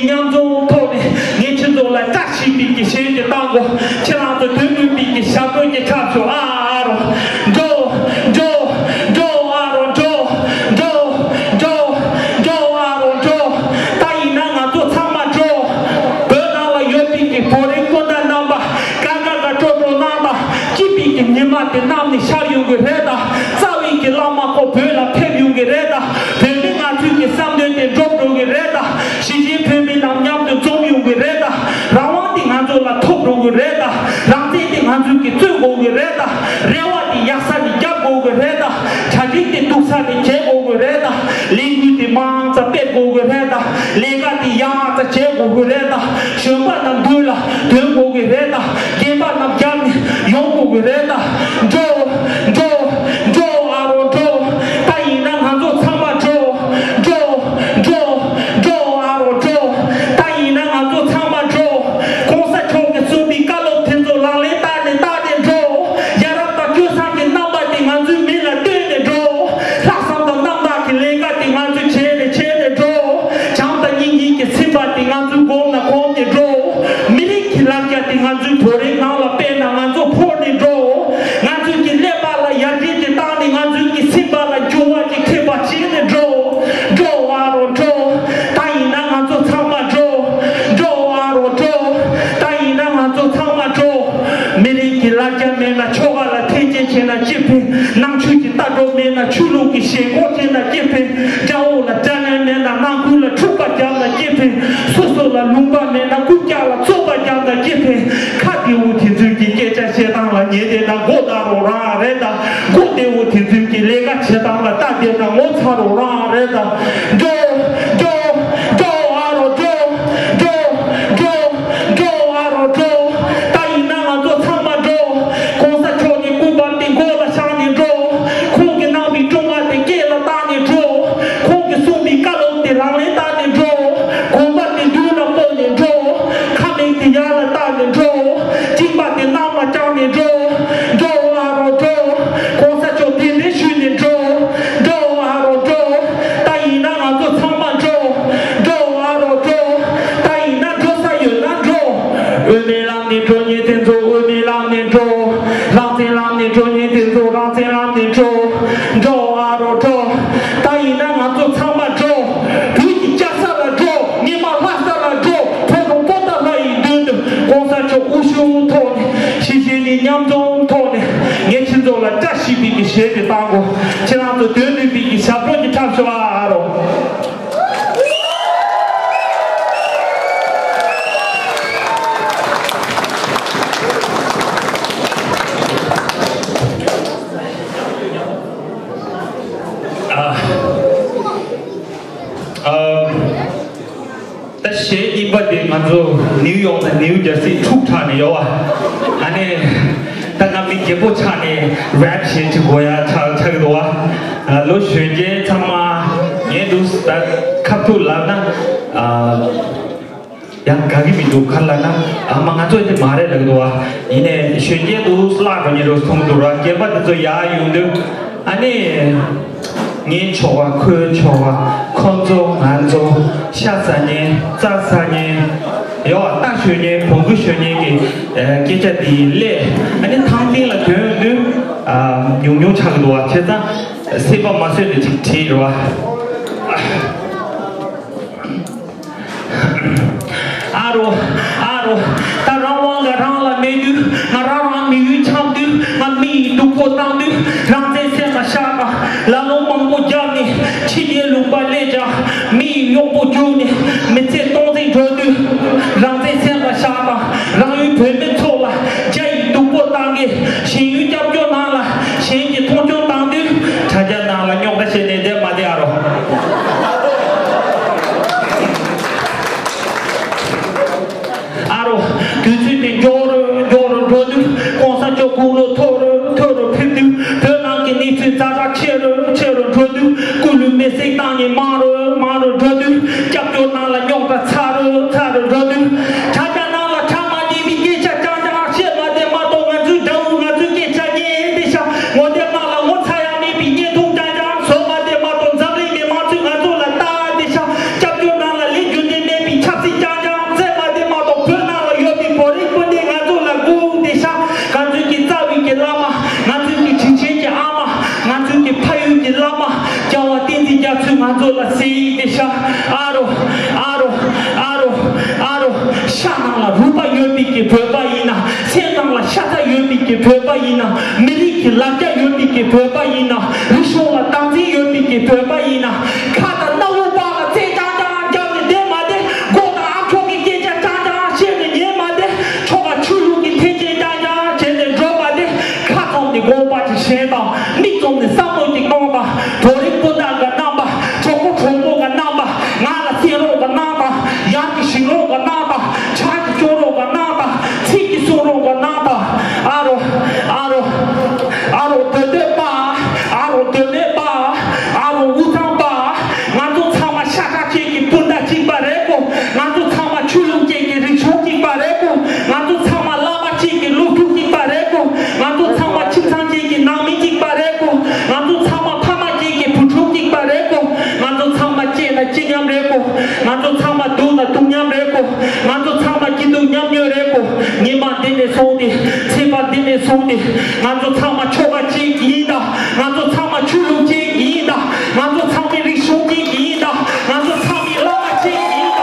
མཉམ་འཛོམས་ཐོག་ནས་ངས་ཁྱེད་ཚོ་ལ་བཀྲ་ཤིས་པའི་གི་ཞལ་གྱིས་བཏང་གོ། ཁྱེད་རང་ཚོ་དོན་མེད་པའི་གི་ཞབས་བྲོ་གི་འཁྲབ་ཤོག་ཨ་ཨ་རོ། འགྲོ། འགྲོ། འགྲོ་ཨ་རོ་འགྲོ། འགྲོ། འགྲོ། འགྲོ་ཨ་རོ་འགྲོ། ད་ཡིན་ན་ང་ཚོ་ཚང་མ་འགྲོ། བོད་ནང་ལ་ཡོད་པའི་གི་བོད་རིགས་སྤུན་ཟླ་རྣམ་པ། ཀ་ཀ་ཀ་ཀྲོ་ཀྲོ་གནང་དང་། སྐྱིད་པའི་གི་ཉི་མ་དེ་གནམ་ནས་ཤར་ཡོང་གི་རེད་ད། རྩ་བའི་གི་བླ་མ་ཁོ་བོད་ལ་ཕེབས་ཡོང་གི་རེད་ད། བོད་མི་ང་ཚོའི་གི་བསམ་དོན་དེ་འགྲུབ་འགྲོ་གི་རེད་ད། གཞིས་བྱེས་བོད་མི་རྣམས་མཉམ་དུ་འཛོམས་ཡོང་གི་རེད་ད། རང་དབང་དེ་ང་ཚོ་ལ་ཐོབ་འགྲོ་གི་རེད་ད། རང་བཙན་དེ་ང་ཚོས་ཀྱིས་རྩོད་དགོས་གི་རེད་ད། རེ་བ་དེ་ཡག་ས་ནས་རྒྱབ་དགོས་གི་རེད་ད། གྲ་སྒྲིག་དེ་སྡུག་ས་ནས་བྱེད་དགོས་གི་རེད་ད། ལས་འགུལ་དེ་མང་ཙམ་སྤེལ་དགོས་གི་རེད་ད། ལས་ཀ་དེ་ཡག་ཙམ་བྱེད་དགོས་གི་རེད་ད། གཞོན་པ་རྣམས་མདུན་ལ་དོན་དགོས་གི་རེད་ད། རྒན་པ་རྣམས་རྒྱབ་ནས་ཡོང་དགོས་གི་རེད་ད། འགྲོ། འགྲོ། འགྲོ་ཨ་རོ་འགྲོ། ད་ཡིན་ན་ང་ཚོ་ཚང་མ་འགྲོ། འགྲོ། འགྲོ། འགྲོ་ཨ་རོ་འགྲོ། ད་ཡིན་ན་ང་ཚོ་ཚང་མ་འགྲོ། གོང་ས་མཆོག་གིས་གསུངས་པའི་བཀའ་སློབ་དེ་ཚོ་ལག་ལེན་བསྟར་ནས་བསྟར་ནས་འགྲོ། ཡ་རབས་དང་སྤྱོད་བཟང་གི་རྣམ་པ་དེ་ང་ཚོའི་མིག་ལ་སྟོན་ནས་འགྲོ། ལྷག་བསམ་དང་རྣམ་དག་གི་ལས་ཀ་དེ་ང་ཚོས་བྱས་ནས་བྱས་ནས་འགྲོ། བྱམས་དང་སྙིང་རྗེ་གི་སེམས་པ་དེ་ང་ཚོའི་གོམ་ལ་གོམ་ནས་འགྲོ། མི་རིགས་ཀྱི་ལ་རྒྱ་དེ་ང་ཚོའི་བོད་རིགས་ནང་ལ་སྤེལ་ན་ང་ཚོ་ཕོར་ནས་འགྲོ། ང་ཚོའི་གི་ཀླད་པ་ལ་ཡར་རྒྱས་ཀྱི་བཏང་ནས་ང་ཚོའི་གི་སེམས་པ་ལ་འགྱུར་བ་ཅིག་ཐེབས་པ་བྱས་ནས་འགྲོ། འགྲོ་ཨ་རོ་འགྲོ། ད་ཡིན་ན་ང་ཚོ་ཚང་མ་འགྲོ། འགྲོ་ཨ་རོ་འགྲོ། ད་ཡིན་ན་ང་ཚོ་ཚང་མ་འགྲོ། མི་རིགས་ཀྱི་ལ་རྒྱ་མེད་ན་ཆོ་ག་ལ་ཐེ་ཇུས་བྱས་ན་ཅི་ཕན། ནང་ཆོས་ཀྱི་ལྟ་གྲུབ་མེད་ན་ཆོས་ལུགས་ཀྱི་ཞེན་ཁོག་བྱས་ན་ཅི་ཕན། དགྲ་བོ་ལ་དགྲ་ལན་མེད་ན་ནང་ཁུལ་ལ་འཁྲུག་པ་བརྒྱབ་ན་ཅི་ཕན། སོ་སོ་ལ་ལུང་པ་མེད་ན་རྐུབ་བཀྱག་ལ་བཙོག་པ་བརྒྱབ་ན་ཅི་ཕན། ཁ་བདེ་བོ་དེ་ཚོས་ཀྱི་སྐད་ཆ་བཤད་སྟངས་ལ་ཉན་བསྡད་ན་མགོ་ན་རོགས་རང་རེད་ད། མགོ་བདེ་བོ་དེ་ཚོས་ཀྱི་ལས་ཀ་བྱེད་སྟངས་ལ་ལྟ་བསྡད་ན་ངོ་ཚ་རོགས་རང་རེད་ད། འགྲོ། འགྲོ། འགྲོ་ཨ་རོ་འགྲོ། འགྲོ། འགྲོ། འགྲོ་ཨ་རོ་འགྲོ། ད་ཡིན་ན་ང་ཚོ་ཚང་མ་འགྲོ། གོང་ས་མཆོག་གི་སྐུ་པར་དེ་མགོ་ལ་བཞག་ནས་འགྲོ། ཁོང་གིས་གནང་བའི་སྒྲུང་བ་དེ་སྐེ་ལ་བཏགས་ནས་འགྲོ། ཁོང་གིས་གསུངས་པའི་བཀའ་སློབ་དེ་ལག་ལེན་བསྟར་ནས་འགྲོ། གོམ་པ་དེ་མདུན་ལ་སྤོ་ནས་འགྲོ། ཁ་མིག་དེ་ཡར་ལ་བལྟས་ནས་འགྲོ། གཅིན་པ་དེ་གནམ་ལ་བརྐྱངས་ནས་འགྲོ། འགྲོ་ཨ་རོ་འགྲོ། གོང་ས་མཆོག་གདན་འདྲེན་ཞུས་ནས་འགྲོ། འགྲོ་ཨ་རོ་འགྲོ། ད་ཡིན་ན་ང་ཚོ་ཚང་མ་འགྲོ། འགྲོ་ཨ་རོ་འགྲོ། ད་ཡིན་ན་འགྲོ་ས་ཡོད་ན་འགྲོ། དབུ་མའི་ལམ་ནས་འགྲོ་མཁན་དེ་ཚོ་དབུ་མའི་ལམ་ནས་འགྲོ། རང་བཙན་ལམ་ནས་འགྲོ་མཁན་དེ་ཚོ་རང་བཙན་ལམ་ནས་འགྲོ། འགྲོ་ཨ་རོ་འགྲོ། ད་ཡིན་ན་ང་ཚོ་ཚང་མ་འགྲོ། བོད་ཀྱི་རྒྱལ་ས་ལ་འགྲོ། ཉི་མ་ལྷ་ས་ལ་འགྲོ། བོད་དང་པོ་ཏཱ་ལ་ཡི་མདུན་དུ་གོང་ས་མཆོག་དབུ་བཞུགས་ཐོག་ནས་ཞི་བདེ་ནས་མཉམ་འཛོམས་ཐོག་ནས་ངས་ཁྱེད་ཚོ་ལ་བཀྲ་ཤིས་པའི་གི་ཞལ་དེ་བཏང་གོ། ཁྱེད་རང་ཚོ་དོན་ནུས་པའི་གི་ཞབས་བྲོ་གི་འཁྲབ་ཤོག་ཨ་རོ། ཨ། ཨ། ད་གཞས་རྙིང་པ་དེ་ང་ཚོ་ནིའུ་ཡོག་དང་ནིའུ་ཇར་སི་འཁྲུག་དྲགས་ནས་ཡོད་བ། ཨ་ནི་ད་ང་མི་རྒད་པོ་ཆགས་ནས་རེབ་གཞས་ཅིག་དགོས་ཡ་ཆགས་ཆགས་ཀྱི་འདུག་བ། ལོ་གཞོན་སྐྱེས་ཚང་མ་ངས་འདུག་ད་ཁ་ཐུག་ལབ་ན། ཨ། ཡང་དགའ་གི་མི་འདུག་ག་ལབ་ན། ཨ་མ་ང་ཚོ་འདི་མ་རེད་ལབ་འདུག་བ། ཡིན་ནའི་གཞོན་སྐྱེས་འདུག་བརླག་འགྲོ་མཁན་འདྲ་མཐོང་འདུག་ར། རྒན་པ་དེ་ཚོ་ཡར་ཡོང་དུས་ཨ་ནི། ངའི་ཆོ་ག་ཁོའི་ཆོ་ག་ཁོ་ཚོ་ང་ཚོ་ཤ་ཟ་མཁན་རྩྭ་ཟ་མཁན་ཡོད་རྟ་ཞོན་མཁན་བོང་གུ་ཞོན་མཁན་གྱི་སྐད་ཆ་དེ་སླེབས་ཨ་ནི་ཐང་སྟེང་ལ་ཐོན་ཡོང་དུས་ཉུང་ཉུང་ཆགས་འདུག་བ། བྱས་ཙང་སྲེད་པ་མ་བཟོད་ནས་ཅིག་བྲིས་རེད་བ། ཨ་རོ། ཨ་རོ། ད་རང་དབང་ལ་རང་ལ་མེད་དུས། ང་རང་རང་མི་ཡུལ་འཁྱམས་དུས། ང་མི་ཡི་སྡུག་པོ་བཏང་དུས། རང་བཙན་སེམས་ལ་ཤར་དང་། ལ་ལུང་མང་པོ་བརྒྱབ་ནས་ཕྱི་རྒྱལ་ལུང་པ་སླེབས་ཀྱང་། མི་ཡི་གཡོག་པོ་གྱུར་ནས་མི་ཚེ་སྟོང་ཟད་འགྲོ་དུས། རང་བཙན་སེམས་ལ་ཤར་དང་། རང་ཡུལ་བོད་མི་ཚོ་ལ་རྒྱ་ཡི་སྡུག་པོ་བཏང་གི། གཞན་ཡུལ་སྐྱབས་བཅོལ་ནང་ལ་གཞན་གྱིས་མཐོང་ཆུང་བཏང་དུས། དྲ་རྒྱ་ནང་ལ་རྙོག་དྲ་བཤད་ནས་བསྡད་མ་བསྡད་ཨ་རོ། ཨ་རོ། དུས་ཚོད་དེ་མགྱོགས་རུ་མགྱོགས་རུ་འགྲོ་དུས། གོང་ས་མཆོག་དགུང་ལོ་མཐོ་རུ་མཐོ་རུ་ཕེབས་དུས། བོད་ནང་གི་གནས་ཚུལ་ཛ་དྲག་ཆེ་རུ་ཆེ་རུ་འགྲོ་དུས། སྐུ་ལུས་མེ་སྲེག་བཏང་ནས་མང་རུ་མང་རུ་འགྲོ་དུས། སྐྱབས་བཅོལ་ནང་ལ་རྙོག་དྲ་ཚ་རུ་ཚ་རུ་འགྲོ་དུས། དྲ་རྒྱ་ནང་ལ་གྲ་མ་བསྡད་པའི་སྐད་ཆ་རྐྱང་རྐྱང་བཤད་མ་བསྡད་མ་གཏོགས། ང་ཚོའི་དགྲ་བོས་ང་ཚོའི་སྐད་ཆ་ཉན་བསྡད་ཤག་ངོ་དེབ་ནང་ལ་ངོ་ཚ་ཡག་མེད་པའི་བརྙན་ཐུང་རྐྱང་རྐྱང་བཟོ་མ་བསྡད་མ་གཏོགས། འཛམ་གླིང་མི་མང་ཚོས་ང་ཚོ་ལ་ལྟ་བསྡད་ཤག་སྐྱབས་བཅོལ་ནང་ལ་ལས་རྒྱུ་འབྲས་མེད་པའི་ཆབ་སྲིད། རྐྱང་རྐྱང་བཙལ་མ་བསྡད་མ་གཏོགས། བོད་ནང་ལ་ཡོད་པའི་བོད་རིགས་སྤུན་ཟླ་ང་ཚོ་ལ་སྒུག་བསྡད་ཤག་ང་ཚོའི་གི་རྩ་བའི་གི་བླ་མ། ང་ཚོའི་གི་དྲིན་ཆེན་གྱི་ཨ་མ། ང་ཚོའི་གི་ཕ་ཡུལ་གྱི་བླ་མ། རྒྱལ་བ་བསྟན་འཛིན་རྒྱ་མཚོས་ང་ཚོ་ལ་གཟིགས་བསྡད་ཤག་ཨ་རོ། ཨ་རོ། ཨ་རོ། ཨ་རོ། ཤ་ནང་ལ་རུས་པ་ཡོད་པའི་གི་བོད་པ་ཡིན་ན། སེམས་ནང་ལ་ཤ་ཚ་ཡོད་པའི་གི་བོད་པ་ཡིན་ན། མི་རིགས་ཀྱི་ལ་རྒྱ་ཡོད་པའི་གི་བོད་པ་ཡིན་ན། རིག་གཞུང་ལ་སྟངས་འཛིན་ཡོད་པའི་གི་བོད་པ་ཡིན་ན། ཁ་དང་སྣ་བུག་བར་ལ་རྩེ་རྐྱང་རྐྱང་རྒྱབ་ནས་བསྡད་མ་བསྡད། མགོ་དང་ཨ་མཆོག་གི་སྐད་ཆ་རྐྱང་རྐྱང་བཤད་ནས་ཉན་མ་བསྡད། ཆོལ་ཁ་ཆོས་ལུགས་ཀྱི་འཐེན་འཁྱེར་རྐྱང་རྐྱང་བྱས་ནས་འགྲོ་མ་བསྡད། ཁ་བཙུམས་ནས་དགོངས་པ་ཅིག་བཞེས་དང་། མིག་བཙུམས་ནས་བསམ་བློ་ཅིག་གཏོང་དང་། བོད་རིགས་སྤུན་ཟླ་གི་རྣམ་པ། གྲོགས་པོ་གྲོགས་མོ་གི་རྣམ་པ། ང་ལ་གསན་རོགས་གི་གནང་དང་། ཡར་གྱི་བཞེངས་རོགས་གི་གནང་དང་། ཕྱག་གི་སྐྱོར་རོགས་གི་གནང་དང་། ཚིག་གི་གསུང་རོགས་གི་གནང་དང་། ཨ་རོ། ཨ་རོ། ཨ་རོ་སྡོད་སྡོད་པ། ཨ་རོ་སྡོད་སྡོད་པ། ཨ་རོ་དབུས་གཙང་པ། ང་ཚོ་ཚང་མ་ཤ་ཁྲག་གཅིག་གི་སྤུན་ཟླ་གཅིག་པ་རེད་གོ། ང་ཚོ་ཚང་མ་ཆོས་ལུགས་གཅིག་གི་རིག་གཞུང་གཅིག་པ་རེད་གོ། ང་ཚོ་ཚང་མ་བླ་མ་གཅིག་གི་སློབ་ཕྲུག་གཅིག་པ་རེད་གོ། ང་ཚོ་ཚང་མ་ཁྱིམ་ཚང་གཅིག་གི་ནང་མི་གཅིག་པ་རེད་གོ། ང་ཚོ་ཚང་མ་ཕ་མ་གཅིག་གི་བུ་ཕྲུག་གཅིག་པ་རེད་གོ། ང་ཚོ་ཚང་མ་སྐྱིད་ན་སྐྱིད་མཉམ་རེད་གོ། ང་ཚོ་ཚང་མ་སྡུག་ན་སྡུག་མཉམ་རེད་གོ། ང་ཚོ་ཚང་མ་སྐྱིད་སྡུག་མཉམ་མྱོང་རེད་གོ། ཉི་མ་འདི་ནས་བཟུང་སྟེ་ཚེ་བ་འདི་ནས་བཟུང་སྟེ། ང་ཚོ་ཚང་མ་ཆོལ་ཁ་གཅིག་ཡིན་ད། ང་ཚོ་ཚང་མ་ཆོས་ལུགས་གཅིག་ཡིན་ད། ང་ཚོ་ཚང་མ་རིག་གཞུང་གཅིག་ཡིན་ད། ང་ཚོ་ཚང་མ་བླ་མ་གཅིག་ཡིན་ད།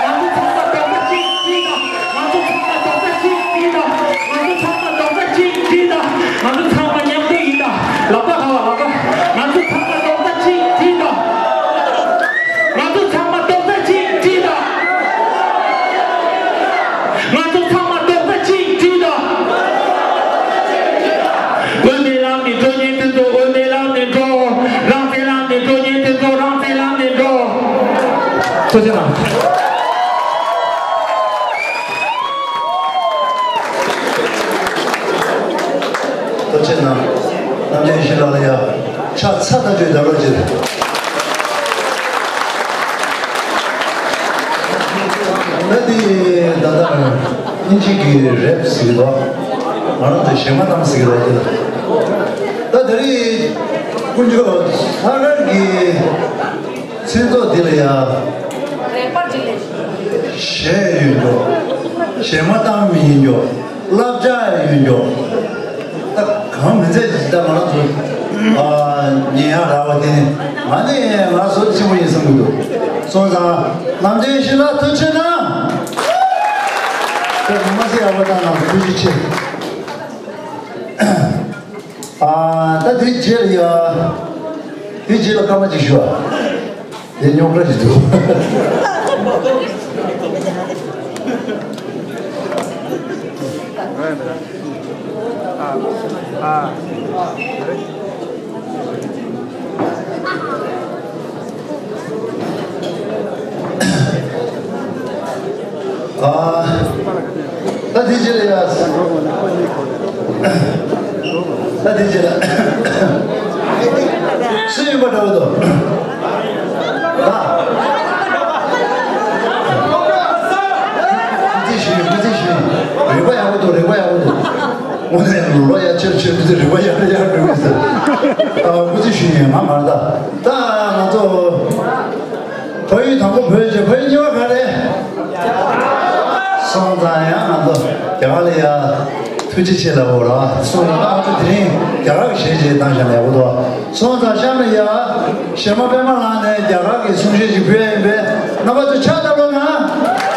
ང་ཚོ་ཚང་མ་རྡོག་རྩ་གཅིག་ཡིན་ད། ང་ཚོ་ཚང་མ་རྡོག་རྩ་གཅིག་ཡིན་ད། ང་ཚོ་ཚང་མ་རྡོག་རྩ་གཅིག་ཡིན་ད། ང་ཚོ་ཚང་མ་མཉམ་དུ་ཡིན་ད། ལག་པ་ཧ་བ་ལག་པ། ང་ཚོ་ཚང་མ་རྡོག་རྩ་གཅིག་སྒྲིལ་དང་། ང་ཚོ་ཚང་མ་རྡོག་རྩ་གཅིག་སྒྲིལ་དང་། ང་ཚོ་ཚང་མ་རྡོག་རྩ་གཅིག་སྒྲིལ་དང་། དགོན་སྡེའི་ལམ་ནས་འགྲོ་མཁན་དེ་ཚོ་དགོན་སྡེའི་ལམ་ནས་འགྲོ། རང་བཙན་ལམ་ནས་འགྲོ་མཁན་དེ་ཚོ་རང་བཙན་ལམ་ནས་འགྲོ། ཐུགས་རྗེ་གནང་། ཐུགས་རྗེ་གནང་། རྣམ་རྒྱལ་ཡེ་ཤེས་ལགས་ལ་ཡ། ཕྱག་འཚལ་ལྟ་སྤྱོད་བརྡ་སྤྲོད་བྱེད། ད་འདི་ད་ལྟ་དབྱིན་ཇི་གི་རེབ་ཟེར་གི་འདུག་ང་རང་ཚོ་གཞས་མ་གཏམ་ཟེར་གི་འདུག་འདི་ལ། ད་དེ་རིང་དཀོན་མཆོག་ལྷག་དཀར་གྱི་མཚན་ཚོགས་འདི་ལ་ཡ། གཞས་ཡོད་འགྲོ། གཞས་མ་གཏམ་ཡིན་འགྲོ། བསླབ་བྱ་ཡོད་འགྲོ། ད་གང་མི་ཚད་ཅིག་ད་ང་རང་ཚོ་ཨ་ཉན་ཡག་རག་པ་དེ་ནི་ང་ནི་ང་བསོད་ཆེན་པོ་ཡིན་བསམ་གྱི་འདུག་སོང་ཙང་རྣམ་རྒྱལ་ཡེ་ཤེས་ལགས་ཐུགས་རྗེ་གནང་། ད་མི་མ་ཚད་ཡག་པོ་བཏང་གནང་། ཐུགས་རྗེ་ཆེ། ཨ་ད་དེ་རྗེས་ལ་ཡ། དེ་རྗེས་ལ་སྐར་མ་གཅིག་ཞུ་བ། དེ་རྙོག་དྲ་ཞིག་འདུག་ཨ། ད་དེ་རྗེས་ལ་ཡ། ད་དེ་རྗེས་ལ། སུ་ཡིན་པ་འདྲ་བོ་འདུག་ད། སྐུ་ཚེ་ཞུ་ཡིན། སྐུ་ཚེ་ཞུ་ཡིན། རིག་པ་ཡག་པོ་འདུག་རིག་པ་ཡག་པོ་འདུག་དངོས་གནས་ལོ་ཡ་ཆེར་ཆེར་དུས་ཚོད་རིག་པ་ཡར་ཡར་འགྲོ་གི་ཟེར། ཨ། སྐུ་ཚེ་ཞུ་ཡིན། ང་མ་རེད་ད། ད་ང་ཚོ་ཕ་ཡུལ་དང་པོ་བོད་ཀྱི། ཕ་ཡུལ་གཉིས་པ་ག་རེ། སོང་ཙང་ཡང་ང་ཚོ་རྒྱ་གར་ལ་ཡ་ཐུགས་རྗེ་ཆེ་ལབ་དགོས་རེད་པ། སོང་ཙང་ད་ང་ཚོ་དེ་རིང་རྒྱ་གར་གྱི་གཞས་ཅིག་བཏང་བཞག་ན་ཡག་པོ་འདུག་སོང་ཙང་གཤམ་ལ་ཡ་གཞས་མ་པད་མ་ལགས་ནས་རྒྱ་གར་གྱི་གསུང་བཤད་ཅིག་ཕུལ་ཡ་ཡིན་པས། རྣམ་པ་ཚོ་ཕྱག་བརྡབ་རོགས་གནང་།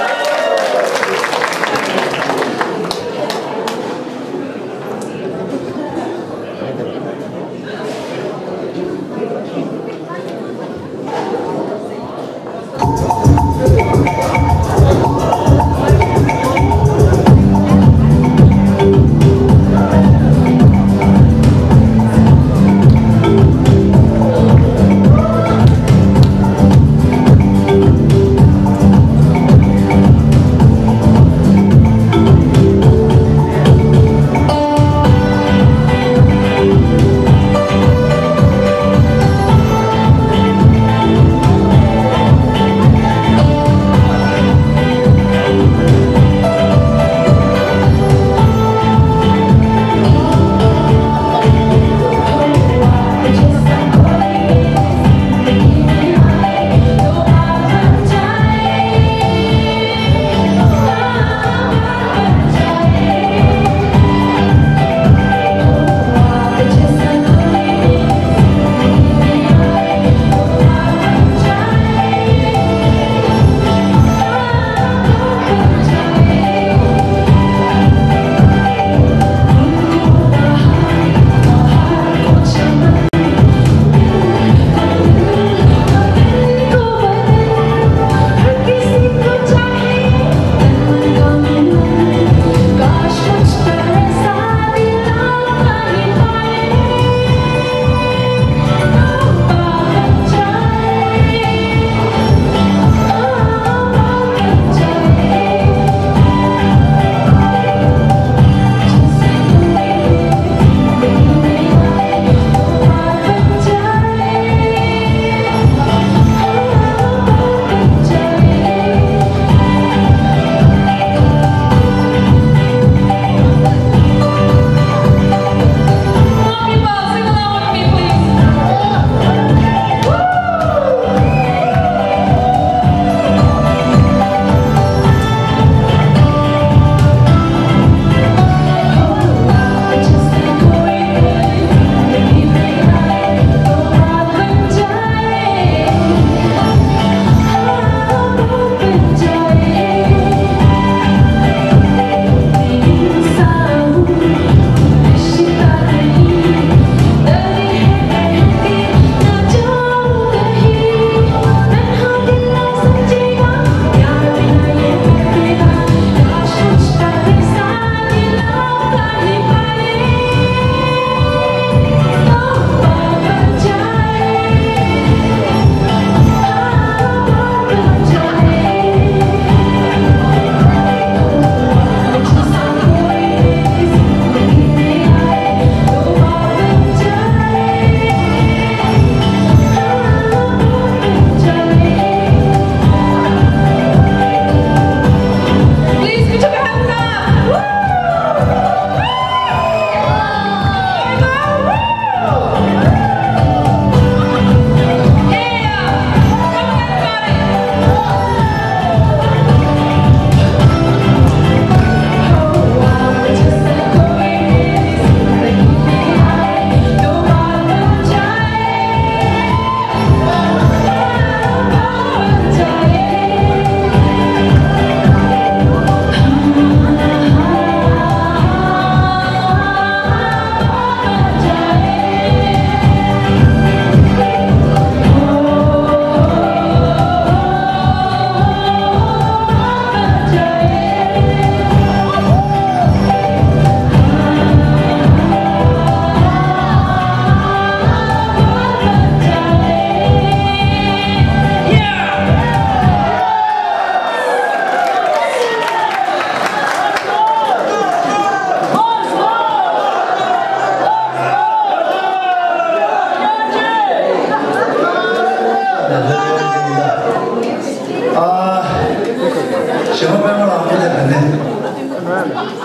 ནས་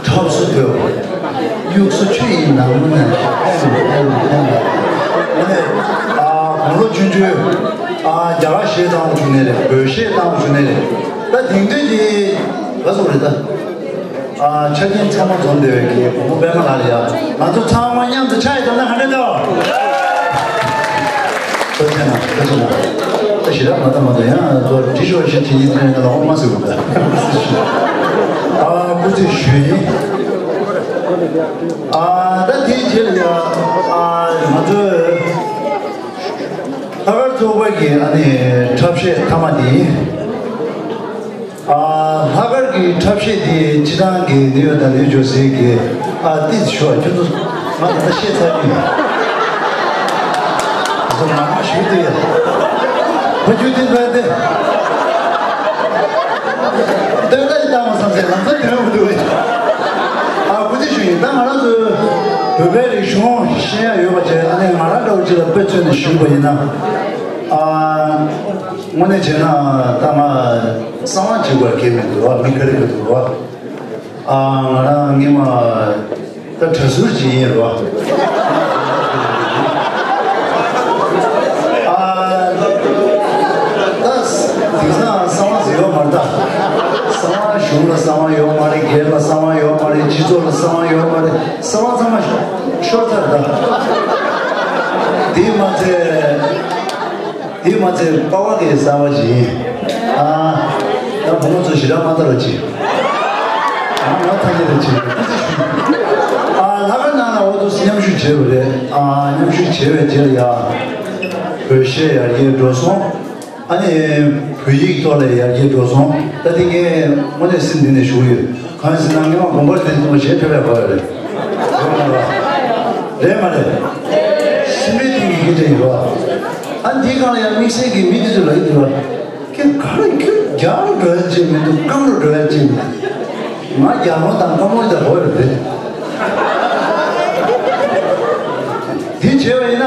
ཁྲབ་སོ་དོད། དབྱུག་སོ་ཆུ་ཡི་ནང་མོ་ནས་ཨ་ནི་ཨ་གང་ལོ་ཆུང་ཆུང་ཨ་རྒྱ་གར་གཞས་བཏང་བྱུང་ནས་རེད། བོད་གཞས་བཏང་བྱུང་ནས་རེད། ད་དེང་དུས་ཀྱི་ག་སོང་རེད་ད། ཨ་ཆ་རྐྱེན་ཚང་མ་འཛོམས་བསྡད་པའི་གི་བུ་མོ་པད་མ་ལགས་ལ་ཡ། ང་ཚོ་ཚང་མ་མཉམ་དུ་ཕྱག་ཡི་བརྡབ་ན་ག་འདྲ་འདུག་ཐུགས་རྗེ་ཆེ་གནང་། ཐུགས་རྗེ་ཆེ་གནང་། ད་ཞེ་དྲག་མ་ད་མ་ད་ཡང་ལོ་འདི་ཞོ་ཞེ་དེ་ཉིད་དེ་ང་ལ་ཧོ་མ་ཟེར་བ་ད། ཨ་སྐུ་རྩེད་ཞུས་ཡིན། ཨ་ད་དེའི་རྗེས་ལ་ཡ་ཨ་ང་ཚོའི་ལྷག་དཀར་ཚོགས་པ་གི་ཨ་ནི་འཁྲབ་གཞས་མཐའ་མ་དེ་ཡིན། ཨ་ལྷག་དཀར་གྱི་འཁྲབ་གཞས་དེ་སྤྱི་བཏང་གི་ནིའུ་ཡོག་དང་ནིའུ་ཇར་སི་གི་ཨ་ཏིས་ཞུ་བ་ཁྱོད་ཚོ་ང་ད་ལྟ་བཤད་ཚར་གི་ཡིན། ང་ཚོ་ང་རང་ཞུས་དེ་ཡ། ཕ་ཁྱོད་དེ་འདྲ་དེ་སྟོན་ཁ་ཞིག་བཏང་བ་བསམ་སེ་ལམ་སང་དེ་རང་མི་འདུག་ཨ་སྐུ་ཚེ་ཞུ་ཡིན། ད་ང་རང་ཚོའི་བོད་པའི་རིག་གཞུང་ཤེས་ཡ་ཡོད་པ་བྱས། ཨ་ནི་ང་རང་འདྲ་བོ་ཅིག་ལ་དཔེ་མཚོན་ནས་ཞུས་པ་ཡིན་ན། ཨ་དངོས་གནས་བྱས་ན་ད་ང་གསང་བ་བྱེད་པར་གལ་མི་འདུག་བ། མི་ཁ་རེ་གི་འདུག་བ། ཨ་ང་རང་སྔོན་མ་ད་གྲྭ་ཟུར་ཅིག་ཡིན་རོ། ཨ་ད་དེང་སང་གསང་བ་ཟེར་ཡོད་མ་རེད་ད། གསང་བ་གཞུང་ལ་གསང་བ་ཡོད་མ་རེད། སྒེར་ལ་གསང་བ་ཡོད་མ་རེད། སྤྱི་ཚོགས་ལ་གསང་བ་ཡོད་མ་རེད། གསང་བ་ཚང་མ་ཤོར་ཚར་རེད་ད། དེས་མ་ཚད། དེ་མ་ཚད་པ་ཕ་གི་གསར་བ་ཞིག་ཡིན། ཨ་ད་བུ་མོ་ཚོ་ཞེ་དྲག་མ་ལྟ་རོགས་གྱིས། ཨ་ང་ཐ་སྙད་རེ་བྱེད། ཨ་ལྷག་དཀར་ནང་ལ་འོ་དུ་མཉམ་ཞུགས་བྱས་པ་རེད། ཨ་མཉམ་ཞུགས་བྱས་པའི་རྗེས་ལ་ཡ་བོད་གཞས་ཡར་རྒྱས་འགྲོ་སོང་། ཨ་ནི་བོད་ཡིག་ཐོག་ལ་ཡར་རྒྱས་འགྲོ་སོང་། ད་དེ་ངས་དངོས་གནས་སེམས་གཏིང་ནས་ཞུ་གི་ཡོད། གང་ཡིན་ཟེར་ན་སྔོན་མ་དགོན་པར་དེ་ཚོ་གཞས་འཁྲབ་ཡག་གོ་ཡ་རེད། རེད་མ་རེད། རེད་མ་རེད། སེམས་པའི་གཏིང་གི་སྐད་ཆ་ཡིན་རོ། ཨ་འདིའི་སྒང་ལ་ཡང་དམིགས་བསལ་གྱི་མི་དེ་ཚོ་ལ་ཡིན་འདུག་བ། ཁྱེད་ག་རེ་ཁྱོད་རྒྱག་རུ་འགྲོ་ཡ་ཅིག་མི་འདུག་སྐམ་རུ་འགྲོ་ཡ་ཅིག་མི་འདུག་ང་རྒྱ་ལོ་དང་སྐམ་ལོ་ཡ་གོ་ཡ་རེད། འདི་བྱས་པ་ཡིན་ན།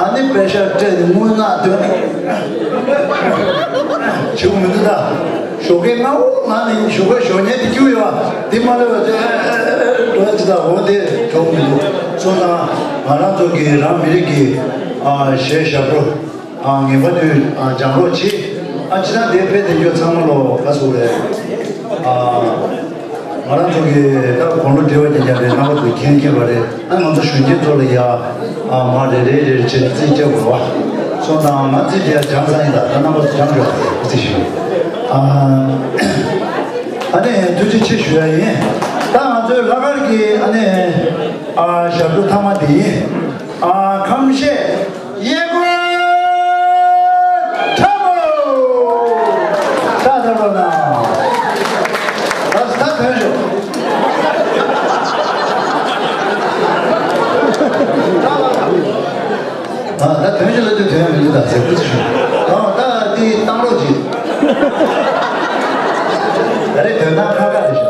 ཨ་ནི་པེ་ཤ་སྤྲད་དེ་དངུལ་ནག་འདོན། བྱེད་མི་འདུག་ད། ཞོགས་ཀའི་སྔ་པོ་ང་ནི་ཞོགས་ཀའི་ཞོགས་ཉལ་དེ་སྐྱུག་ཡོད་པ། འདི་མ་ལོས་པ་ཅི་འགྲོ་ཅི་ད་འོ་དེ་གྲོགས་མི་འདུག་སོང་ཙང་ང་རང་ཚོ་གི་རང་མི་རིགས་ཀྱི་ཨ་གཞས་ཞབས་བྲོ་ཨ་ངེས་པར་དུ་ཨ་སྦྱང་རོགས་གྱིས། ཨ་ཅི་ད་དེ་ཕེབས་དེ་འགྱོ་ཚང་མ་ལོ་ག་སུ་རེད། ཨ། ང་རང་ཚོ་གི་ད་དགུང་ལོ་བགྲེས་པ་རྐྱང་རྐྱང་རེད། རྣམ་པ་ཚོ་མཁྱེན་མཁྱེན་པ་རེད། ཨ་ང་ཚོ་གཞོན་སྐྱེས་ཚོ་ལ་ཡ་ཨ་མ་རེ་རེ་རེ་རེ་བྱས་རྩིས་རྒྱག་དགོས་པ། སོང་ཙང་ང་རྩིས་རྒྱག་སྦྱངས་ཚར་ཡིན་ད། ད་རྣམ་པ་ཚོ་སྦྱངས་འགྲོ་རྩིས་ཞུ། ཨ་ཨ་ནི་ཐུགས་རྗེ་ཆེ་ཞུ་ཡ་ཡིན། ད་ང་ཚོའི་ལྷག་དཀར་གྱི་ཨ་ནི་ཨ་ཞབས་བྲོ་མཐའ་མ་དེ་ཡིན། ཨ་ཁམས་བཤད། གཡས་སྐོར་ཁྲ་མོ། ཁྲ་ཁྲ་མོ་ན། ད་ད་ཐོན་ཤོག་ཨ་ད་ཐོན་ཤོག་ལ་དུས་ཐོན་མི་འདུག་ད་ཟེར་གི་ཞུ། ཨ་ད་དེ་བཏང་རོགས་གྱིས། ད་རེས་དོན་དག་ཁག་ཁག་རེད་ཤག་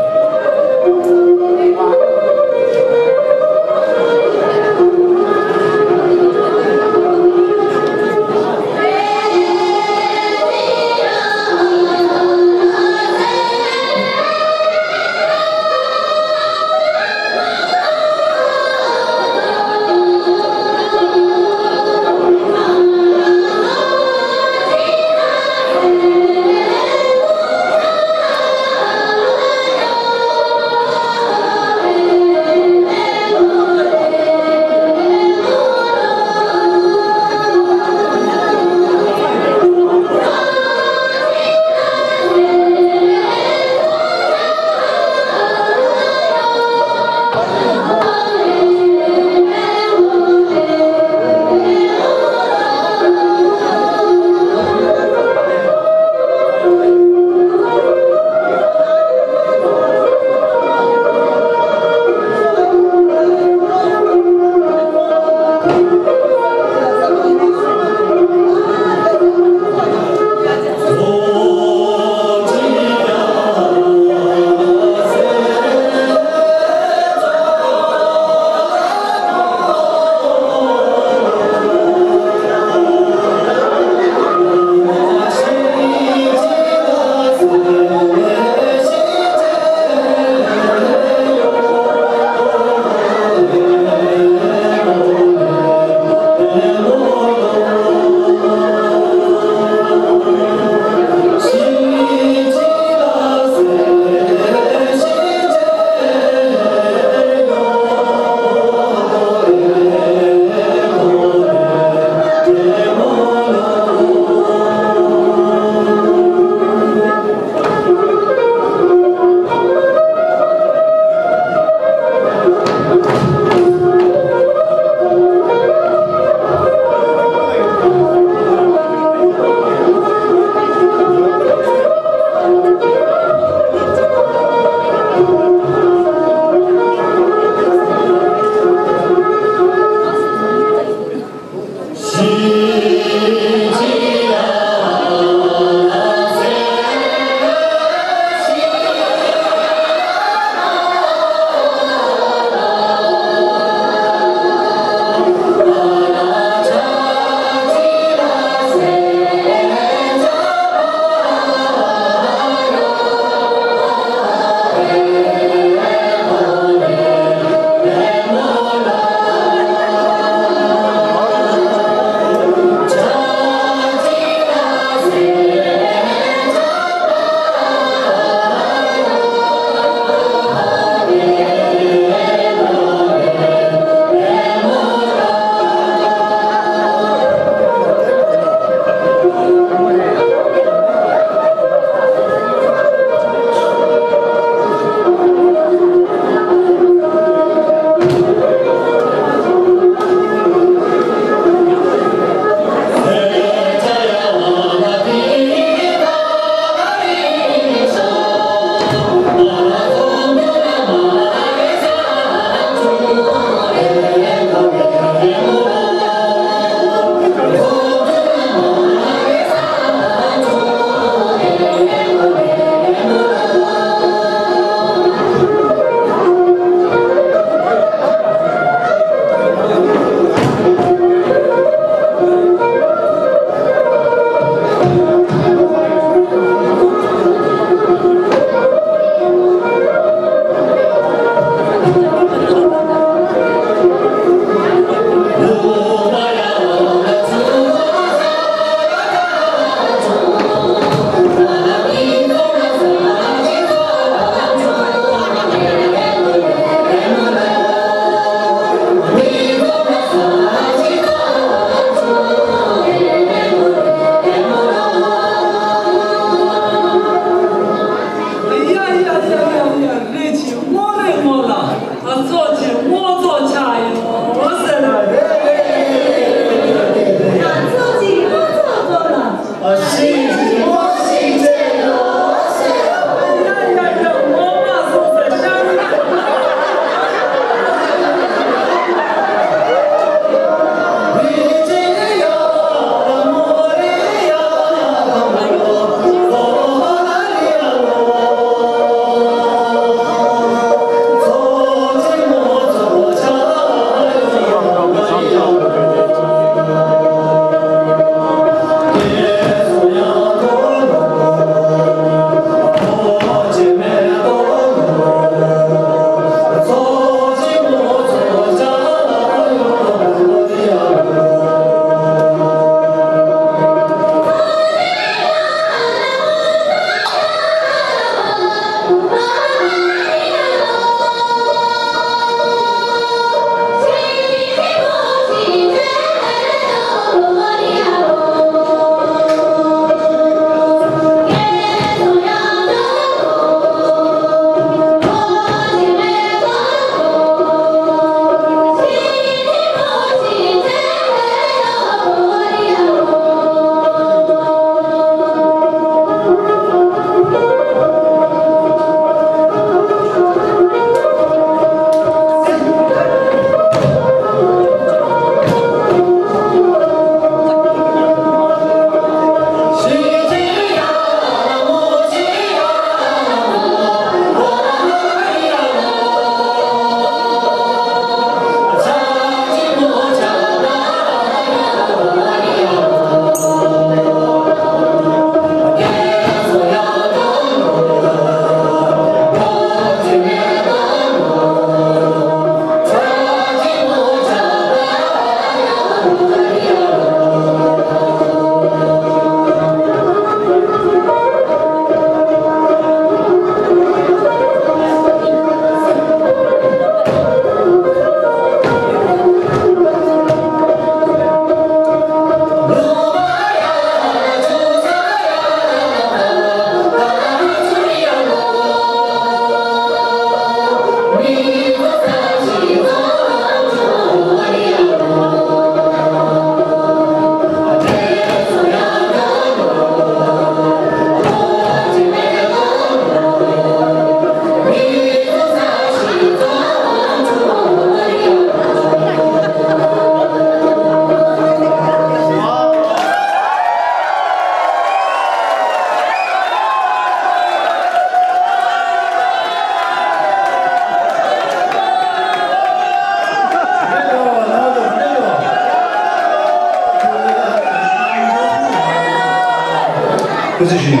ཐུགས་རྗེ་ཆེ།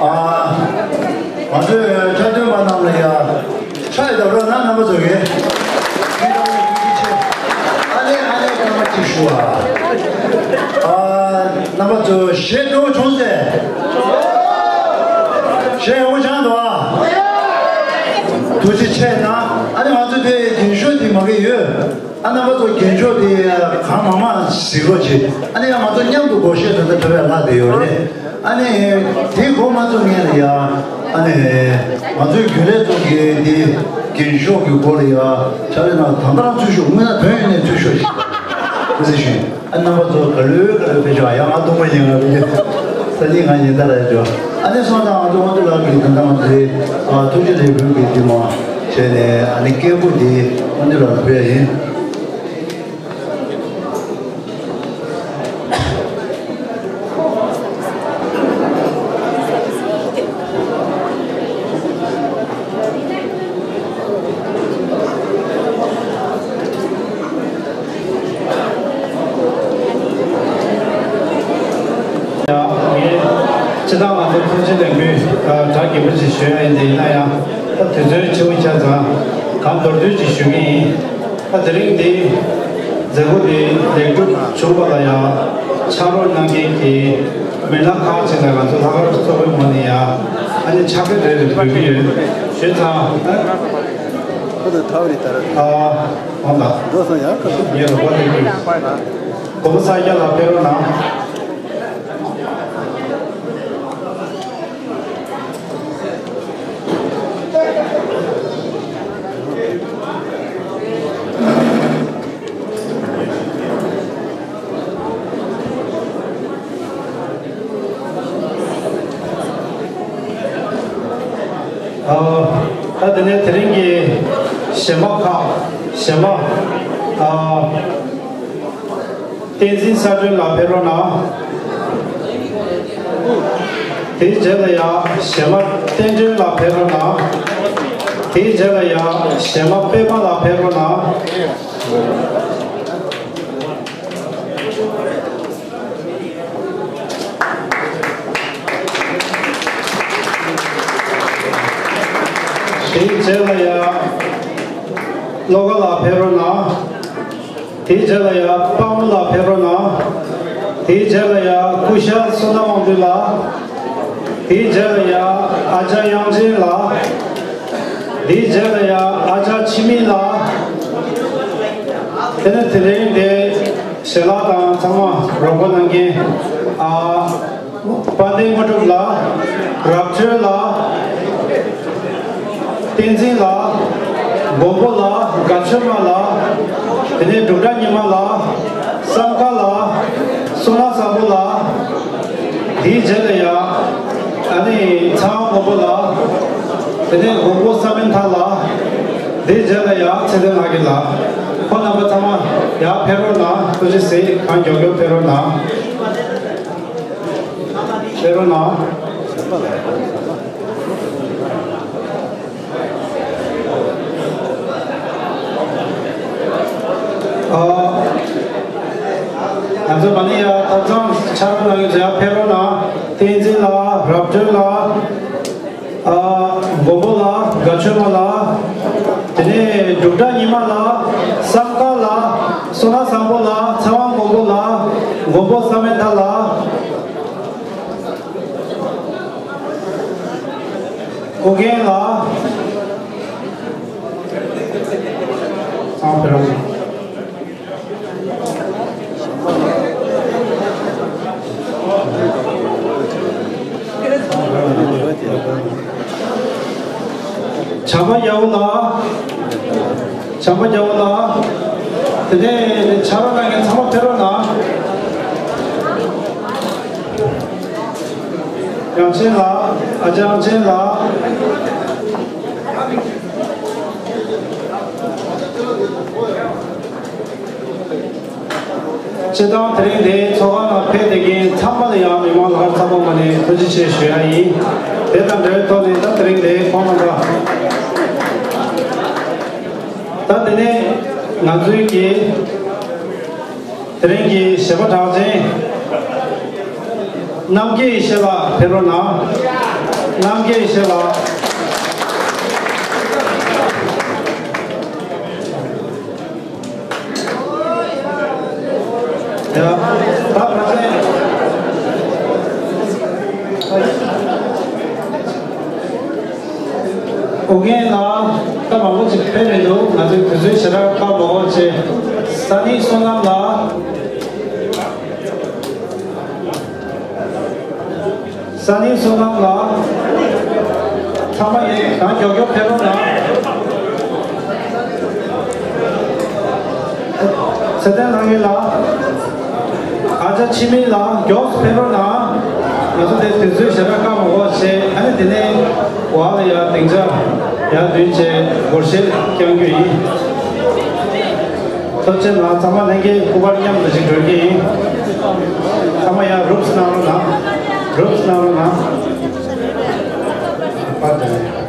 ཨ། ང་ཚོའི་འཁྲབ་སྟོན་པ་རྣམས་ལ་ཡ། ཕྱག་ཡི་དམ་རོགས་གནང་རྣམ་པ་ཚོ་གིས། ཨ་ནེ་ཨ་ནེ་སྐར་མ་གཅིག་ཞུ་བ། ཨ། རྣམ་པ་ཚོ་གཞས་སྤྲོ་བོ་བྱུང་ཟེར། གཞས་ཡག་པོ་སྦྱངས་འདུག་ཨ། ཐུགས་རྗེ་ཆེ་གནང་། ཨ་ནེ་ང་ཚོ་དེ་རྒྱན་ཤོག་དེ་མ་གི་ཡོད། ཨ། རྣམ་པ་ཚོ་རྒྱན་ཤོག་དེ་གང་མང་མང་གཟིགས་རོགས་བྱེད། ཨ་ནི་ཡང་ང་ཚོ་མཉམ་དུ་སྒོར་གཞས་ད་ལྟ་འཁྲབ་པའི་ལྷག་བསྡད་ཡོད་རེད། ཨ་ནི་དེ་འགོ་མ་ཚུགས་སྔོན་ལ་ཡ། ཨ་ནི་ང་ཚོའི་རྒྱུན་ལས་ཚོ་གིས་དེ་རྒྱན་ཤོག་གི་སྐོར་ལ་ཡ་ཕྱག་ལས་གནང་། ད་ལྟ་རང་ཚུར་ཤོག། དངོས་གནས་དོན་ཡོད་ནས་ཚུར་ཤོག་ཞིག། ཨ་ནི་རྣམ་པ་ཚོ་ག་ལོས་ག་ལོས་ཕེབས་ཤོག། ཡང་ང་གཏོང་མ་ཉན་ང་རེད། ས་ཉིན་ང་ཉིན་ད་ར་ཡ་ཅོ། ཨ་ནི་སོང་ཙང་ང་ཚོ་དབང་འདུས་ལགས་ཀྱིས་ད་ལྟ་ང་ཚོའི་ཐུགས་རྗེ་ལེགས་འབུལ་གྱི་དེ་མ་བྱས་ནས། ཨ་ནི་སྐད་འབོད་དེ་དབང་འདུས་ལགས་ལ་ཕུལ་ཡ་ཡིན། ཡང་ངས་སྤྱིར་བཏང་ང་ཚོ་ཐུགས་རྗེ་ལེགས་འབུལ་གྲ་རྒྱས་པོ་ཅིག་ཞུ་ཡ་ཡིན། དེ་ཡིན་ན་ཡང་ད་དུས་ཚོད་ཆེན་པོ་ཆགས་ཙང་གང་མདོར་བསྡུས་ཅིག་ཞུ་གི་ཡིན། ད་དེ་རིང་འདི་མཛད་སྒོ་འདི་ལེགས་གྲུབ་བྱུང་བ་ལ་ཡང་ཕྱག་རོགས་གནང་མཁན་གྱི་མི་སྣ་ཁག་ཅིག་ལ་ང་ཚོ་ལྷག་དཀར་ཕྱོགས་གཙོ་བོའི་ངོས་ནས་ཡང་ཨ་ནི་ཕྱག་འབུལ་རེ་རེ་འབུལ་གྱི་ཡོད། ཞུས་ཙང་ཁོ་ཚོ་ཐག་རིང་ད་ར། ཨ། འོང་ད། འགྲོ་སོང་ཡང་ཁ་ཤས་ངའི་རོགས་པ་ལས་ཀྱི་གོང་ས་སྐྱ་ལ་ཕེབས་རོགས་གནང་། ཨ། ད་དེ་ནས་དེ་རིང་གི་གཞས་མ་ཁག་གཞས་མ། ཨ། བསྟན་འཛིན་ས་སྒྲོན་ལགས་ཕེབས་རོགས་གནང་། དེའི་རྗེས་ལ་ཡ་གཞས་མ་བསྟན་སྒྲོན་ལགས་ཕེབས་རོགས་གནང་། དེའི་རྗེས་ལ་ཡ་གཞས་མ་པད་མ་ལགས་ཕེབས་རོགས་གནང་། དེའི་རྗེས་ལ་ཡ་བློ་དགའ་ལགས་ཕེབས་རོགས་གནང་། དེའི་རྗེས་ལ་ཡ་དཔའ་མོ་ལགས་ཕེབས་རོགས་གནང་། དེའི་རྗེས་ལ་ཡ་སྐུ་ཞབས་བསོད་ནམས་དབང་འདུས་ལགས། དེའི་རྗེས་ལ་ཡ་ཨ་ཅག་དབྱངས་ཅན་ལགས། དེའི་རྗེས་ལ་ཡ་ཨ་ཅག་འཆི་མེད་ལགས། དེ་ནས་དེ་རིང་འདིར་གཞས་ལགས་དང་ཚང་མ་རོགས་པ་གནང་མཁན། ཨ། དཔལ་ལྡན་དངོས་གྲུབ་ལགས། རབ་བརྗོད་ལགས། བསྟན་འཛིན་ལགས། མགོན་པོ་ལགས། དགའ་ཆོས་མ་ལགས། དེ་ནས་འབྲུག་སྒྲ་ཉི་མ་ལགས། བསམ་དཀར་ལགས། བསོད་ནམས་བཟང་པོ་ལགས། དེའི་རྗེས་ལ་ཡ་ཨ་ནི་ཚེ་དབང་མགོན་པོ་ལགས། དེ་ནས་མགོན་པོ་བསམ་ཡས་མཐའ་ལགས། དེའི་རྗེས་ལ་ཡ་ཚེ་བརྟན་ལགས་ཀྱི་ལགས། ཁོང་རྣམ་པ་ཚང་མ་ཡར་ཕེབས་རོགས་གནང་། ཐུགས་རྗེ་གཟིགས། གང་མགྱོགས་མགྱོགས་ཕེབས་རོགས་གནང་། ཕེབས་རོགས་གནང་། ཨ། ང་ཚོ་མ་ནི་ཡ་ཐབ་ཚང་ཕྱག་རོགས་གནང་མཁན་ཚོ་ཡར་ཕེབས་རོགས་གནང་། བསྟན་འཛིན་ལགས། རབ་སྒྲོན་ལགས། ཨ། མགོན་པོ་ལགས། དགའ་ཆོས་མ་ལགས། དེ་ནས་འབྲུག་སྒྲ་ཉི་མ་ལགས། བསམ་དཀར་ལགས། བསོད་ནམས་བཟང་པོ་ལགས། ཚེ་དབང་མགོན་པོ་ལགས། མགོན་པོ་བསམ་ཡས་མཐའ་ལགས། ཨོ་རྒྱན་ལགས། ཚང་མ་ཕེབས་རོགས། བྱམས་པ་རྒྱལ་པོ་ལགས། བྱམས་པ་རྒྱལ་པོ་ལགས། དེ་ནས་ཕྱག་རོགས་གནང་མཁན་ཚང་མ་ཕེབས་རོགས་གནང་། དབྱངས་ཅན་ལགས། ཨ་ཅག་དབྱངས་ཅན་ལགས། སྤྱིར་བཏང་དེ་རིང་འདིའི་ཚོགས་ཁང་ནང་ཕེབས་བསྡད་མཁན་ཚང་མ་ལ་ཡང་མི་མང་ལྷག་ཚང་མ་ནས་ཐུགས་རྗེ་ཆེ་ཞུ་ཡ་ཡིན། དེ་དང་འབྲེལ་བའི་ཐོག་ནས་ད་དེ་རིང་འདིའི་ཁོང་རྣམ་པ། ད་དེ་ནས་ང་ཚོའི་གི་དེ་རིང་གི་གཞས་པ་གྲགས་ཅན། རྣམ་རྒྱལ་ཡེ་ཤེས་ལགས་ཕེབས་རོགས་གནང་། རྣམ་རྒྱལ་ཡེ་ཤེས་ལགས། ཡ། ད་ཕལ་ཆེར། ཨོ་རྒྱན་ལགས་སྐབས་མང་པོ་ཅིག་ཕེབས་མི་འདུག་ང་ཚོའི་དུས་ཚོད་ཞེ་དྲག་བཀག་མ་དགོས་ཆེད། ས་གནས་བསོད་ནམས་ལགས། ས་གནས་བསོད་ནམས་ལགས། ཚང་མ་ཡིན་གང་མགྱོགས་མགྱོགས་ཕེབས་རོགས་གནང་། ཚེ་བརྟན་ལྷ་དགེ་ལགས། ཨ་ཅག་འཆི་མེད་ལགས་མགྱོགས་སུ་ཕེབས་རོགས་གནང་། ང་ཚོ་དེ་དུས་ཚོད་ཞེ་དྲག་བཀག་མ་དགོས་ཆེད། ཨ་ནི་དེ་ནས་འོག་ལ་ཡ་སྡིངས་ཆ་ཡར་བསྡུས་བྱས་སྒོར་གཞས་བསྐྱང་རྒྱུ་ཡིན། ཐུགས་རྗེ་གནང་། ཚང་མ་ལྷན་རྒྱས་སྐུ་པར་མཉམ་དུ་ཞིག་སྒྲོན་གྱི་ཡིན། ཚང་མ་ཡར་རུབ་སུ་གནང་རོགས་གནང་། རུབ་སུ་གནང་རོགས་གནང་། པར་དང་།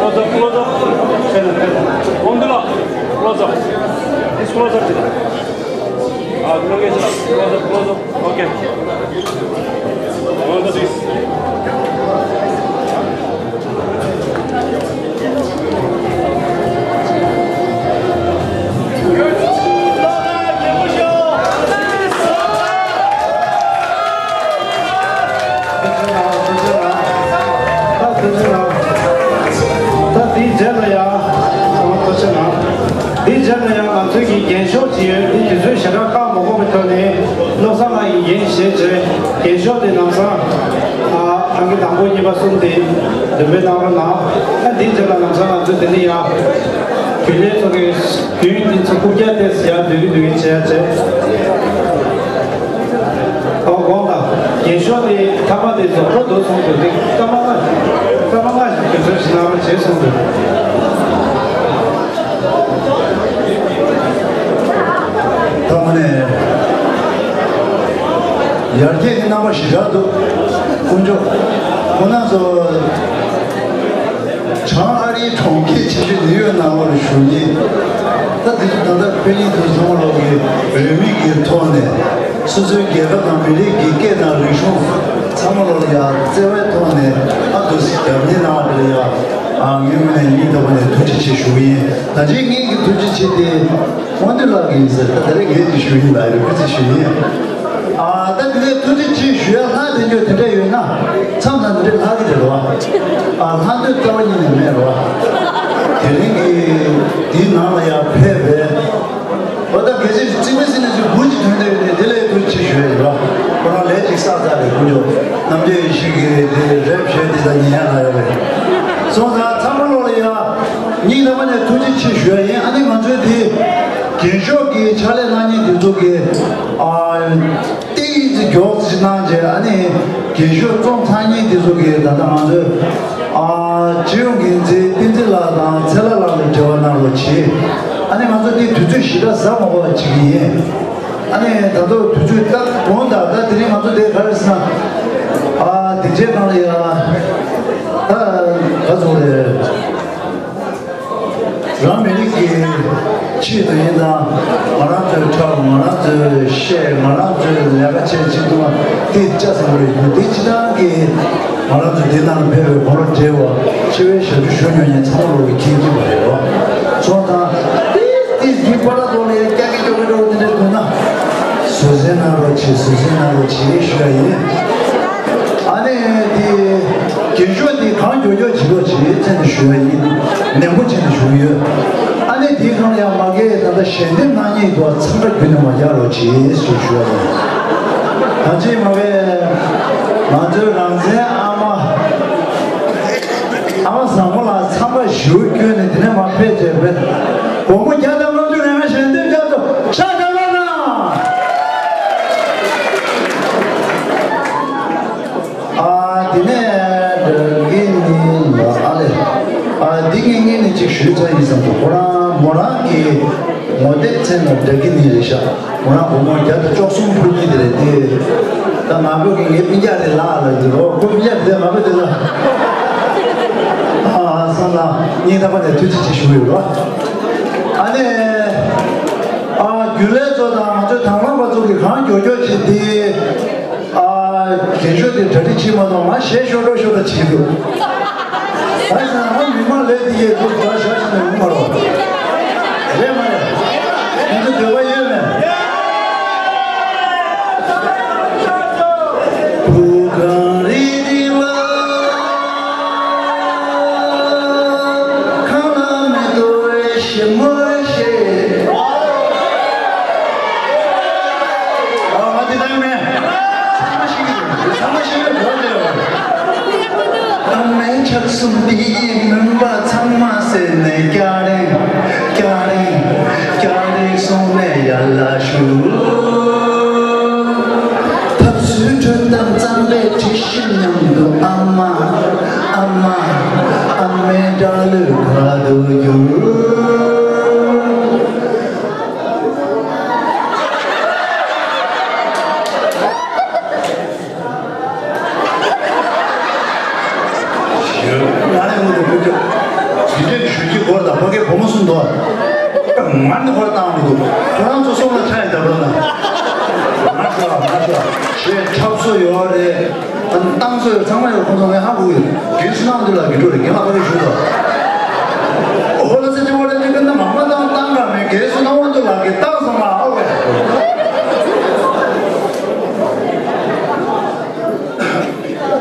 Close up, close up. Pen, pen. On the close up. This close up. Ah, close up, close up. Okay. On the this. ད་དེའི་རྗེས་ལ་ཡང་། ད་དེའི་རྗེས་ལ་ཡང་ང་ཚོའི་གི་རྒྱན་ཤོག་ཅིག་ཡོད། འདི་དུས་ཚོད་ཞེ་དྲག་བཀག་མ་དགོས་པའི་ཐོག་ནས། བློ་བཟང་ལགས་ཀྱིས་འགན་བཞེས་བྱས་རྒྱན་ཤོག་དེ་ལམ་སང་། ཨ། ཨང་ཀི་དང་པོ་གཉིས་པ་གསུམ་དེ་འདོན་སྤེལ་གནང་རོགས་གནང་། ཨ། འདིའི་རྗེས་ལ་ལམ་སང་ང་ཚོས་དེ་ནས་ཡང་རྒྱུན་ལས་ཚོ་གི་རྒྱུན་འདི་ཚོ་རྐུབ་བཀྱག་ཏོག་ཙམ་ཡར་བསྡུ་གི་འདུག་གི་བྱས་བྱས། ཨོ། དགོངས་དག་རྒྱན་ཤོག་དེ་མཐའ་མ་དེ་ཚོ་འགྲོ་འདུག་གསུངས་འདུག་དེ་སྐར་མ་ལྔ། སྐར་མ་ལྔ་ཞིག་དུས་ཚོད་ཞིག་གནང་རོགས་བྱས་གསུངས་འདུག་ད་དངོས་གནས་ཡར་རྒྱས་ཀྱི་རྣམ་པ་ཞེ་དྲག་འདུག་དཀོན་མཆོག་ཁོང་རྣམ་ཚོ། བྱང་ཨ་རིའི་གྲོང་ཁྱེར་ཆེ་ཤོས་ནིའུ་ཡོག་ནང་ལོགས་ལ་བཞུགས་མཁན། ད་དེ་ཚོ་ད་ལྟ་དཔོན་རིགས་དེ་ཚོ་ཚང་མ་ལོག་གི་རེའུ་མིག་གི་ཐོག་ནས་སོ་སོའི་རྒྱལ་ཁབ་དང་མི་རིགས་ཀྱི་སྐད་དང་རིག་གཞུང་ཚང་མ་ལོག་ལ་ཡ་བརྩེ་བའི་ཐོག་ནས་ཨ་དུ་རྒྱབ་གཉེར་གནང་བ་དེ་ལ་ཡ། ཨ། ངའི་ངོས་ནས་སྙིང་ཐག་པ་ནས་ཐུགས་རྗེ་ཆེ་ཞུ་གི་ཡིན། ད་ཅི་ངེད་ཀྱི་ཐུགས་རྗེ་ཆེ་དེ་དབང་འདུས་ལགས་ཀྱིས་ཟེར། ད་དེ་རིང་ངེད་ཀྱིས་ཞུ་ཡིན་ལ་ཡོད་པ་ཅིག་ཞུ་ཡིན། ཨ། ད་དེ་ནས་ཐུགས་རྗེ་ཆེ་ཞུ་ཡ་ལྷག་དེ་འཇོག་དེ་འདྲ་ཡོད་ན། མཚམས་དང་དེ་འདྲ་ལྷག་གི་རེད་རོ། ཨ། ལྷག་འདོད་རྩ་བ་ཉིད་ནས་མེད་རོ། དེ་རིང་གི་དེའི་ནང་ལ་ཡར་ཕེབས་པའི། འོ། ད་གལ་སྲིད་རྩིས་མེད་ཟིན་ནས་ཚུལ་བུ་ཅིག་ཐོན་བསྡད་ཡོད་ནས་དེ་ལས་ཐུགས་རྗེ་ཆེ་ཞུ་ཡ་ཡིན་རོ། ཁོ་རང་ལས་ཅིག་བསགས་ཚར་རེད། དཀོན་མཆོག་རྣམ་རྒྱལ་ཡེ་ཤེས་ཀྱི་དེ་རེབ་བྱས་དེ་ད་ཉན་ཡ་ལ་ཡོད་རེད། སོང་ཙང་ཚང་མ་ལོག་ལ་ཡ། སྙིང་ཐག་པ་ནས་ཐུགས་རྗེ་ཆེ་ཞུ་ཡ་ཡིན། ཨ་ནི་ང་ཚོའི་དེ་རྒྱན་ཤོག་གི་ཕྱག་ལས་གནང་མཁན་དེ་ཚོ་གི། ཨ། ཏིག་ཙི་མགྱོགས་ཙི་གནང་བྱས། ཨ་ནི་རྒྱན་ཤོག་བཙོང་ཚར་མཁན་དེ་ཚོ་གི་ད་ལྟ་ང་ཚོའི། ཨ། སྤྱི་ཡོངས་འགན་འཛིན་བསྟན་འཛིན་ལགས་དང་ཚེ་ལྷ་ལགས་ལ་འབྲེལ་བ་གནང་རོགས་གྱིས། ཨ་ནི་ང་ཚོ་དེ་དུས་ཚོད་ཞེ་དྲག་ཟ་མ་དགོས་པ་བྱེད་ཀྱི་ཡིན། ཨ་ནི་ད་དུང་དུས་ཚོད་ད་དགོངས་དག་ད་དེ་རིང་ང་ཚོ་དེ་ག་རེ་ཟེར་ན། ཨ། སྡིངས་ཆའི་སྒང་ལ་ཡ། ད་ག་ཚོད་རེད། རང་མི་རིགས་ཀྱི་ཆེད་དུ་ཡིན་ཙང་། ང་རང་ཚོའི་ཁྲག་ང་རང་ཚོའི་བཤད། ང་རང་ཚོའི་ལས་ཀ་བྱེད་ཅིག་ཏུ་དེ་ལྕགས་ཟམ་པ་རེད་འདུག་དེ་སྤྱི་བཏང་གི་ང་རང་ཚོ་འདི་ནང་ལ་ཕེབས་པའི་དགུང་ལོ་བགྲེས་པ་ཆེ་བའི་ཞབས་ཞུ་ཞུ་མྱོང་མཁན་ཚང་མ་ལོག་གི་མཁྱེན་གྱི་མ་རེད་རོ། སོང་ཙང་ཏིས་ཏིས་ཀྱི་པ་ར་ཏོ་ལ་ཡ་སྐྱག་གི་ཅོ་གི་ཅོ་གི་དེ་འདྲ་འདུག་ན། བཟོད་བསྲན་གནང་རོགས་གྱིས། བཟོད་བསྲན་གནང་རོགས་གྱིས་ཞུ་ཡ་ཡིན། ཨ་ནི་དེ་རྒྱན་ཤོག་དེ་གང་མགྱོགས་མགྱོགས་བྱེད་རོགས་གྱིས་བཙན་དུ་ཞུ་ཡ་ཡིན། ནན་པོ་བྱས་ནས་ཞུ་གི་ཡོད། ཨ་ནི་དེའི་སྒང་ལ་ཡང་མ་གིའི་ད་ལྟ་ཞལ་འདེབས་གནང་མཁན་འདུག་པ། འཚང་ཁ་བརྒྱུད་ནས་མ་རྒྱག་རོགས་གྱིས་ཞེས་ཞུ་བ་རེད། ད་ཅི་མ་གིའི་ང་ཚོའི་རང་བཙན་ཨ་མ། ཨ་མ་བཟང་མོ་ལགས་འཚང་ཁ་ཞེ་པོ་བསྐྱོན་ནས་དེ་ནས་མར་ཕེབས་བྱས་པས། སྒོར་མོ་བརྒྱ་དང་ལྔ་བཅུ་ལས་ང་ཞལ་འདེབས་རྒྱབ་ཏུ་ཕྱག་བརྐྱངས་གནང་། ཨ། དེ་ནས་འདི་ནི་ལ་ཨ་ལས། ཨ། འདི་ངས་སྔོན་ནས་ཅིག་ཞུས་ཚར་ཡིན་བསམ་འདུག་ཁོ་རང་མོ་རང་གི་ ངོ་དེབ་མཚན་ལ་འདྲ་གི་ནི་རེད་ཤག་ཁོ་རང་སྒོར་མོ་བརྒྱ་དང་བཅུ་གསུམ་ཕུལ་གྱི་དེ་རེད་དེ། ད་ང་བོད་ཀྱི་ངའི་སྤུན་ཀྱག་དེ་ལགས་ལ་ཡོད་རོགས་ཁོ་སྤུན་ཀྱག་དེ་ང་བོད་དེ་ལ། ཨ་ཨ་སང་ལ་སྙིང་ཐག་པ་ནས་ཐུགས་རྗེ་ཆེ་ཞུ་གི་ཡོད་རོགས། ཨ་ནི། ཨ་རྒྱུན་ལས་ཚོ་དང་ང་ཚོའི་དང་བླངས་པ་ཚོ་གི་གང་མགྱོགས་མགྱོགས་བྱེད་དེ། ཨ། རྒན་ཤོས་དེ་གྲ་སྒྲིག་བྱེད་མ་གཏོགས་ང་གཞས་ཤོར་འགྲོ་ཤོར་འགྲོ་བྱེད་འདུག་ད་ཟེར་ན་ང་མི་མང་ལས་དེ་ཡས་འདུག་ད་ཞག་ཞག་ནས་ཡོང་མ་རོགས། རེད་མ་རེད། ང་ཚོ་འདོད་པ་ཡོད་མེད། བུ་གང་རེད་དེ་བ། ཁང་ལ་མི་འདུག་ཞིམ་མོ་ཞེས། ཨ་ང་དེ་ལྟ་ཡོད་མེད། ཚང་མ་ཤེས་ཀྱི་རེད། ཚང་མ་ཤེས་ཀྱི་རེད་དེ། ཨ་མའི་ཆགས་སོང་འདི་མུན་པ་ཚང་མ་བསལ་ནས་སྐྱ་རེངས། སྐྱ་རེངས། སྐྱ་རེངས་སོང་ནས་ཡར་ལ་ཞུ། ཐབས་ཚུལ་ཁྲོད་དང་གཙང་པའི་དྲི་ཞིམ་མཉམ་དུ་ཨ་མ། ཨ་མ། ཨ་མའི་སྐྲ་ལོས་ཁ་དོག་གྱུར། ང་ལས་ངོ་དེ་བུ་ཅོ། དེ་འདྲའི་ཞུ་རྒྱུ་སྐོར་དང་ཕ་གའི་བུ་མོ་གསུམ་འདུག་ང་ནི་ཁོ་ལ་བཏང་མི་འདུག་ཁོ་རང་ཚོ་སོང་ལ་ཆ་ཡི་འདབ་ལ་ན། ང་ཤོག་ང་ཤོག་ཞེས་འཁྲབ་སོ་ཡོད་རེད། བཏང་སོ་ཡོད་ཚང་མ་ཡོད་ཁོ་ཚོ་ངས་ཧ་གོ་གི་རེད། རྒན་སུ་ནང་འདི་ལ་གི་འགྲོ་རེད་རྒན་ལགས་ཁོ་ཚོ་ཞུ་དོ། ཨོ་ལ་སེ་ཅི་བ་ལ་ཅི་ཀ་ན་མ་མ་བཏང་བཏང་ག་མེད་རྒན་སུ་ནང་འདི་ལ་གི་བཏང་སོང་ང་ཨོ་ཝེ།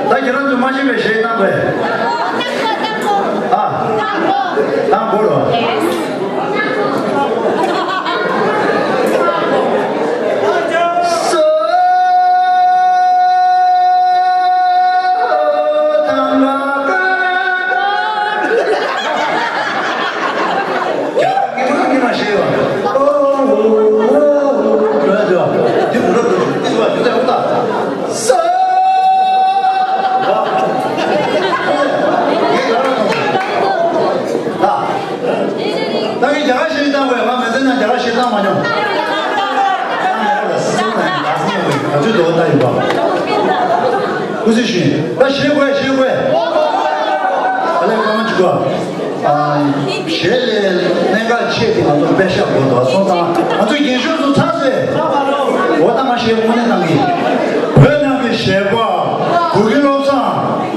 ད་ཁྱེད་རང་ཚོས་མ་ཤེས་པའི་གཞས་བཏང་དགོས། ཨ། བཏང་དགོས་རོ། ད་ངས་རྒྱ་གར་གཞས་བཏང་བས། ང་མི་ཚེ་ནང་རྒྱ་གར་གཞས་བཏང་མ་མྱོང་། ང་ཚོའི་འདོད་པ་ལྟ་ཡིན་པ། སྐུ་ཚེ་ཞུ་ཡིན། ད་གཞས་དགོས་གཞས་དགོས། ཨ་ལས་སྐར་མ་གཅིག་གོ། ཨ། གཞས་ལས་གནད་འགག་ཆེ་དེ་ང་ཚོ་པད་ཤག་དགོས་འདུག་སོང་ཙང་ང་ཚོའི་རྒན་གཞོན་ཚོ་ཚར་སོང་། འོ་ད་ང་གཞས་དངོས་གནས་གནང་གི། བོད་ནང་གི་གཞས་པ། གུ་གེ་བློ་བཟང་།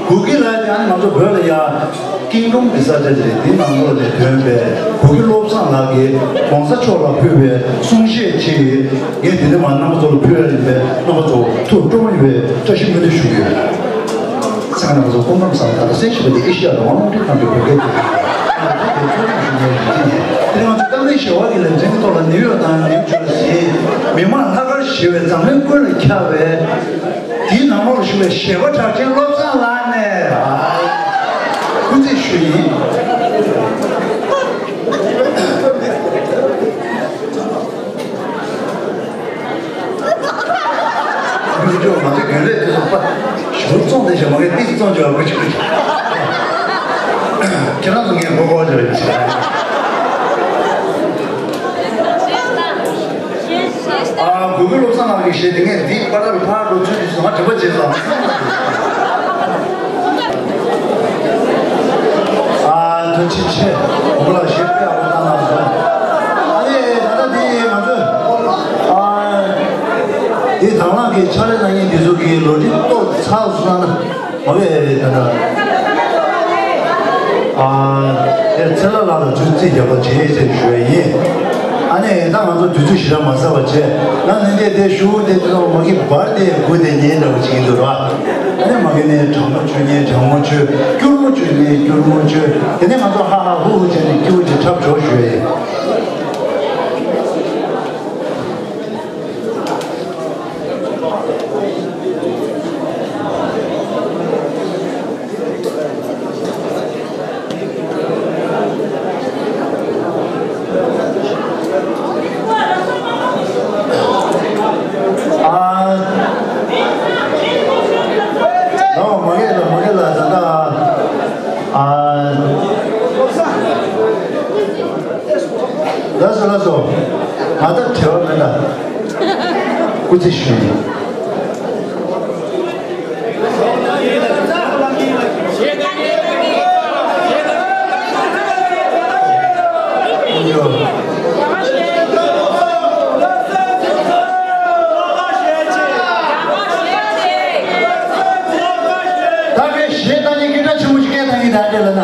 གུ་གེ་ལ་ཡང་ང་ཚོ་བོད་ལ་ཡ། ཀིང་ཀྲུང་གི་ས་ཆ་དེ་རེད། དེ་ནང་ལོགས་ནས་ཐོན་པའི་གུ་གེ་བློ་བཟང་ལགས་ཀྱིས་༸གོང་ས་མཆོག་ལ་ཕུལ་བའི་གསུང་བཤད་ཅིག་ངས་དེ་ནས་མར་རྣམ་པ་ཚོ་ལ་ཕུལ་ཡ་ཡིན་པས། རྣམ་པ་ཚོ་ཐུགས་སྤྲོ་པོ་ཡོད་པའི་བཀྲ་ཤིས་སྨོན་འདུན་ཞུ་གི་ཡོད། ཚང་མ་ཚོ་སྐུ་ཁམས་བཟང་། ད་ལྟ་གསན་བཞིན་པ་དེ་ཨེ་ཤི་ཡ་རང་དབང་རླུང་འཕྲིན་ཁང་གི་བོད་སྐད་ཀྱི་ཨ་ནི་ད་དེ་ཚོ་རིག་གཞུང་ལས་རིགས་ཅན་ཡིན། དེ་རིང་ང་ཚོ་རྟག་གནས་གཞས་པ་གི་ལེ་ཚན་གྱི་ཐོག་ལ་ནིའུ་ཡོག་དང་ནིའུ་ཇར་སི། མི་མང་ལྷག་དཀར་ཞེས་པའི་འཛམ་གླིང་ཀུན་ལ་ཁྱབ་པའི། དེའི་ནང་ལོགས་ལ་བཞུགས་པའི་གཞས་པ་གྲགས་ཅན་བློ་བཟང་ལགས་ནས་སྐུ་རྩེད་ཞུ་ཡིན། མི་འགྲོ་ང་ཚོའི་རྒྱུན་ལས་དེ་ཚོ་པ་ཞུ་བཙོང་དེ་བཞིན་མ་གི་ཏིག་བཙོང་བྱས་པ་ཀུ་ཅི་ཀུ་ཅི། ཁྱེད་རང་ཚོ་ངའི་མགོ་སྐོར་བྱས་པ་ཡིན། ཨ། གུ་གུལ་བློ་བཟང་ལགས་ཀྱི་གཞས་དེ་ངས་འདི་པར་ལ་ཕར་འགྲོ་ཚུལ་དེ་ཚོ་ང་དྲན་པ་བརྗེད་སོང་། ཨ། ཐུགས་རྗེ་ཆེ། གུ་གུལ་ལགས་གཞས་དཔེ་ཡག་པོ་བཏང་གནང་སོང་། ཨ་ནི་ད་ལྟ་འདི་ང་ཚོས་ཨ། འདི་དང་བླངས་ཀྱི་ཕྱག་ལས་གནང་མཁན་དེ་ཚོ་གི་ལོ་རྒྱུས་ཏོག་ཙམ་གསུངས་ན། མ་བས་ད་ལྟ། ཨ། དེར་ཚེ་ལྷ་ལགས་ལ་ཚུར་རྩིས་རྒྱག་པ་བྱེད་ཟེར་ཞུ་བ་ཡིན། ཨ་ནི་ད་ང་ཚོ་དུས་ཚོད་ཞེ་དྲག་མ་ཟ་བ་བྱས། ང་ནི་འདི་དེ་ཞུ་དེ་དུས་ཚོད་མ་གི་བར་དེ་དགུ་དེ་ཉལ་འདྲ་བོ་བྱེད་ཀྱི་འདུག་ར། ཨ་ནི་མ་གི་ནས་གྲང་མོ་བྱོས་ཉལ་གྲང་མོ་བྱོས། སྐྱུར་མོ་བྱོས་ཉལ་སྐྱུར་མོ་བྱོས། དེ་ནས་ང་ཚོ་ཧ་ཧ་ཧུ་ཧུ་བྱས་ནས་སྐྱིད་པོ་ཅིག་འཁྲབ་ཆོག་ཞུ་བ་ཡིན། ཨ། ལོ་མ་གེ་ལ་མ་གེ་ལ་ད་ལྟ། ཨ། སྐུ་ཚེ་ཞུ། ད་གའི་གཞས་བཏང་ནས་སྐད་གྲགས་ཆེན་པོ་ཞིག་སྐད་བཏང་གི་ད་འདྲ་ལ་ན།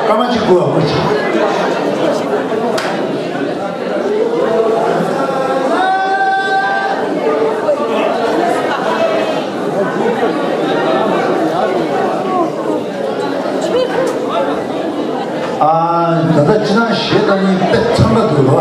སྐར་མ་གཅིག་སྒུག་པ་སྐུ་ཚེ། ཨ། ད་ལྟ་ཅི་ན་གཞས་བཏང་ནི་དཔེ་འཚམས་པ་འདུག་ལ།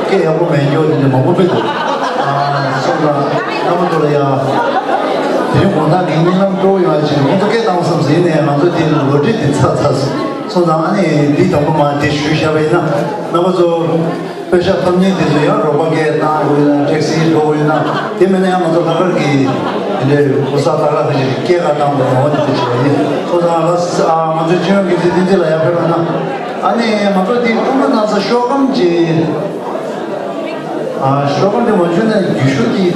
སྐད་ཡག་པོ་མེད་རྒྱུ་དེ་འདྲ་མང་པོ་དཔེ་འདུག་ཨ། སོང་ཙང་རྣམ་པ་ཚོ་ལ་ཡ། དེ་རིང་དགོང་དག་གི་གཉིད་ལམ་སྤྲོ་བོ་ཡོང་ཡ་ཆེད་ཁོང་ཚོ་སྐད་བཏང་བསམ་ཟིན་ནས་ང་ཚོ་དེ་ལོ་གྲི་དེ་ཚར་ཚར་སོང་། སོང་ཙང་ཨ་ནི་འདི་དང་པོ་མ་དེ་ཞུས་བཞག་པ་ཡིན་ན་རྣམ་པ་ཚོ། དཔེ་ཆ་ཐོབ་མཁན་དེ་ཚོ་ཡང་རོགས་པ་སྐད་བཏང་དགོས་ན་ཊེག་སི་འགྲོ་དགོས་ན་དེ་མིན་ན་ཡང་ང་ཚོ་ལྷག་དཀར་གྱི་དེ་འདྲའི་གོ་ས་ཏག་ཏག་དེ་འདྲའི་སྐད་ཁ་བཏང་དགོས་ན་འོ་དེ་འདྲ་བྱས་ཡིན། ཁོ་ཚང་ལ་ང་ཚོའི་ཅི་ཡང་གི་ཚེ་དེ་ཚེ་ལ་ཡར་ཕེབས་པ་ན་ཨ་ནི་ང་ཚོ་དེ་ཀྲུང་གོ་ན་ཚ་ཤོག་སྒམ་གྱི་ཤོག་སྒམ་དེ་མ་བྱུང་ན་རྒྱུ་ཤོག་གི་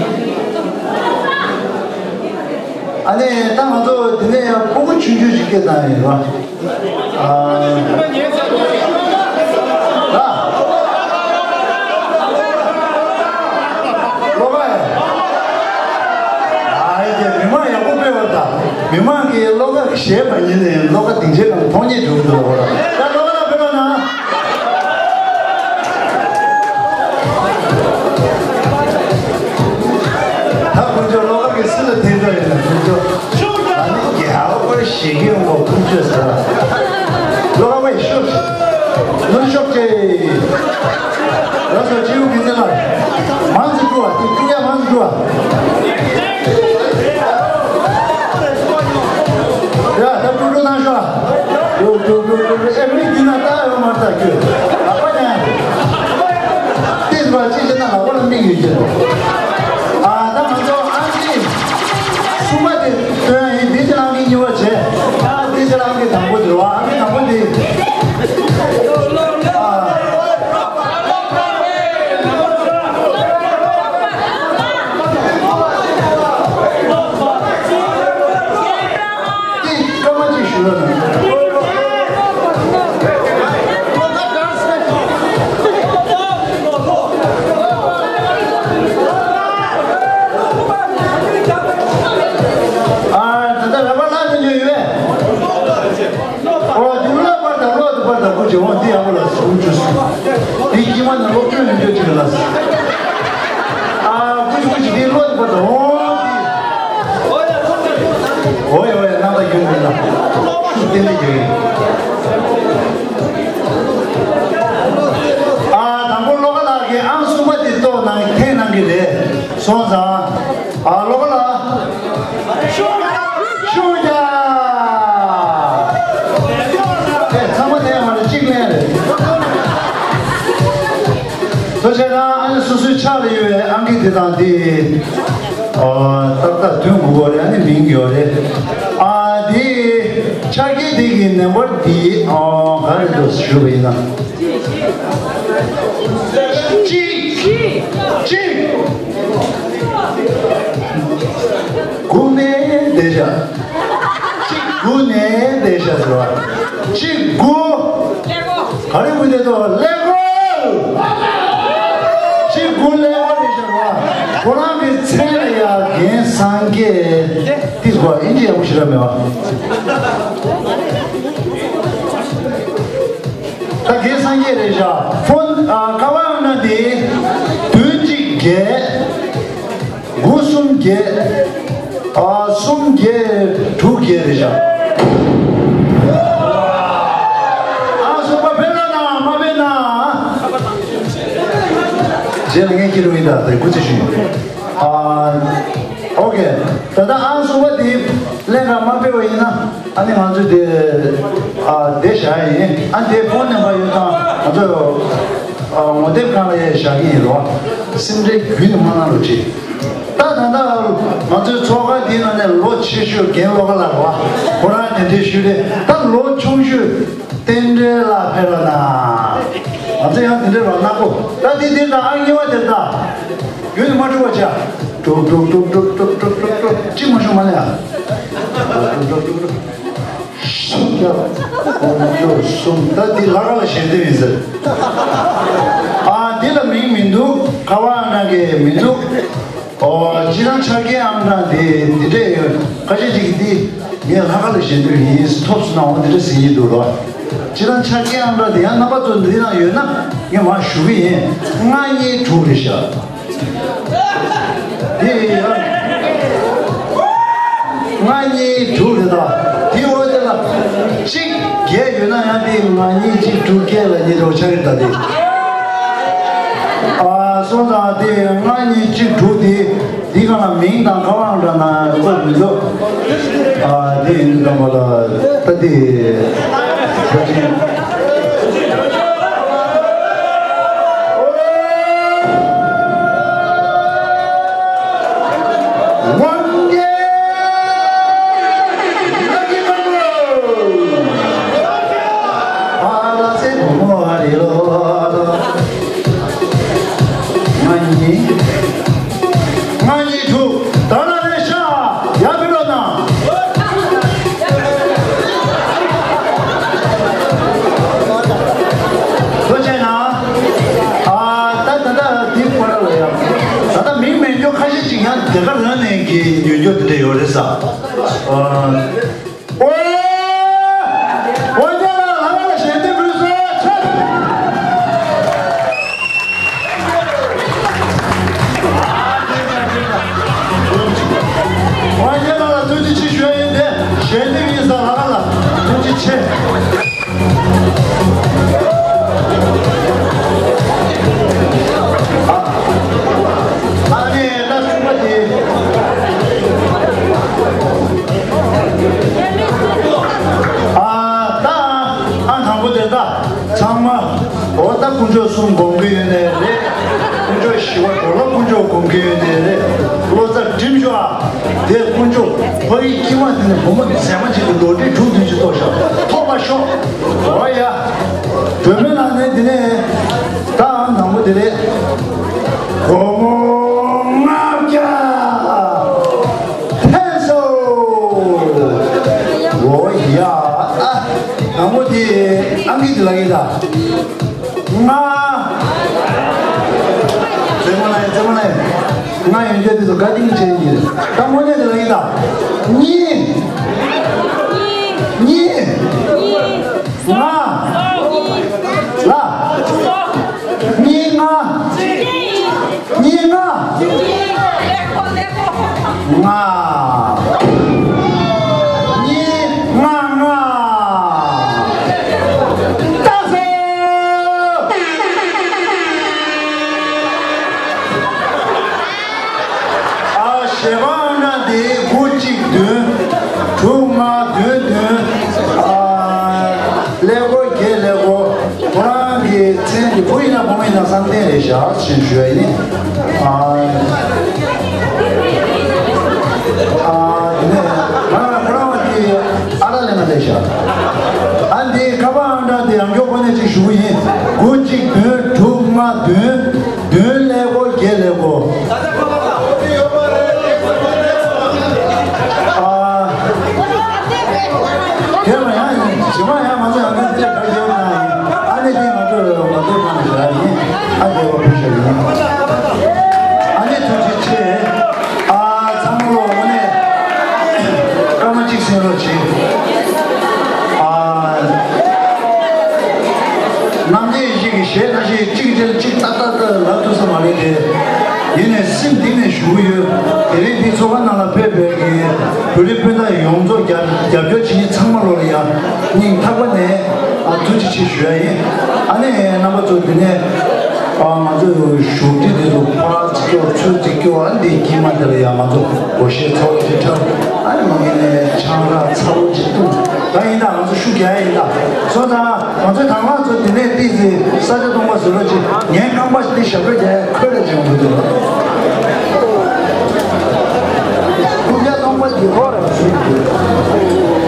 ཨ་ནི་ད་ང་ཚོ་དེ་ནས་ཡང་ཕྲུ་གུ་ཆུང་ཆུང་ཞིག་སྐད་བཏང་ཡིན་རོགས། ཨ། ཨ། བློ་དགའ། ཨ་ཡེ་དེ་མི་མང་ཡག་པོ་དཔེ་བ་དང་མི་མང་གིས་བློ་དགའ་གཞས་མ་ཉན་ནས་བློ་དགའ་སྡིངས་ཆའི་ནང་མཐོང་ཉེས་འགྲོ་གི་འདུག་ལ་གོ་ལ། ད་བློ་དགའ་ལ་དཔེ་བ་ན། ད་ཁོ་ཚོ་བློ་དགའ་གི་སྲིད་ལ་འཐེན་འགྲོ་ཡོད་ན་ཁོ་ཚོ། ཨ་ནི་རྒྱལ་བ་ཞིག་གི་ངོ་ཕུག་ཆོས་ཟེར། བློ་དགའ་བས་ཤོག་ནུ་ཤོག་ཅེ། ལ་སོ་ཅིའུ་གི་ཚེ་ལ། མང་ཙི་ཀྲུ་བ་དེ་ཀྲུ་ཡ་མང་ཙི་ཀྲུ་བ། ཡ་ད་ཀྲུ་ཀྲུ་ན་ཤོག་ཀྲུ་ཀྲུ་ཀྲུ་ཀྲུ་ཨེ་མི་དེ་ན་ད་ཡོང་མ་ཐག་ཁྱོད། ཨ་ཕ་ཉན། ཏིས་བ་ཅི་ཅི་ན་ལ་བ་ལ་མིག་ཡོད་ཀྱི། ཨ་ད་ང་ཚོ་ཨང་ཀི་གསུམ་པ་དེ་སྟོན་ཡིན། འདི་ཅི་ལ་ཨང་ཀི་གཉིས་པ་བྱས། ཨ་འདི་ཅི་ལ་ཨང་ཀི་དང་པོ་དེ་རེད་བ། ཨང་ཀི་དང་པོ་དེ། ཨ་དེ་སྐར་མ་གཅིག་ཞུ་རོགས་གནང་། ཨ་ད་ལྟ་ར་བ་ལ་ནི་ཉོ་ཡོད་པས། ཨོ་དེ་ལོ་པར་དང་ལོ་དེ་པར་དང་ཁོ་ཅི་འོང་དེ་ཡག་པོ་ལ་སུ་བཅུ་སུ། དེ་ཀྱི་མ་ནི་ལོ་ཁྱོད་ཡོད་རྒྱུ་ཅིག་ལ། ཨ་ཁོ་ཅི་ཁོ་ཅི་དེ་ལོ་དེ་པར་དང་འོང་དེ། ཨོ་ཡ་ཨོ་ཡ་ནང་ད་ཡོད་མེད་ལ། ཤུགས་བསྟན་ཏེ་ཡོད། ཨ་དང་པོ་བློ་དགའ་ལགས་ཀྱིས་ཨང་གསུམ་པ་དེ་གཏོང་གནང་འཐེན་གནང་གི་རེད། སོང་ཙང་། ཨ་བློ་དགའ་ལགས། ཤུགས་རྒྱག་ཨེ་ཚང་མ་ལེན་མ་རེད། གཅིག་ལེན་རེད། ཐུགས་རྗེ་གནང་། ཨ་ནི་སོ་སོའི་ཕྱག་ལ་ཡོད་པའི་ཨང་ཀི་དེ་དང་དེ། ཨ་ཏག་ཏག་དོན་དགུ་པ་རེད། ཨ་ནི་མིང་ཡོད་རེད། ཨ་དེ་ཕྱག་འཁྱེར་དེ་གི་ནམ་བར་དེ་ཨ་ག་རེ་འདུག་ཞུས་པ་ཡིན་ན། གཅིག་གཅིག་སྒུག་ནས་བསྡད་བཞག་གཅིག་སྒུག་ནས་བསྡད་བཞག་ཟེར་བ། གཅིག་སྒུག་ག་རེ་སྒུག་བསྡད་འདུག་ཀླད་ཀོར། གཅིག་སྒུག་ཀླད་ཀོར་རེད་བཞག་བ། ཁོ་རང་གི་མཚན་ལ་ཡ་རྒན་སངས་རྒྱས་ཏིས་བ་ཨིན་ཇི་ཡག་པོ་ཞིག་ར་མེད་བ། ད་རྒན་སངས་རྒྱས་རེད་བཞག་ཕོན་ཨ་ཀ་བ་ཨ་ན་དེ་བདུན་གཅིག་བརྒྱད། དགུ་གསུམ་བརྒྱད། ཨ་གསུམ་བརྒྱད་དྲུག་བརྒྱད་རེད་བཞག་ཨ་གསུམ་པ་ཕེབས་ན་ན་མ་ཕེབས་ན། རྗེས་ལ་ངས་ཁྱེད་རང་ཡིན་ད་དེ་སྐུ་ཚེ་ཞུ། ཨ་ཨོ་ཁེ། ད་ལྟ་ཨ་གསུམ་པ་དེ་ལེན་ག་མ་ཕེབས་པ་ཡིན་ན། ཨ་ནི་ང་ཚོས་དེ་ཨ་དེ་བཞག་ཡིན། ཨ་དེ་ཕོན་ནམ་བར་ཡོད་དང་ང་ཚོ་ཨ་ངོ་དེབ་སྒང་ལ་ཡང་བཞག་གི་ཡིན་རོ། སེམས་ཁྲལ་རྒྱུན་དུ་མ་གནང་རོགས་གྱིས། ད་ད་ལྟ་ང་ཚོའི་ཚོགས་ཁང་འདི་ནང་ནས་ལོ་ཆེ་ཤོས་རྒན་བློ་དགའ་ལགས་རེད་བ། ཁོ་རང་གདན་འདྲེན་ཞུས་རེད། ད་ལོ་ཆུང་ཤོས་རྟེན་འབྲེལ་ལགས་ཕེབས་རོགས་གནང་། ང་ཚོ་ཡང་དེ་འདྲའི་རོགས་ནག་པོ། ད་དེ་དེ་དང་ཨང་གཉིས་པ་དེ་ད། ཡུན་མ་འགྲོ་བ་བྱ། གྲུབ་གྲུབ་གཅིག་མ་ཤོང་མ་ལ་ཡ། གྲུབ་གྲུབ་གྲུབ། གསུམ་བརྒྱབ། དཀོན་མཆོག་གསུམ། ད་འདི་ལྷ་ཁང་ལ་ཞལ་འདེབས་ཡིན་ཟེར། ཨ་འདི་ལ་མིང་མི་འདུག་ཁ་བ་ཨང་གྲངས་ཀྱི་མི་འདུག་ཨོ་སྤྱིར་བཏང་ཆ་རྐྱེན་ཨང་གྲངས་དེ་འདི་འདྲས་ཡོད། ཁ་ཤས་ཅིག་གིས་འདི་ངས་ལྷ་ཁང་ལ་ཞལ་འདེབས་ཡིན་ཐོབ་སོང་ན་འོ་འདི་འདྲས་ཟེར་གྱི་འདུག་རོ། སྤྱིར་བཏང་ཆ་རྐྱེན་ཨང་གྲངས་དེ་ཡང་རྣམ་པ་ཚོ་འདི་ན་ཡོད་ན་ངས་མར་ཞུ་གི་ཡིན། ལྔ་གཉིས་དྲུག་རེད་ཤག་དེ་ཡང་ལྔ་གཉིས་དྲུག་རེད་ད། དེའི་འོག་དེ་ལ་གཅིག་བརྒྱད་ཡོད་ན་ཡང་དེ་ལྔ་གཉིས་གཅིག་དྲུག་བརྒྱད་ལ་གཉིས་འགྲོ་ཆགས་ཀྱི་ད་དེ། ཨ་སོང་ཙང་དེ་ལྔ་གཉིས་གཅིག་དྲུག་དེ་འདི་གང་ལ་མིང་དང་ཁ་བ་ཨང་གྲངས་ན་བཀོད་མི་འདུག་ཨ་དེ་ཡིན་དུས་ཙམ་པ་ལ་ད་དེ་ཕལ་ཆེར། དབང་རྒྱལ་ལ་གི་དམར་པོ། ཨ་ལ་སེ་བུ་མོ་ཨ་རི་ལོ། ང་གཉིས། ང་གཉིས་དྲུག་ད་ལ་རེ་ཤ་ཡ་བི་རོ་ན། ཐུགས་རྗེ་ཆེ་གནང་། ཨ་ད་ད་ད་འདི་པར་ལ་ཡ། ད་ད་མིང་མེད་རྒྱུ་ཁ་ཤས་ཅིག་ཡང་དེ་ག་རང་ནས་གི་ཉོ་རྒྱུ་དེ་འདྲ་ཡོད་རེད་ས། ཨ། ཨོ། ཨོ་རྒྱལ་ལགས་ལ་ལ་ཞལ་འདེབས་ཕུལ་སོང་། ཨོ་རྒྱལ་ལགས་ལ་ཐུགས་རྗེ་ཆེ་ཞུ་ཡ་ཡིན་ཏེ་ཞལ་འདེབས་ཡིན་ས་ལ་ལ་ཐུགས་རྗེ་ཆེ། ཨ་ནི་ད་གསུམ་པ་དེ། ཨ་ད་ཨ་དང་པོ་དེ་ད་ཚང་མ་འོ་ད་དཀོན་མཆོག་གསུམ་སྒོམ་གྱི་ཡོད་ནའི་རེད། དཀོན་མཆོག་བཞི་པ་གྲོ་ལོད་དཀོན་མཆོག་སྒོམ་གྱི་ཡོད་ནའི་རེད། བློ་རྩ་སྒྲིམ་ཤོག་ཨ། དེ་དཀོན་མཆོག་ཕ་གི་དཀྱིལ་མ་དེ་ནས་བུ་མོ་མཛེས་མ་ཅིག་གི་ལོ་ཏོག་དྲུག་བདུན་ཅིག་གཏོར་ཤོག་ཐོབ་པ་ཤོག་འོ་ཡ། སྒྲོལ་མའི་ལག་ནས་དེ་ནས་ད་ཨང་དང་པོ་དེ་རེད། སྒོར་མོ་ལྔ་བརྒྱ་ཕུལ་སོང་། འོ་ཡ། ཨ་དང་པོ་དེ་ཨང་ཀི་དེ་ལ་ཡིན་ད། ལྔ། རྩེད་མོ་ལ་ཡིན། རྩེད་མོ་ལ་ཡིན། ལྔ་ཡོད་རྒྱུ་དེ་ཚོ་བཀའ་དྲིན་ཆེ་ཡིན། ད་དངོས་གནས་དེ་ལ་ཡིན་ད། གཉིས། གཉིས། ལྔ། ལ། གཉིས་ལྔ། གཉིས་ལྔ། ལྔ། གཉིས་ལྔ་ལྔ། ལྟ་སོང་། ཨ་ཞེ་པ་ཨ་འདྲ་དེ་དགུ་གཅིག་བདུན། དྲུག་ལྔ་བདུན་བདུན། ཨ་ཀླད་ཀོར་བརྒྱད་ཀླད་ཀོར། ཁོ་རང་གི་མཚན་གྱི་བུ་ཡིན་ན་བུ་མོ་ཡིན་ན་བསམ་གཏན་རེད་བཞག་ཅེས་ཞུ་ཡ་ཡིན། ཨ་ཨ་དེ་ནས་ང་རང་ཁོ་རང་བ་དེ་ཨ་ར་ལས་མ་ལས་བཞག་ཨ་འདི་ཁ་པར་ཨང་གྲངས་དེ་ཡང་སྐྱོར་ཁོ་ནས་ཅིག་ཞུ་གི་ཡིན། དགུ་གཅིག་བདུན་དྲུག་ལྔ་བདུན། བདུན་ཀླད་ཀོར་བརྒྱད་ཀླད་ཀོར། ཨ། དེ་ལ་ཡང་ཡིན། ཞི་མ་ཡང་ང་ཚོ་ཡང་ཁ་འདི་ལ་ཁ་ཤས་ཡོད་ན་ཡིན། ཨ་ནི་དེ་ང་ཚོ་ང་ཚོའི་ཁ་ནས་ཞུ་ཡ་ཡིན། ཨ་དེ་བ་ཕུལ་ཤ་ཡིན། ཨ་ནི་ཐུགས་རྗེ་ཆེ། ཨ་ཚང་མ་ལོ་དངོས་གནས་སྐར་མ་གཅིག་གསན་རོགས་གྱིས། ཨ། རྣམ་རྒྱལ་ཡེ་ཤེས་ཀྱི་གཞས་ཁ་ཤས་གཅིག་རྗེས་གཅིག་ཏག་ཏག་ཏག་ལབ་ཐུབ་ས་མ་རེད་དེ། ཡིན་ནའི་སེམས་གཏིང་ནས་ཞུ་གི་ཡོད། དེ་རིང་འདི་ཚོགས་ཁང་ནང་ལ་ཕེབས་པའི་གི་བོད་རིགས་སྤུན་ཟླ་ཡོངས་རྫོགས་རྒྱབ་རྒྱབ་སྐྱོར་བྱེད་མཁན་ཚང་མ་ལོ་ལ་ཡང་སྙིང་ཐག་པ་ནས་ཨ་ཐུགས་རྗེ་ཆེ་ཞུ་ཡ་ཡིན། ཨ་ནི་རྣམ་པ་ཚོ་འདི་ནས་ཨ་ང་ཚོ་བཞུགས་ཁྲི་འདི་ཚོ་ཕར་ཅིག་སྐྱོར་ཚུར་ཅིག་སྐྱོར། ཨ་འདི་དཀྱིལ་མ་འདི་ལ་ཡང་ང་ཚོ་སྒོར་གཞས་ཚ་བོ་ཅིག་འཁྲབ། ཨ་ནི་མ་གི་ནས་ཆང་རག་ཚ་བོ་ཅིག་བཏུང་། ད་ཡིན་ད་ང་ཚོ་ཤུགས་རྒྱག་ཡ་ཡིན་ད། སོང་ཙང་། ང་ཚོའི་དང་བླངས་ཚོ་དེ་ནས་ཏོག་ཙམ་ས་ཆ་སྟོང་པ་བཟོ་རོགས་གྱིས། ངའི་རྐང་པ་འདི་ཞབས་བྲོ་རྒྱག་ཡ་ཁོལ་ལ་སྦྱོང་དགོས་འདུག་རྐུབ་བཀྱག་སྟོང་པ་འདི་ཁོ་ར་བཟོས་འདུག་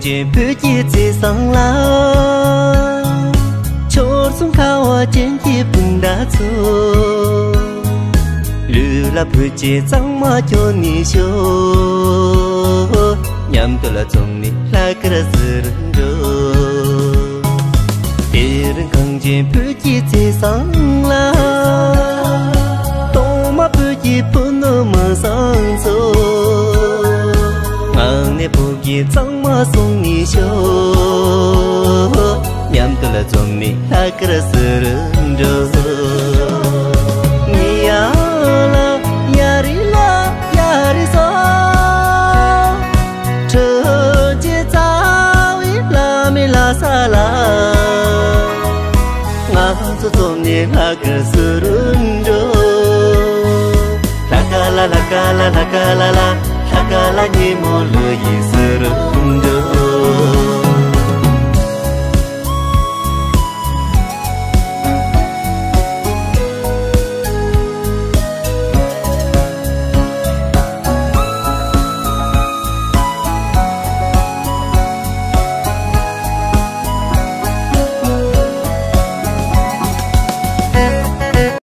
བོད་ཀྱི་བརྩེ་བཟང་ལ། ཕྱོགས་གསུམ་ཁ་བ་ཅན་གྱི་སྤུན་ཟླ་ཚོ། ལུས་ལ་བོད་ཀྱི་གཙང་མ་གྱོན་ནས་ཤོག། མཉམ་དུ་ལ་འཛོམས་ནས་ལྷག་དཀར་ཟེར་འགྲོ། དེ་རིང་གངས་ཅན་བོད་ཀྱི་བརྩེ་བཟང་ལ། གཏོར་མ་བོད་ཀྱི་ཕུ་ནུ་མི་བཟང་ཚོ། ངག་ནས་བོད་ཀྱི་གཙང་མ་གསུང་ནས་ཤོག། མཉམ་དུ་ལ་འཛོམས་ནས་ལྷག་དཀར་ཟེར་འགྲོ། ཉི་ཡ་ལ་ཡ་རི་ལ་ཡ་རི་སོ། ཁྲོ་ཆུ་རྩ་བའི་ལ་མི་ལ་ས་ལ། ང་ཚོ་འཛོམས་ནས་ལྷག་དཀར་ཟེར་འགྲོ།